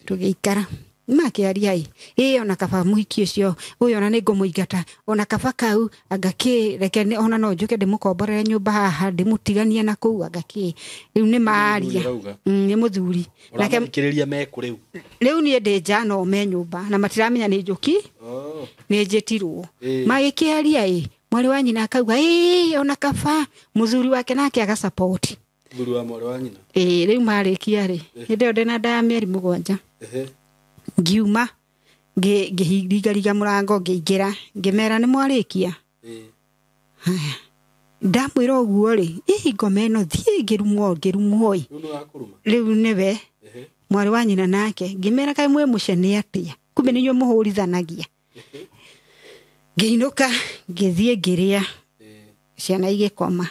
Tũgĩikara. Makĩaria ĩ, ĩ ona kaba mũhiki ũcio ũyũ ona nĩ ngũmũingata, ona kaba kau anga kĩ, reke ona no njũke ndĩmũkomborere nyũmba haha ndĩmũtiganie na kũu anga kĩ. Rĩu nĩ maria. Nĩ mũthuri. Nake ũramathikĩrĩria mekũ rĩu? Rĩu niĩ ndĩ nja no me nyũmba na matiramenya nĩ njũki. Nĩ njĩtirwo. Magĩkĩaria ĩ, mwarĩ wa nyina akauga ĩ ona kaba, mũthuri wake nake agasupport. Mũthuri wa mwarĩ wa nyina? Ĩ, rĩu marĩkia rĩ, hĩndĩ ĩyo ndĩna nda ya mĩeri 7. Ngiuma ngĩhingariga mũrango ngĩingĩra ngĩmera nĩ mwarĩkia. Haya, ndamwĩra ũguo rĩ, ĩ ngoma ĩno thiĩ ngĩrumwo ngĩrumwo ĩ. Rĩu nĩwe mwarĩ wa nyina nake ngĩmera kaĩ mwĩ mũcene atĩa, kumbe nĩ inyuĩ mũhũrithanagia. Ngĩinũka ngĩthiĩ ngĩrĩa, ciana igĩkoma.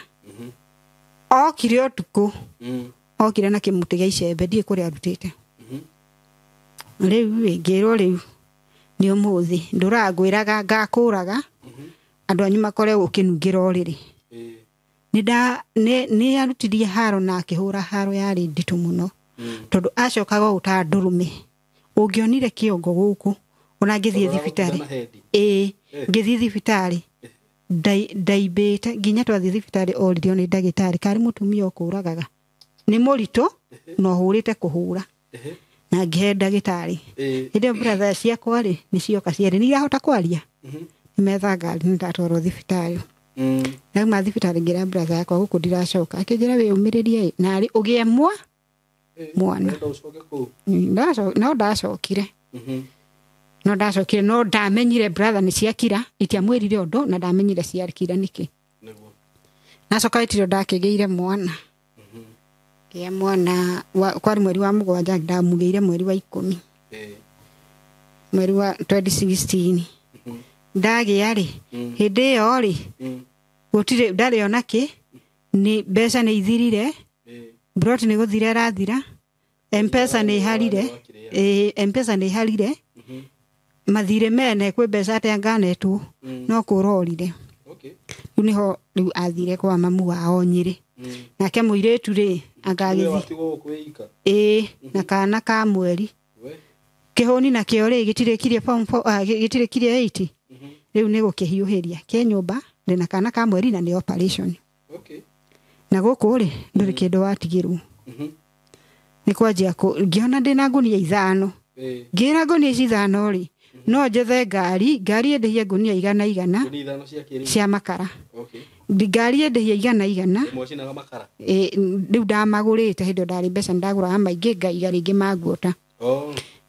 Okire ũtukũ, okire na kĩmũtĩ gĩa icembe ndiĩ kũrĩa arutĩte. Rĩu ngĩrwo rĩu nĩ ũmũthĩ ndũrangwĩraga ngakũraga andũ anyu makore ũkĩnungĩra ũrĩrĩ. Nĩ arutirie haro na akĩhũra haro yarĩ nditũ mũno, tondũ acokaga ũũ ta ndũrũme. Ũngĩonire kĩongo gũkũ ona ngĩthiĩ thibitarĩ, ĩĩ ngĩthiĩ thibitarĩ ndaimbĩte nginya twathiĩ thibitarĩ oririo nĩ ndagĩtarĩ karĩ mũtumia ũkũragaga nĩ mũritũ na ũhũrĩte kũhũra. Na ngĩhe ndagĩtarĩ. Hĩndĩ ĩyo brother ciakwa rĩ, nĩ cioka cierĩ, nĩ irahota kwaria. Nĩ metha ngari nĩ ndatwarwo thibitarĩ. Ndauma thibitarĩ ngĩra brother yakwa gũkũ ndiracoka, akĩnjĩra wĩyũmĩrĩrie na arĩ ũgĩe mwana. No ndacokire. No ndacokire, no ndamenyire brother nĩ ciakira, itiamwĩrire ũndũ na ndamenyire ciakira nĩkĩ. Nacoka ĩtiro ndakĩgĩire mwana. Kĩa mwana kwarĩ mweri wa 7 ndamugĩire mweri wa 10. Mweri wa 2016. Ndagĩa rĩ, hĩndĩ ĩyo rĩ, gũtirĩ ndarĩ ona kĩ, nĩ mbeca nĩ ithirire, broti nĩ gũthira ĩrathira, M-Pesa nĩ iharire, M-Pesa nĩ iharire, mathirĩ mene kwĩ mbeca atĩa nganetwo, no kũrorire. Rĩu nĩho rĩu athire kwa mamu wao Nyĩrĩ. Nake mũirĩtu rĩ, angagĩthiĩ. Ĩĩ, na kana ka mweri. Kĩhũni nakĩo rĩ, gĩtirĩkirie form 4, gĩtirĩkirie 8. Rĩu nĩ gũkĩhiũhĩria. Kĩ nyũmba, ndĩna kana ka mweri na nĩ operation. Na gũkũ rĩ, ndũrĩ kĩndũ watigĩrwo. Nĩ kwanjia ngĩona ndĩna ngũnia 5. Ngĩra ngũnia ici 5 rĩ, no njethe ngari, ngari ĩndĩhie ngũnia 100 cia makara. Ngari ĩndĩhie 100. Rĩu ndamagũrĩte hĩndĩ ĩyo ndarĩ mbeca ndagũraga maingĩ ngaiga rĩngĩ manguota.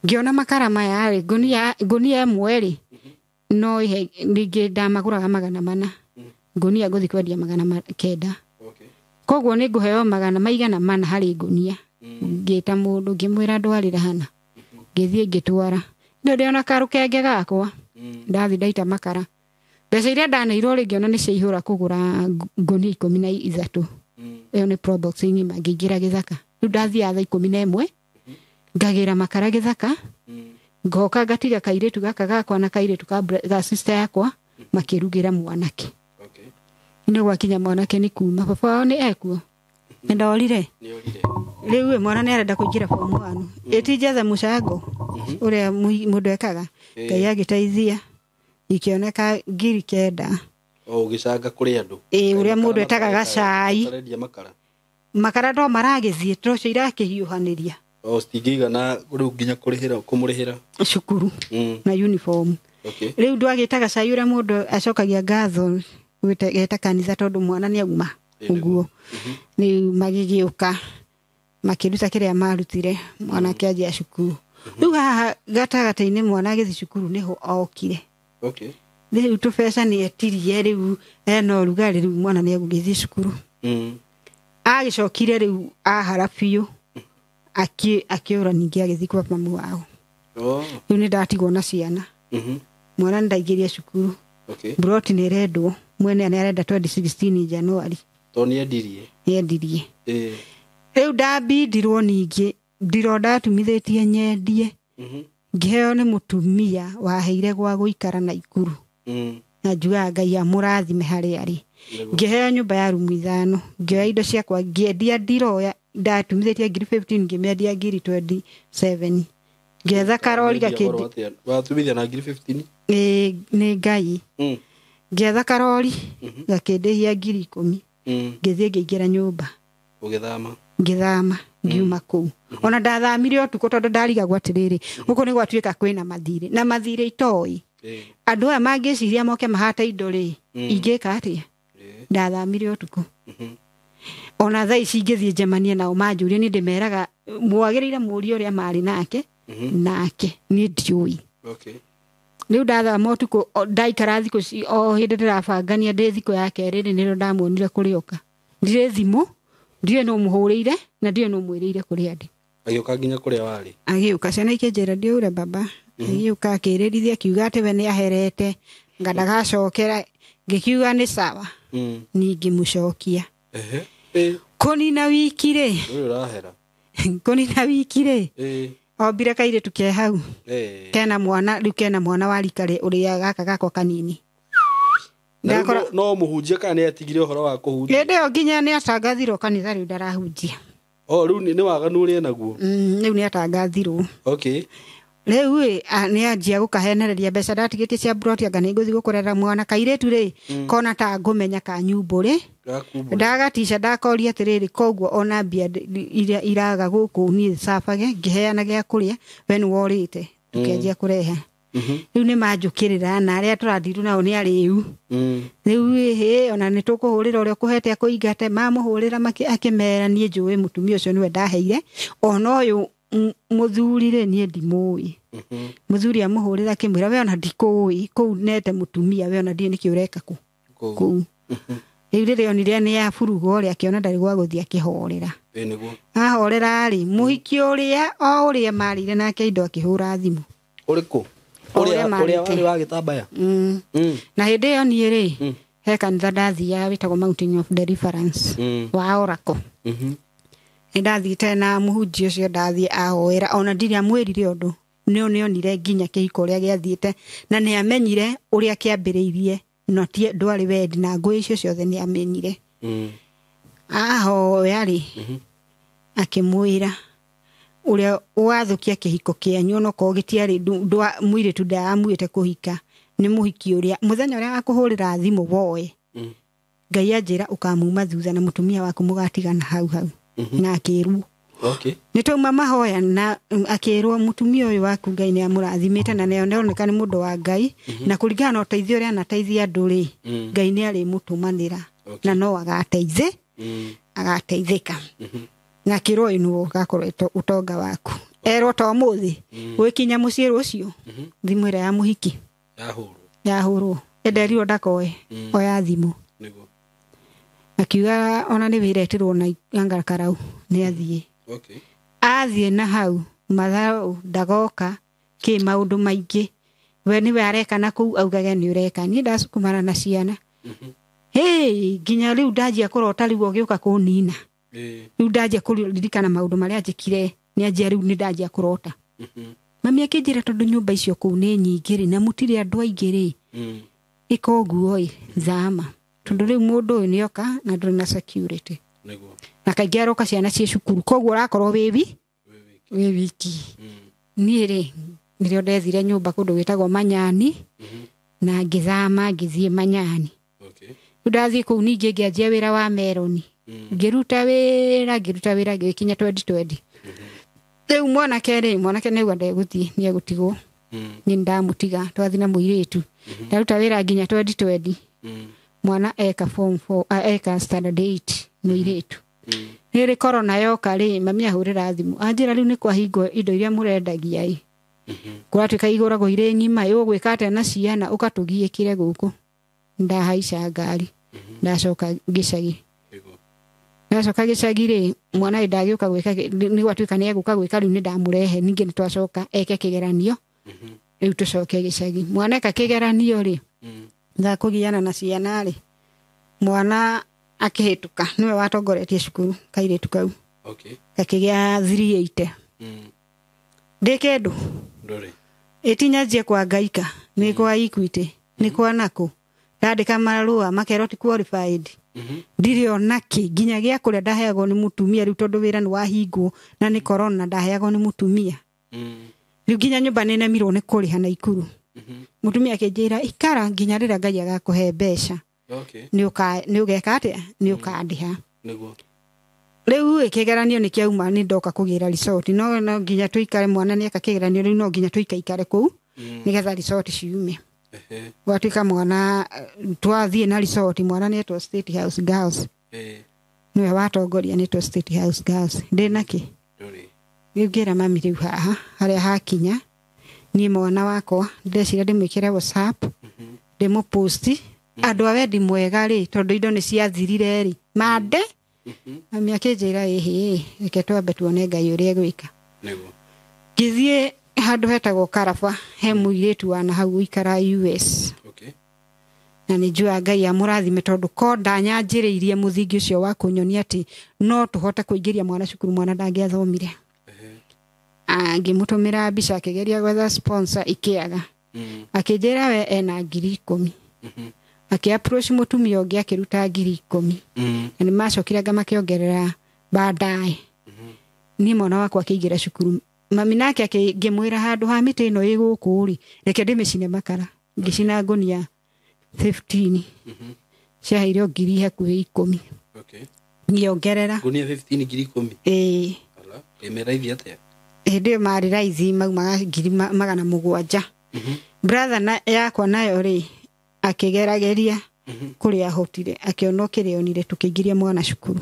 Ngĩona makara maya rĩ, ngũnia ĩmwe rĩ, no ihe rĩngĩ ndamagũraga 400. Ngũnia ngũthiĩ kwendia 900. Koguo nĩ ngũheo 400 harĩ ngũnia. Ngĩta mũndũ ngĩmwĩra ndwarĩra hana. Ngĩthiĩ ngĩtwara. Nĩ ndĩona karũkenge gakwa. Ndathiĩ ndaita makara. Mbeca iria ndaneirwo rĩ, ngĩona nĩ ciaihũra kũgũra ngũnia 13. Ĩyo nĩ Probox ng'ima, ngĩingĩra gĩthaka. Rĩu ndathiaga thaa 11, ngagĩra makara gĩthaka, ngoka ngatiga kairĩtu gaka gakwa na kairĩtu ga sister yakwa makĩrugĩra mwanake. Nĩ gwakinya mwanake nĩ kuma, baba wao nĩ ekuo. Nĩ ndorire. Rĩu mwana nĩ arenda kũingĩra form 1. Ĩti njethe mũcango ũrĩa mũndũ ekaga. Ngai agĩteithia ikĩoneka 9,000. O ũgĩcanga kũrĩ andũ. Ĩĩ, ũrĩa mũndũ etaga gacai. Makara no maragĩthiĩ, tocio irakĩhiũhanĩria. O citingĩigana rĩu nginya kũrĩhĩra, kũmũrĩhĩra cukuru na uniform. Rĩu ndwagĩtaga cai ũrĩa mũndũ acokagia ngatho geta kanitha tondũ mwana nĩ auma ũguo. Rĩu magĩgĩũka makĩruta kĩrĩa marutire, mwana akĩanjia cukuru. Rĩu haha gatagatĩ-inĩ mwana agĩthiĩ cukuru nĩho okire. Rĩu tũbeca nĩ etirie rĩu ena ũrugarĩ rĩu mwana nĩ egũgĩthiĩ cukuru. Agĩcokire rĩu ahara biũ, akĩũra ningĩ agĩthiĩ kwa mamu wao. Rĩu nĩ ndatigwo na ciana. Mwana nĩ ndaingĩria cukuru. Mburoti nĩ ĩrendwo, mwene nĩ arenda 2016 January. To nĩ endirie. Nĩ endirie. Rĩu ndambindirwo ningĩ ndiro ndatumithĩtie nyendie. Ngĩheo nĩ mũtumia waheire gwa gũikara Naikuru. Na njugaga Ngai amũrathime harĩa arĩ. Ngĩheo nyũmba ya rumu 5, ngĩoya indo ciakwa ngĩendia ndiro ndatumithĩtie ngiri 15 ngĩmĩendia ngiri 27. Ngĩetha karori gakĩndi. Watumithia na ngiri 15? Ĩĩ nĩ Ngai. Ngĩetha karori gakĩndĩhia ngiri 10. Ngĩthiĩ ngĩingĩra nyũmba. Ũgĩthama? Ngĩthama ngiuma kũu. Ona ndathamire ũtukũ tondũ ndarigagwo atĩrĩrĩ, gũkũ nĩ gwatuĩka kwĩna mathirĩ na mathirĩ itoĩ. Andũ aya mangĩciria moke mahate indo rĩ, ingĩka atĩa? Ndathamire ũtukũ. Ona thaa ici ingĩthiĩ njemanie nao manjũrie, nĩ ndĩmeraga mwagĩrĩire mũrie ũrĩa marĩ nake, nake niĩ ndiũĩ. Rĩu ndathama ũtukũ, ndaikara thikũ o hĩndĩ ndĩrabangania ndĩ thikũ ya kerĩ rĩ, nĩrĩo ndamuonire kũrĩa oka. Ndirĩ thimũ, ndiũĩ nũ mũhũrĩire na ndiũĩ nũ mwĩrĩire kũrĩa ndĩ. Agĩũka nginya kũrĩa warĩ? Agĩũka, ciana ikĩnjĩra ndiũre baba. Agĩũka akĩrĩrithia akiuga atĩ we nĩ aherete, nga ndagacokera. Ngĩkiuga nĩ sawa. Niĩ ngĩmũcokia. Kũnina wiki rĩ. Ũyũ ũrahera. Kũnina wiki rĩ. Ombire kairĩtu ke hau. Kena mwana, rĩu kena mwana wa rika ũrĩa gaka gakwa kanini. No mũhunjia kana nĩ atigire ũhoro wa kũhunjia? Hĩndĩ ĩyo nginya nĩ atangathirwo kanitha rĩu ndarahunjia. Oh, rĩu nĩ waganu ũrĩa naguo? Rĩu nĩ atangathirwo. Rĩu ĩ nĩ anjia gũkahenereria mbeca ndatigĩtie cia mburoti anga nĩ ngũthiĩ gũkũrera mwana kairĩtu rĩ, kona ta ngũmenya ka nyumbũrĩ. Ndagatica ndakoria atĩrĩrĩ, koguo ona mbia iria iraga gũkũ niĩ cabage ngĩheana gĩa kũrĩa, we nĩ worĩte ũkĩanjia kũrehe. Rĩu nĩ manjũkĩrĩra na arĩa tũrathiru nao nĩ arĩu. Rĩu ĩ ona nĩ tũkũhũrĩra ũrĩa ũkũhete akũingate, mamũhũrĩra akĩmera niĩ njũĩ mũtumia ũcio nĩwe ndaheire, ona ũyũ mũthuri rĩ niĩ ndimũĩ. Mũthuri amũhũrĩra akĩmwĩra we ona ndikũĩ, kũu nete mũtumia we ona ndiũĩ nĩkĩ ũreka kũu. Rĩu rĩrĩa onire nĩ yaburuga ũrĩa akĩona ndarĩ gwa gũthiĩ akĩhorera. Ahorera rĩ, mũhiki ũrĩa o ũrĩa marĩire nake indo akĩhũra thimũ. Ũrĩkũ? Ũrĩa warĩ wa gĩtambaya? Na hĩndĩ ĩyo niĩ rĩ, he kanitha ndathiaga wĩtagwo Mountain of Deliverance wa Oracle. Nĩ ndathiĩte na mũhunjia ũcio ndathiĩ ahoera, ona ndirĩ amwĩrire ũndũ. Nĩ nĩonire nginya kĩhiko ũrĩa gĩathiĩte na nĩ amenyire ũrĩa kĩambĩrĩirie, no ti ndwarĩ wendi na ngũĩ icio ciothe nĩ amenyire. Ahoya rĩ, akĩmwĩra ũrĩa wathũkia kĩhiko kĩanyu onokorwo gĩtiarĩ mũirĩtu ndaamuĩte kũhika, nĩ mũhiki ũrĩa mũthenya ũrĩa akũhũrĩra thimũ woe. Ngai anjĩra ũkamuma thutha na mũtumia waku mũgatigana hau hau. Na akĩrwo. Nĩ twauma mahoya na akĩrwo mũtumia ũyũ waku Ngai nĩ amũrathimĩte na nĩ oneka nĩ mũndũ wa Ngai, na kũringana na ũteithio ũrĩa anateithia andũ rĩ, Ngai nĩ arĩmũtũmanĩra na no agateithĩka. Na akĩrwo ũyũ nĩwe ũgakorwo ũtonga waku. Erwo to ũmũthĩ gwĩkinya mũciĩ rũciũ, thimũ ĩrĩa ya mũhiki yahũrwo. Enderirwo ndakoe, oya thimũ. Akiuga ona nĩ wĩra etĩrwo na anga karau nĩ athiĩ. Athiĩ na hau mathaũ ndagoka kĩ maũndũ maingĩ, we nĩwe areka na kũu augage nĩ ũreka, niĩ ndacukumana na ciana. Hĩ nginya rĩu ndanjia kũrota rĩu ũgĩũka kũnina. Rĩu ndanjia kũririkana maũndũ marĩa njĩkire, nĩ anjia rĩu nĩ ndanjia kũrota. Mami akĩnjĩra tondũ nyũmba icio kũu nĩ nyingĩ rĩ, na mũtirĩ andũ aingĩ rĩ, ĩka ũguo ĩ, thama. Tondũ rĩu mũndũ ũyũ nĩoka na ndũrĩ na security. Na kaingĩ aroka ciana ciĩ cukuru, koguo ũrakorwo wĩ wiki. Niĩ rĩ, nĩrĩo ndethire nyũmba kũndũ gwĩtagwo Manyani, na ngĩthama ngĩthiĩ Manyani. Rĩu ndathiĩ kũu ningĩ ngĩanjia wĩra wa meroni. Ngĩruta wĩra ngĩkinya 2020. Rĩu mwanake rĩ, mwanake nĩauga ndegũthiĩ, nĩ egũtigwo. Niĩ ndamũtiga, twathiĩ na mũirĩtu. Ndaruta wĩra nginya 2020. Mwana eka form 4, eka standard 8 mũirĩtu. Nĩ korona yoka rĩ, mami ahũrĩra thimũ. Anjĩra rĩu nĩ kwahingwo indo iria mũrendagia ĩ. Kũratuĩka igũragwo irĩ ng'ima, ũgwĩka atĩa na ciana ũkatũgiĩkĩre gũkũ. Ndahaica ngari, ndacoka gĩcagi. Ndacoka gĩcagi rĩ mwana ndagĩũka gwĩka nĩ gwatuĩka nĩ egũka gwĩka rĩu nĩ ndamũrehe ningĩ nĩ twacoka eke kĩgeranio rĩu tũcoke gĩcagi mwana eka kĩgeranio rĩ ndakũgiana na ciana rĩ mwana akĩhĩtũka nĩwe watongoretie cukuru kairĩtu kau Okay. gakĩgĩa 380 ndĩ kĩndũ Ndũrĩ. ĩtinya njie kwa ngaika nĩ kwa Equity nĩ kwa nakũ ndandĩka marũa makerwo ti qualified ndirĩ ona kĩ nginya gĩa kũrĩa ndaheagwo nĩ mũtumia rĩu tondũ wĩra nĩ wahingwo na nĩ corona ndaheagwo nĩ mũtumia rĩu nginya nyũmba nĩ nemirwo nĩ kũrĩha Naikuru mũtumia akĩnjĩra ikara nginya rĩrĩa Ngai agakũhe mbeca Okay. nĩ ũgeka atĩa nĩ ũkandĩha Nĩguo. rĩu ĩ kĩgeranio nĩ kĩauma nĩ ndoka kũgĩra resort no no nginya tũikare mwana nĩ eka kĩgeranio rĩu no nginya tũikaikare kũu nĩgetha resort ciume Ehe. gwatuĩka mwana twathiĩ na resort mwana nĩ etwo State House Girls Eh. nĩwe watongoria nĩtwo State House Girls ndĩ nakĩ Ndũrĩ. rĩu ngĩra mami rĩu haha harĩa hakinya niĩ mwana wakwa ndeciria ndĩmwĩkĩre WhatsApp ndĩmũposti andũ a wendi mwega rĩ tondũ indo nĩ ciathirire rĩ mande mami akĩnjĩra ĩhĩ reke twambe tuone Ngai ũrĩa egwĩka Nĩguo. ngĩthiĩ handũ hetagwo Karaba he mũirĩtu wana hau ũikara US Okay. na nĩ njũaga Ngai amũrathime tondũ ko ndanyanjĩrĩirie mũthingi ũcio wa kũnyonia atĩ no tũhote kũingĩria mwana cukuru mwana ndangĩathomire ngĩmũtũmĩra mbica akĩgeria gwetha sponsor ikĩaga akĩnjĩra we ena 10,000 akĩ approach mũtumia ũngĩ akĩruta 10,000 na nĩ macokire anga makĩongerera baadaye niĩ mwana wakwa akĩingĩra cukuru mami nake ngĩmwĩra handũ ha mĩtĩ ĩno ĩ gũkũ rĩ reke ndĩmĩcine makara ngĩcina ngũnia 15 ciaheirwo ngiri hakuhĩ 10 Okay. ngĩongerera Ngunia 15 10,000. ĩĩ Ala. Ĩ raithi atĩa? hĩndĩ ĩyo marĩ raithi maumaga 700,000 brother na, yakwa nayo rĩ akĩgerageria kũrĩa ahotire akĩona kĩrĩa onire tũkĩingĩria mwana cukuru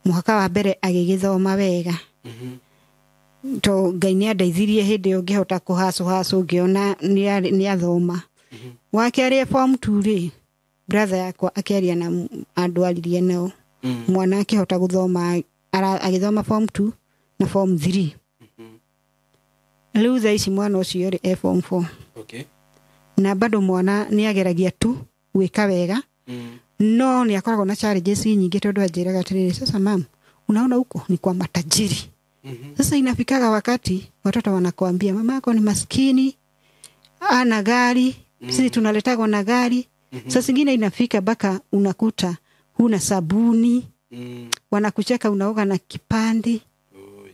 mũhaka wa mbere agĩgĩthoma wega to Ngai nĩ andeithirie hĩndĩ ĩyo ngĩhota kũhacũhacũ ngĩona nĩ athoma wakerĩ form 2 rĩ brother yakwa akĩaria na andũ aririe nao mwana akĩhota gũthoma agĩthoma form 2 na form 3 rĩu thaa ici mwana ũcio rĩ e form 4 Okay. na bado mwana nĩ ageragia tu gwĩka wega no nĩ akoragwo na challenges nyingĩ tondũ anjĩraga atĩrĩrĩ sasa mam unaona huko ni kwa matajiri sasa inafikaga wakati watoto wanakuambia mama yako ni maskini ana gari sisi tunaletagwa na gari sasa zingine inafika mpaka unakuta huna sabuni wanakucheka unaoga na kipande Oi.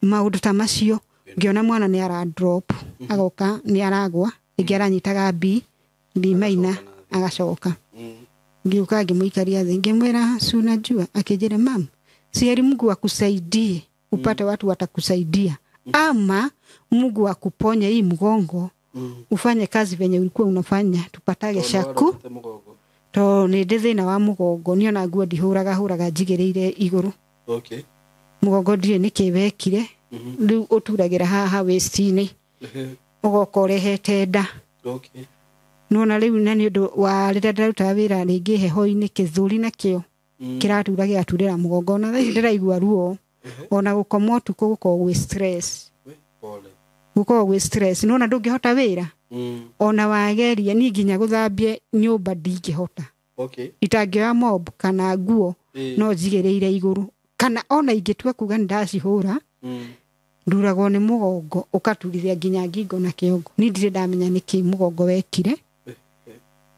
maundu ta macio ngiona mwana nĩ ara drop agoka nĩ aragwa rĩngĩ aranyitaga B B minor agacoka ngiuka ngĩmũikaria thĩ ngĩmwĩra si unajua akĩnjĩra mam si heri Mungu akusaidie upate watu watakusaidia ama Mungu akuponye hii mgongo ufanye kazi venye ulikuwa unafanya tupatage caku Mũgongo. to nĩ ndĩ thĩna wa mũgongo niĩ ona nguo ndihũraga hũraga njigĩrĩire igũrũ Okay. mũgongo ndirĩ nĩkĩ wekire rĩu ũturagĩra haha waist-inĩ ũgoka ũrehete nda Okay. nona rĩu na nĩ ũndũ wa rĩrĩa ndĩrarutaga wĩra rĩngĩ heho-inĩ kĩthũri nakĩo kĩratura gĩgaturĩra mũgongo ona thaa ici ndĩraigua ruo ona gũkoma ũtukũ gũkoragwo gwĩ stress We, pole. gũkoragwo gwĩ stress nona ndũngĩhota wĩra ona wageria niĩ nginya gũthambia nyũmba ndingĩhota Okay. itangĩoya mob kana nguo Ĩĩ. no njigĩrĩire igũrũ kana ona ingĩtua kuga nĩ ndacihũra nduragwo nĩ mũgongo ũkaturithia nginya ngingo na kĩongo niĩ ndirĩ ndamenya nĩkĩ mũgongo wekire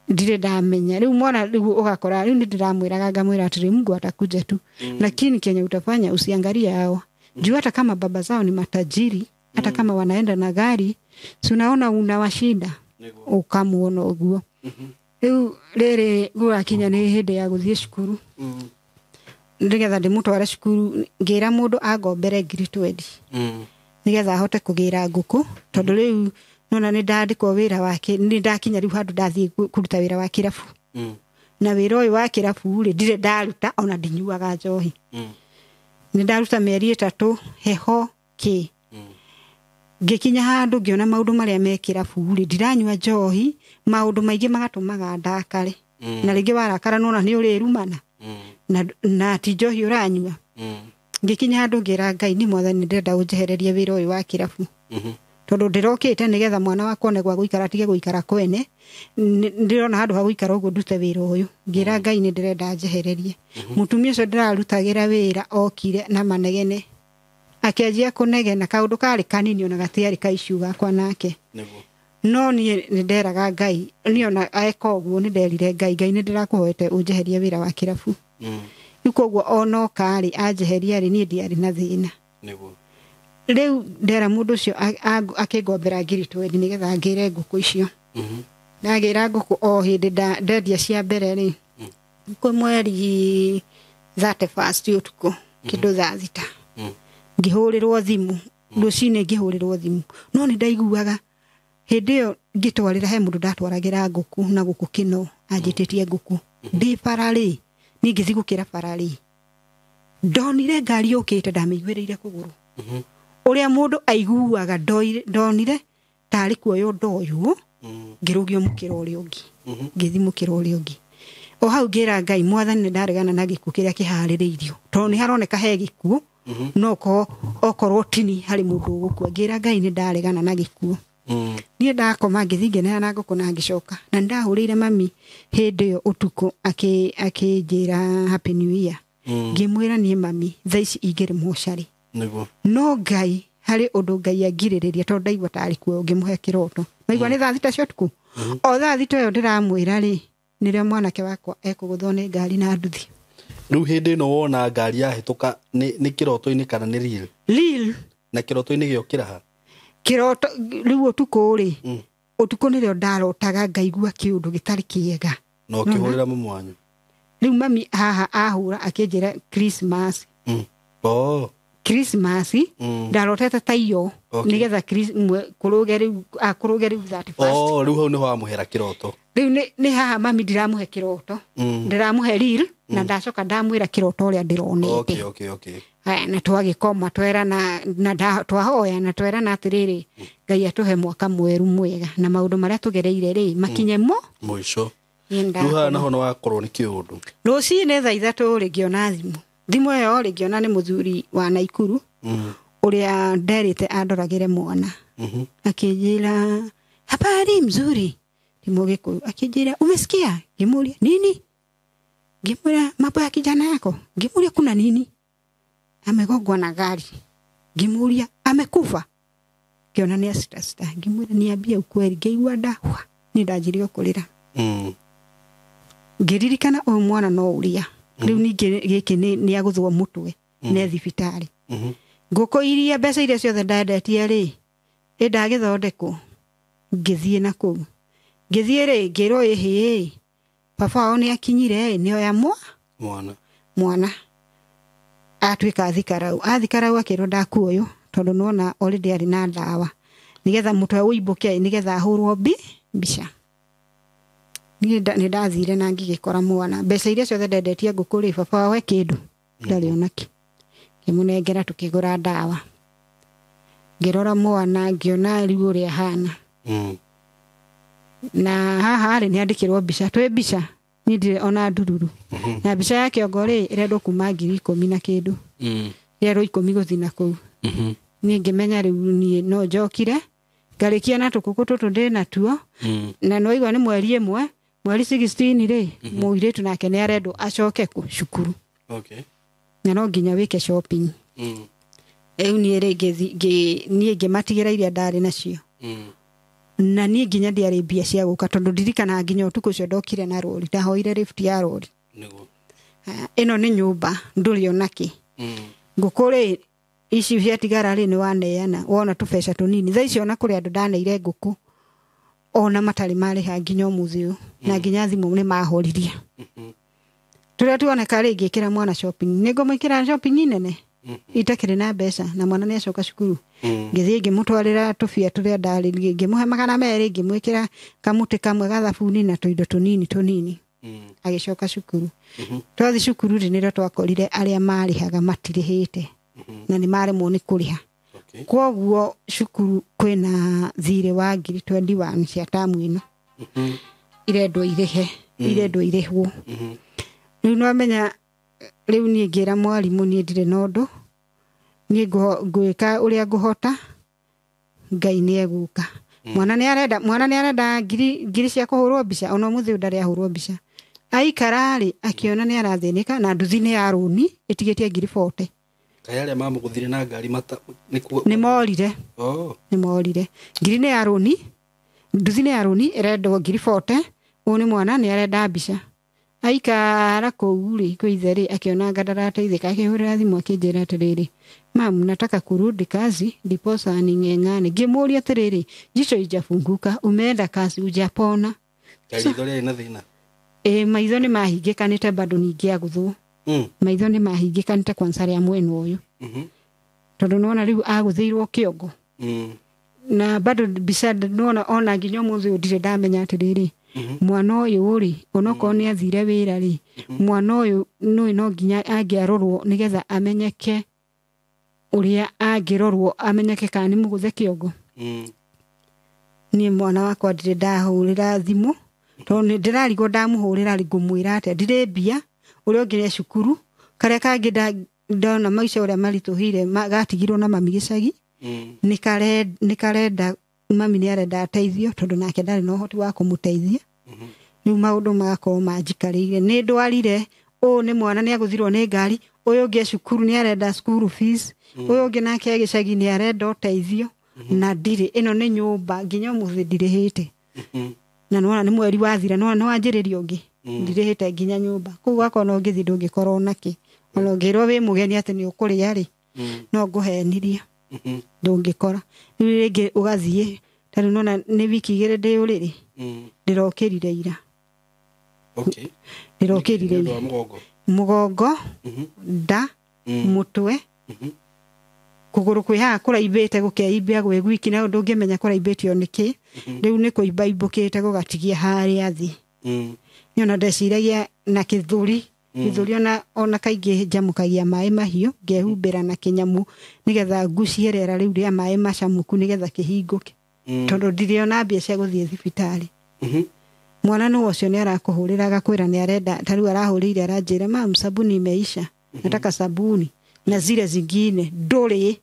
ndirĩ ndamenya rĩu mwana rĩu ũgakora rĩu nĩ ndĩramwĩraga ngamwĩra atĩrĩ Mungu atakuja tu lakini kenye utafanya usiangalie hawa juu hata kama baba zao ni matajiri hata kama wanaenda na gari si unaona unawashinda Nĩguo. ũkamuona ũguo rĩu rĩrĩ gũgakinya nĩ hĩndĩ ya gũthiĩ cukuru nĩgetha ndĩmũtware cukuru ngĩra mũndũ angombere 20,000 nĩgetha ahote kũgĩra ngũkũ tondũ rĩu nona nĩ ndandĩkwo wĩra wake nĩ ndakinya rĩu handũ ndathiĩ kũruta wĩra wa kĩrabu na wĩra ũyũ wa kĩrabu rĩ ndirĩ ndaruta ona ndinyuaga njohi nĩ ndaruta mĩeri 3 heho kĩ ngĩkinya handũ ngĩona maũndũ marĩa me kĩrabu rĩ ndiranyua njohi maũndũ maingĩ magatũmaga ndakare na rĩngĩ warakara nona nĩ ũrĩrumana Na ti njohi ũranyua. Ngĩkinya handũ ngĩra Ngai ni mwathani ndĩrenda ũnjehererie wĩra ũyũ wa kĩrabu. Tondũ ndĩrokĩte nĩgetha mwana wakwa one gwa gũikara atige gũikara kwene. Ndĩrona handũ ha gũikara ũguo ndute wĩra ũyũ. Ngĩra Ngai nĩ ndĩrenda njehererie. Mũtumia ũcio ndĩrarutagĩra wĩra okire na manegene. Akĩanjia kũnegena kaũndũ karĩ kanini ona gatiarĩ ka issue gakwa nake. No niĩ nĩ nderaga Ngai, niĩ ona eka ũguo nĩ nderire Ngai, Ngai nĩ ndĩrakũhoete ũnjeherie wĩra wa kĩrabu. Rĩu koguo ona oka rĩ anjeheria rĩ niĩ ndiarĩ na thĩna. Rĩu ndera mũndũ ũcio akĩngombera ngiri 20 nĩgetha ngĩre ngũkũ icio. Ndagĩra ngũkũ o hĩndĩ ndendia cia mbere rĩ, kwĩ mweri 31 ũtukũ kĩndũ thaa 6. Ngĩhũrĩrwo thimũ, rũcinĩ ngĩhũrĩrwo thimũ. No nĩ ndaiguaga hĩndĩ ĩyo ngĩtwarĩra he mũndũ ndatwaragĩra ngũkũ na gũkũ kĩno anjĩtĩtie ngũkũ. Ndĩ bara rĩ, niĩ ngĩthiĩ gũkĩra bara rĩ, ndonire ngari yũkĩte ndamĩiguĩrĩire kũgũrũ. Ũrĩa mũndũ aiguaga ndonire tarĩ kuoywo ndoywo, ngĩrũgio mũkĩra ũrĩa ũngĩ. Ngĩthiĩ mũkĩra ũrĩa ũngĩ. O hau ngĩra Ngai mwathani nĩ ndaregana na gĩkuũ kĩrĩa kĩharĩrĩirio. Tondũ nĩ haroneka he gĩkuũ, no okorwo tini harĩ mũndũ ũgũkua. Ngĩra Ngai nĩ ndaregana na gĩkuũ. Niĩ ndakoma ngĩthiĩ ngĩneana ngũkũ na ngĩcoka. Na nĩndahũrĩire mami hĩndĩ ĩyo ũtukũ akĩnjĩra Happy New Year. Ngĩmwĩra niĩ mami thaa ici ingĩrĩ mocarĩ. No Ngai harĩ ũndũ Ngai angirĩrĩria tondũ ndaigua tarĩ kuo ngĩmũhe kĩroto. Maigua nĩ thaa 6 cia ũtukũ. O thaa 6 ĩyo ndĩramwĩra rĩ, nĩrĩo mwanake wakwa ekũgũthwo nĩ ngari na nduthi. Rĩu hĩndĩ ĩno wona ngari yahĩtũka nĩ kĩroto-inĩ kana nĩ real? Real. Na kĩroto-inĩ gĩokĩra ha? Kĩroto rĩu ũtukũ rĩ, ũtukũ nĩrĩo ndarotaga ngaigua kĩũndũ gĩtarĩ kĩega. Na ũkĩhũrĩra mũmũ wanyu? Rĩu mami haha ahũra akĩnjĩra Christmas. Christmas ndarotete ta iyo nĩgetha kũrũge rĩu akũrũge rĩu 31. Oh, rĩu hau nĩho wamũhera kĩroto. Rĩu nĩ haha mami ndiramũhe kĩroto. Ndĩramũhe real na ndacoka ndamwĩra kĩroto ũrĩa ndĩronete. Okay. Haya na twagĩkoma twerana na twahoya na twerana atĩrĩrĩ Ngai atũhe mwaka mwerũ mwega na maũndũ marĩa tũgereire rĩ makinye mo mũico. Rĩu haha naho nĩ wakorwo nĩ kĩũndũ. Rũcinĩ thaa 3 rĩ ngĩona thimũ. Thimũ ĩyo rĩ ngĩona nĩ mũthuri wa Naikuru ũrĩa nderĩte andoragĩre mwana. Akĩnjĩra habari mzuri, ni Mũgĩkũyũ. Akĩnjĩra umesikia? Ngĩmũria nini? Ngĩmwĩra mambo ya kijana yako. Ngĩmũria kuna nini? Amegongwa na gari. Ngĩmũria amekufa? Ngĩona nĩ acita. Ngĩmwĩra niambie ukweli. Ngĩigua ndahwa nĩ ndanjirie kũrĩra. Ngĩririkana ũyũ mwana no ũrĩa rĩu ningĩ gĩkĩ nĩ agũthwo mũtwe nĩ thibitarĩ. Ngũkũ iria mbeca iria ciothe ndendetie rĩ ĩndagĩthondekwo. Ngĩthiĩ na kũu. Ngĩthiĩ rĩ ngĩrwo ĩhĩ baba wao nĩ akinyire nĩ oya mwana atuĩka athikarau. Athikarau akĩrwo ndakuoywo tondũ nĩwona already arĩ na ndawa nĩgetha mũtwe ũimbũke nĩgetha ahũrwo mbica. Niĩ nĩ ndathire na ngĩgĩkora mwana. Mbeca iria ciothe ndendetie ngũkũ rĩ baba wao he kĩndũ ndarĩ onakĩ. Ngĩmũnengera tũkĩgũra ndawa. Ngĩrora mwana ngĩona rĩu ũrĩa ahana. Na haha rĩ nĩ andĩkĩrwo mbica, twĩ mbica niĩ ndirĩ ona ndururu. Na mbica ya kĩongo rĩ ĩrendwo kuma 10,000 na kĩndũ. Ĩrendwo 10 gũthiĩ na kũu. Niĩ ngĩmenya rĩu niĩ no njokire ngarĩkia na tũkũkũ tũtũ ndĩ natuo. Na nĩwaigua nĩ mweri ĩmwe, mweri 16 rĩ, mũirĩtu nake nĩ arendwo acoke kũ cukuru. Na no nginya wĩke shopping. Rĩu niĩ rĩ niĩ ngĩmatigĩra iria ndarĩ nacio. Na niĩ nginya ndiarĩ mbia cia gũka tondũ ndirikanaga nginya ũtukũ ũcio ndokire na rori, ndahoire lift ya rori. Ĩno nĩ nyũmba ndũrĩ onakĩ. Ngũkũ rĩ ici ciatigara rĩ nĩ waneana wona tũbeca tũnini. Thaa ici ona kũrĩ andũ ndaneire ngũkũ ona matarĩ marĩha nginya ũmũthĩ ũyũ na nginya thimũ nĩ mahoririe. Tũrĩa tuoneka rĩ ngĩkĩra mwana shopping, nĩ ngũmwĩkĩra shopping nene itakĩrĩ na mbeca na mwana nĩ acoka cukuru. Ngĩthiĩ ngĩmũtwarĩra tũbia tũrĩa ndarĩ, ngĩmũhe 200, ngĩmwĩkĩra kamũtĩ kamwe ga thabuni na tũindo tũnini tũnini. Agĩcoka cukuru. Twathiĩ cukuru rĩ nĩrĩo twakorire arĩa marĩhaga matirĩhĩte na nĩ maremwo nĩ kũrĩha. Kwoguo cukuru kwĩna thirĩ wa 21,000 cia tamu ĩno. Irendwo irĩhe, irendwo irĩhwo. Rĩu nĩwamenya Rĩu niĩ ngĩra mwarimũ niĩ ndirĩ na ũndũ, niĩ ngwĩka ũrĩa ngũhota, Ngai nĩ egũka. Mwana nĩ arenda ngiri cia kũhũrwo mbica, ona ũmũthĩ ũyũ ndarĩ ahũrwo mbica. Aikara rĩ, akĩona nĩ arathĩnĩka na nduthi nĩ ya rũni ĩtigĩtie ngiri 40. Kaĩ arĩa mamũgũthire na ngari nĩ morire. Nĩ morire. Ngiri nĩ ya rũni, nduthi nĩ ya rũni ĩrendwo ngiri 40, ũyũ nĩ mwana nĩ arenda mbica. Aikara kũu rĩ, kwĩ ithe rĩ, akĩona anga ndarateithĩka, akĩhũrĩra thimũ akĩnjĩra atĩrĩrĩ, mam, nataka kurudi kazi ndiposa ning'eng'ane. Ngĩmũria atĩrĩrĩ, jicho ijafunguka, umeenda kazi ujapona. Kaĩ ritho rĩarĩ na thĩna? Ĩ, maitho nĩ mahingĩkanĩte bado ningĩ agũthwo. Maitho nĩ mahingĩkanĩte kwanza rĩa mwena ũyũ. Tondũ nĩwona rĩu agũthĩirwo kĩongo. Na bado mbica nĩwona ona nginya ũmũthĩ ũyũ ndirĩ ndamenya atĩrĩrĩ, mwana ũyũ rĩ, onokorwo nĩ athire wĩra rĩ, mwana ũyũ nĩũĩ no nginya angĩarorwo nĩgetha amenyeke ũrĩa angĩrorwo, amenyeke kana nĩ mũgũthe kĩongo. Niĩ mwana wakwa ndirĩ ndahũrĩra thimũ, tondũ nĩ ndĩrarigwo ndamũhũrĩra rĩ, ngũmwĩra atĩa, ndirĩ mbia, ũrĩa ũngĩ nĩ cukuru, karĩa kangĩ ndona maica ũrĩa maritũhĩire gatigirwo na mami gĩcagi, nĩ karenda mami nĩ arenda ateithio tondũ nake ndarĩ na ũhoti wa kũmũteithia. Rĩu maũndũ magakorwo manjikarĩire, nĩ ndwarire, ũyũ nĩ mwana nĩ agũthirwo nĩ ngari, ũyũ ũngĩ cukuru nĩ arenda school fees, ũyũ ũngĩ nake gĩcagi nĩ arenda ũteithio, na ndirĩ, ĩno nĩ nyũmba nginya ũmũthĩ ndirĩhĩte. Na nĩwona nĩ mweri wathira, nĩwona nĩ wanjĩrĩria ũngĩ, ndirĩhĩte nginya nyũmba. Kũu gwakwa ona ũngĩthiĩ ndũngĩkorwo nakĩ, ona ũngĩrwo wĩ mũgeni atĩ nĩ ũkũrĩa rĩ, no ngũhenirie, ndũngĩkora. Rĩu rĩngĩ ũgathiĩ, ta rĩu nĩwona nĩ wiki igĩrĩ ndĩ ũrĩrĩ, ndĩrokĩrire ira. Ndĩrokĩrire ira. Mũgongo, nda, mũtwe, kũgũrũ kwĩ haha kũraimbĩte gũkeimbia gwĩ gwiki, na ndũngĩmenya kũraimbĩtio nĩkĩ. Rĩu nĩ kũimba imbũkĩte gũgatigia harĩa thĩ. Niĩ ona ndeciragia na gĩthũri, gĩthũri ona kaingĩ njamũkagia maĩ mahiũ, ngehumbĩra na kĩnyamũ nĩgetha ngucie rĩera rĩu rĩa maĩ macamũku nĩgetha kĩhingũke. Tondũ ndirĩ ona mbia cia gũthiĩ thibitarĩ. Mwana nĩ ũcio nĩ arakũhũrĩra agakwĩra nĩ arenda, ta rĩu arahũrĩire aranjĩra, mam, sabuni imeisha, nataka sabuni na zile zingine ndũrĩ.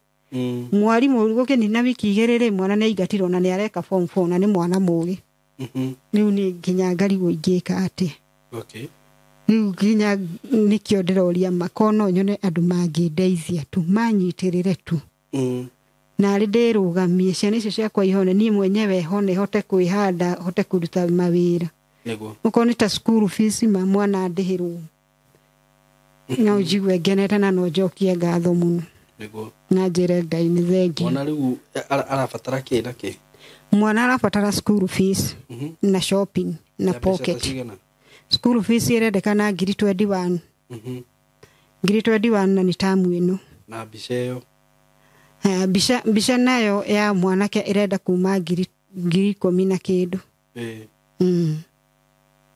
Mwarimũ gũkĩnina wiki igĩrĩ rĩ, mwana nĩ aingatirwo na nĩ areka form 4 na nĩ mwana mũgĩ. Rĩu nĩ nginya ngarigwo ingĩka atĩa. Rĩu nginya nĩkĩo ndĩroria ma, ko no nyone andũ mangĩndeithia tu, manyitĩrĩre tu. Na arĩ ndĩrũgamie ciana icio ciakwa ihone, niĩ mwenyewe hone, hote kwĩhanda, hote kũruta mawĩra. Okorwo nĩ ta school fees ma mwana andĩhĩrwo, no njigue ngenete na no njokie ngatho mũno. Na njĩre Ngai nĩ thengiũ. Mwana rĩu arabatara kĩ na kĩ? Mwana arabatara school fees na shopping na pocket. School fees ĩrendekana ngiri 21. Ngiri 21 na nĩ tamu ĩno. Na mbica ĩyo? Mbica nayo ya mwanake ĩrenda kuma ngiri 10 na kĩndũ.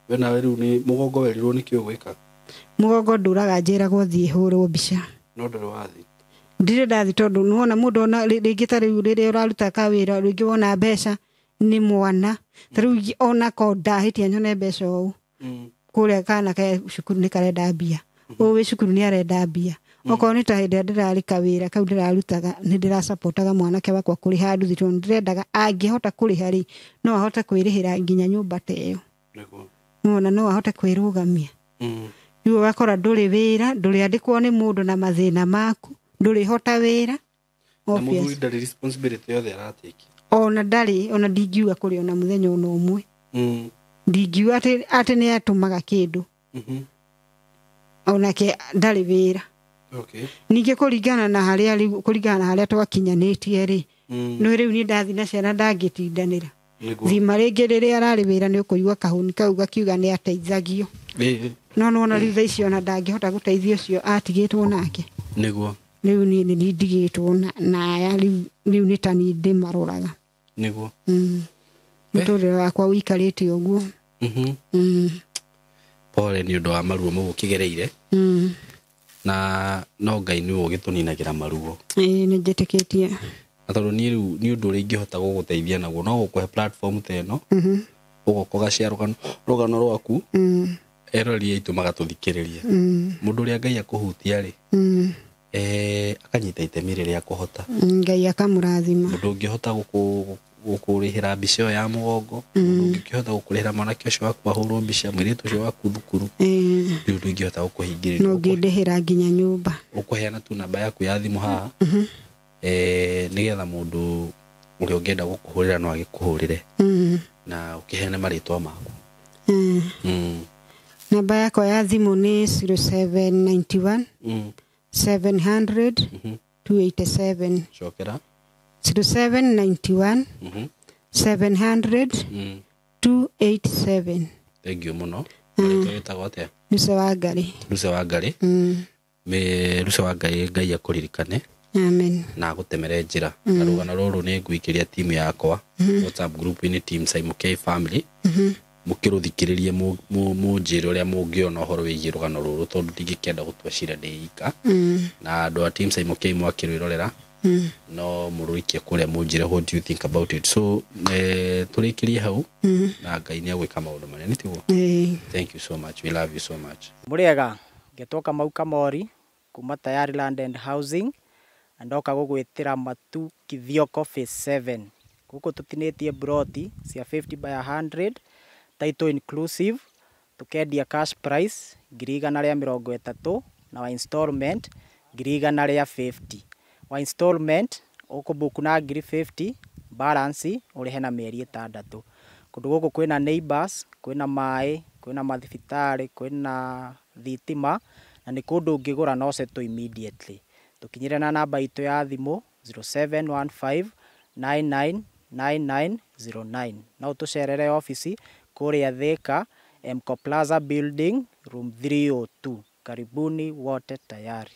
We nawe rĩu nĩ mũgongo werirwo nĩkĩ ũgwĩka? Mũgongo ndũraga njĩragwo thiĩ hũrwo mbica. No ndũrĩ wathiĩ? Ndirĩ ndathi tondũ nĩwona mũndũ ona rĩngĩ ta rĩu rĩrĩa ũraruta kawĩra rĩngĩ wona mbeca nĩ mwana. Ta rĩu ona ko ndahĩtia nyone mbeca ũũ, kũrĩa kana ke cukuru nĩ karenda mbia, ũyũ wĩ cukuru nĩ arenda mbia. Okorwo nĩ ta hĩndĩ ĩrĩa ndĩrarĩ kawĩra kau ndĩrarutaga, nĩ ndĩracapotaga mwanake wakwa kũrĩha nduthi tondũ ndĩrendaga angĩhota kũrĩha rĩ, no ahote kwĩrĩhĩra nginya nyũmba ta ĩyo. Nĩwona no ahote kwĩrũgamia. Rĩu ũgakora ndũrĩ wĩra, ndũrĩandĩkwo nĩ mũndũ na mathĩna maku, ndũrĩhota wĩra. Na mũthuri ndarĩ responsibility yothe aratake. Ona ndarĩ, ona ndingiuga kũrĩ ona mũthenya ona ũmwe. Ndingiuga atĩ nĩ atũmaga kĩndũ. Onake ndarĩ wĩra. Ningĩ kũringana na harĩa rĩu, kũringana na harĩa twakinyanĩtie rĩ, no rĩu niĩ ndathiĩ na ciana ndangĩtindanĩra. Thima rĩngĩ rĩrĩa ararĩ wĩra nĩ ũkũigua kahũni kau gakiuga nĩ ateithagio. No nĩwona rĩu thaa ici ona ndangĩhota gũteithia ũcio atigĩtwo nake. Nĩguo. Rĩu niĩ nĩ ndigĩtwo na aya rĩu nĩ ta niĩ ndĩmaroraga. Nĩguo. Mũtũrĩre wakwa ũikarĩte ũguo. Pole nĩ ũndũ wa maruo mau ũkĩgereire. Na no Ngai nĩwe ũgĩtũninagĩra maruo. Ĩĩ nĩ njĩtĩkĩtie. Na tondũ niĩ rĩu nĩ ũndũ ũrĩa ingĩhota gũgũteithia naguo no gũkũhe platform ta ĩno. Ũgoka ũgashare rũgano rwaku. Eroreri aitũ magatũthikĩrĩria. Mũndũ ũrĩa Ngai akũhutia rĩ, akanyita itemi rĩrĩa akũhota. Ngai akamũrathima. Mũndũ ũngĩhota gũkũrĩhĩra mbica ĩyo ya mũgongo, mũndũ ũngĩkĩhota gũkũrĩhĩra mwanake ũcio waku ahũrwo mbica, mũirĩtu ũcio waku thukuru, rĩu ndũngĩhota gũkũhingĩrĩria. No ngĩndĩhĩra nginya nyũmba. Ũkũheana tu namba yaku ya thimũ haha, nĩgetha mũndũ ũrĩa ũngĩenda gũkũhũrĩra no agĩkũhũrĩre, na ũkĩheane marĩtwa maku. Namba yakwa ya thimũ nĩ 0791 700 287. Cokera. 0791 700 287. Thank you mũno. Marĩtwa wĩtagwo atĩa? Luce wa Ngarĩ. Luce wa Ngarĩ. Luce wa Ngarĩ, Ngai akũririkane. Amen. Na agũtemere njĩra. Na rũgano rũrũ nĩ ngũikĩria timu yakwa WhatsApp group-inĩ, team Simon K family. Mũkĩrũthikĩrĩrie, mũnjĩre ũrĩa mũngĩona ũhoro wĩgiĩ rũgano rũrũ, tondũ ndingĩkĩenda gũtua cira ndĩ ika. Na andũ a team Simon K mwakĩrwĩrorera, no mũrũikie kũrĩa mũnjĩre what do you think about it. So tũrĩkĩrie hau, na Ngai nĩ agwĩka maũndũ manene, tiguo? Thank you so much, we love you so much. Mũrĩega, ngetwo Kamau Kamori kuma Tayari Land and Housing, na ndoka gũgwĩtĩra Matu Kithioko Phase 7. Gũkũ tũtinĩtie broti cia 50 by 100, title inclusive, tukendia cash price 130,000, na wa installment 150,000. Wa installment ũkũbuku na 50,000, balance ũrĩhe na mĩeri 6. Kũndũ gũkũ kwĩna neighbors, kwĩna maĩ, kwĩna mathibitarĩ, kwĩna thitima, na nĩ kũndũ ũngĩgũra no settle immediately. Tũkinyĩre na namba itũ ya thimũ 0715 999909. No ũtũcerere obici kũrĩa Thika, Mco Plaza Building, room 302. Karibuni wote tayari.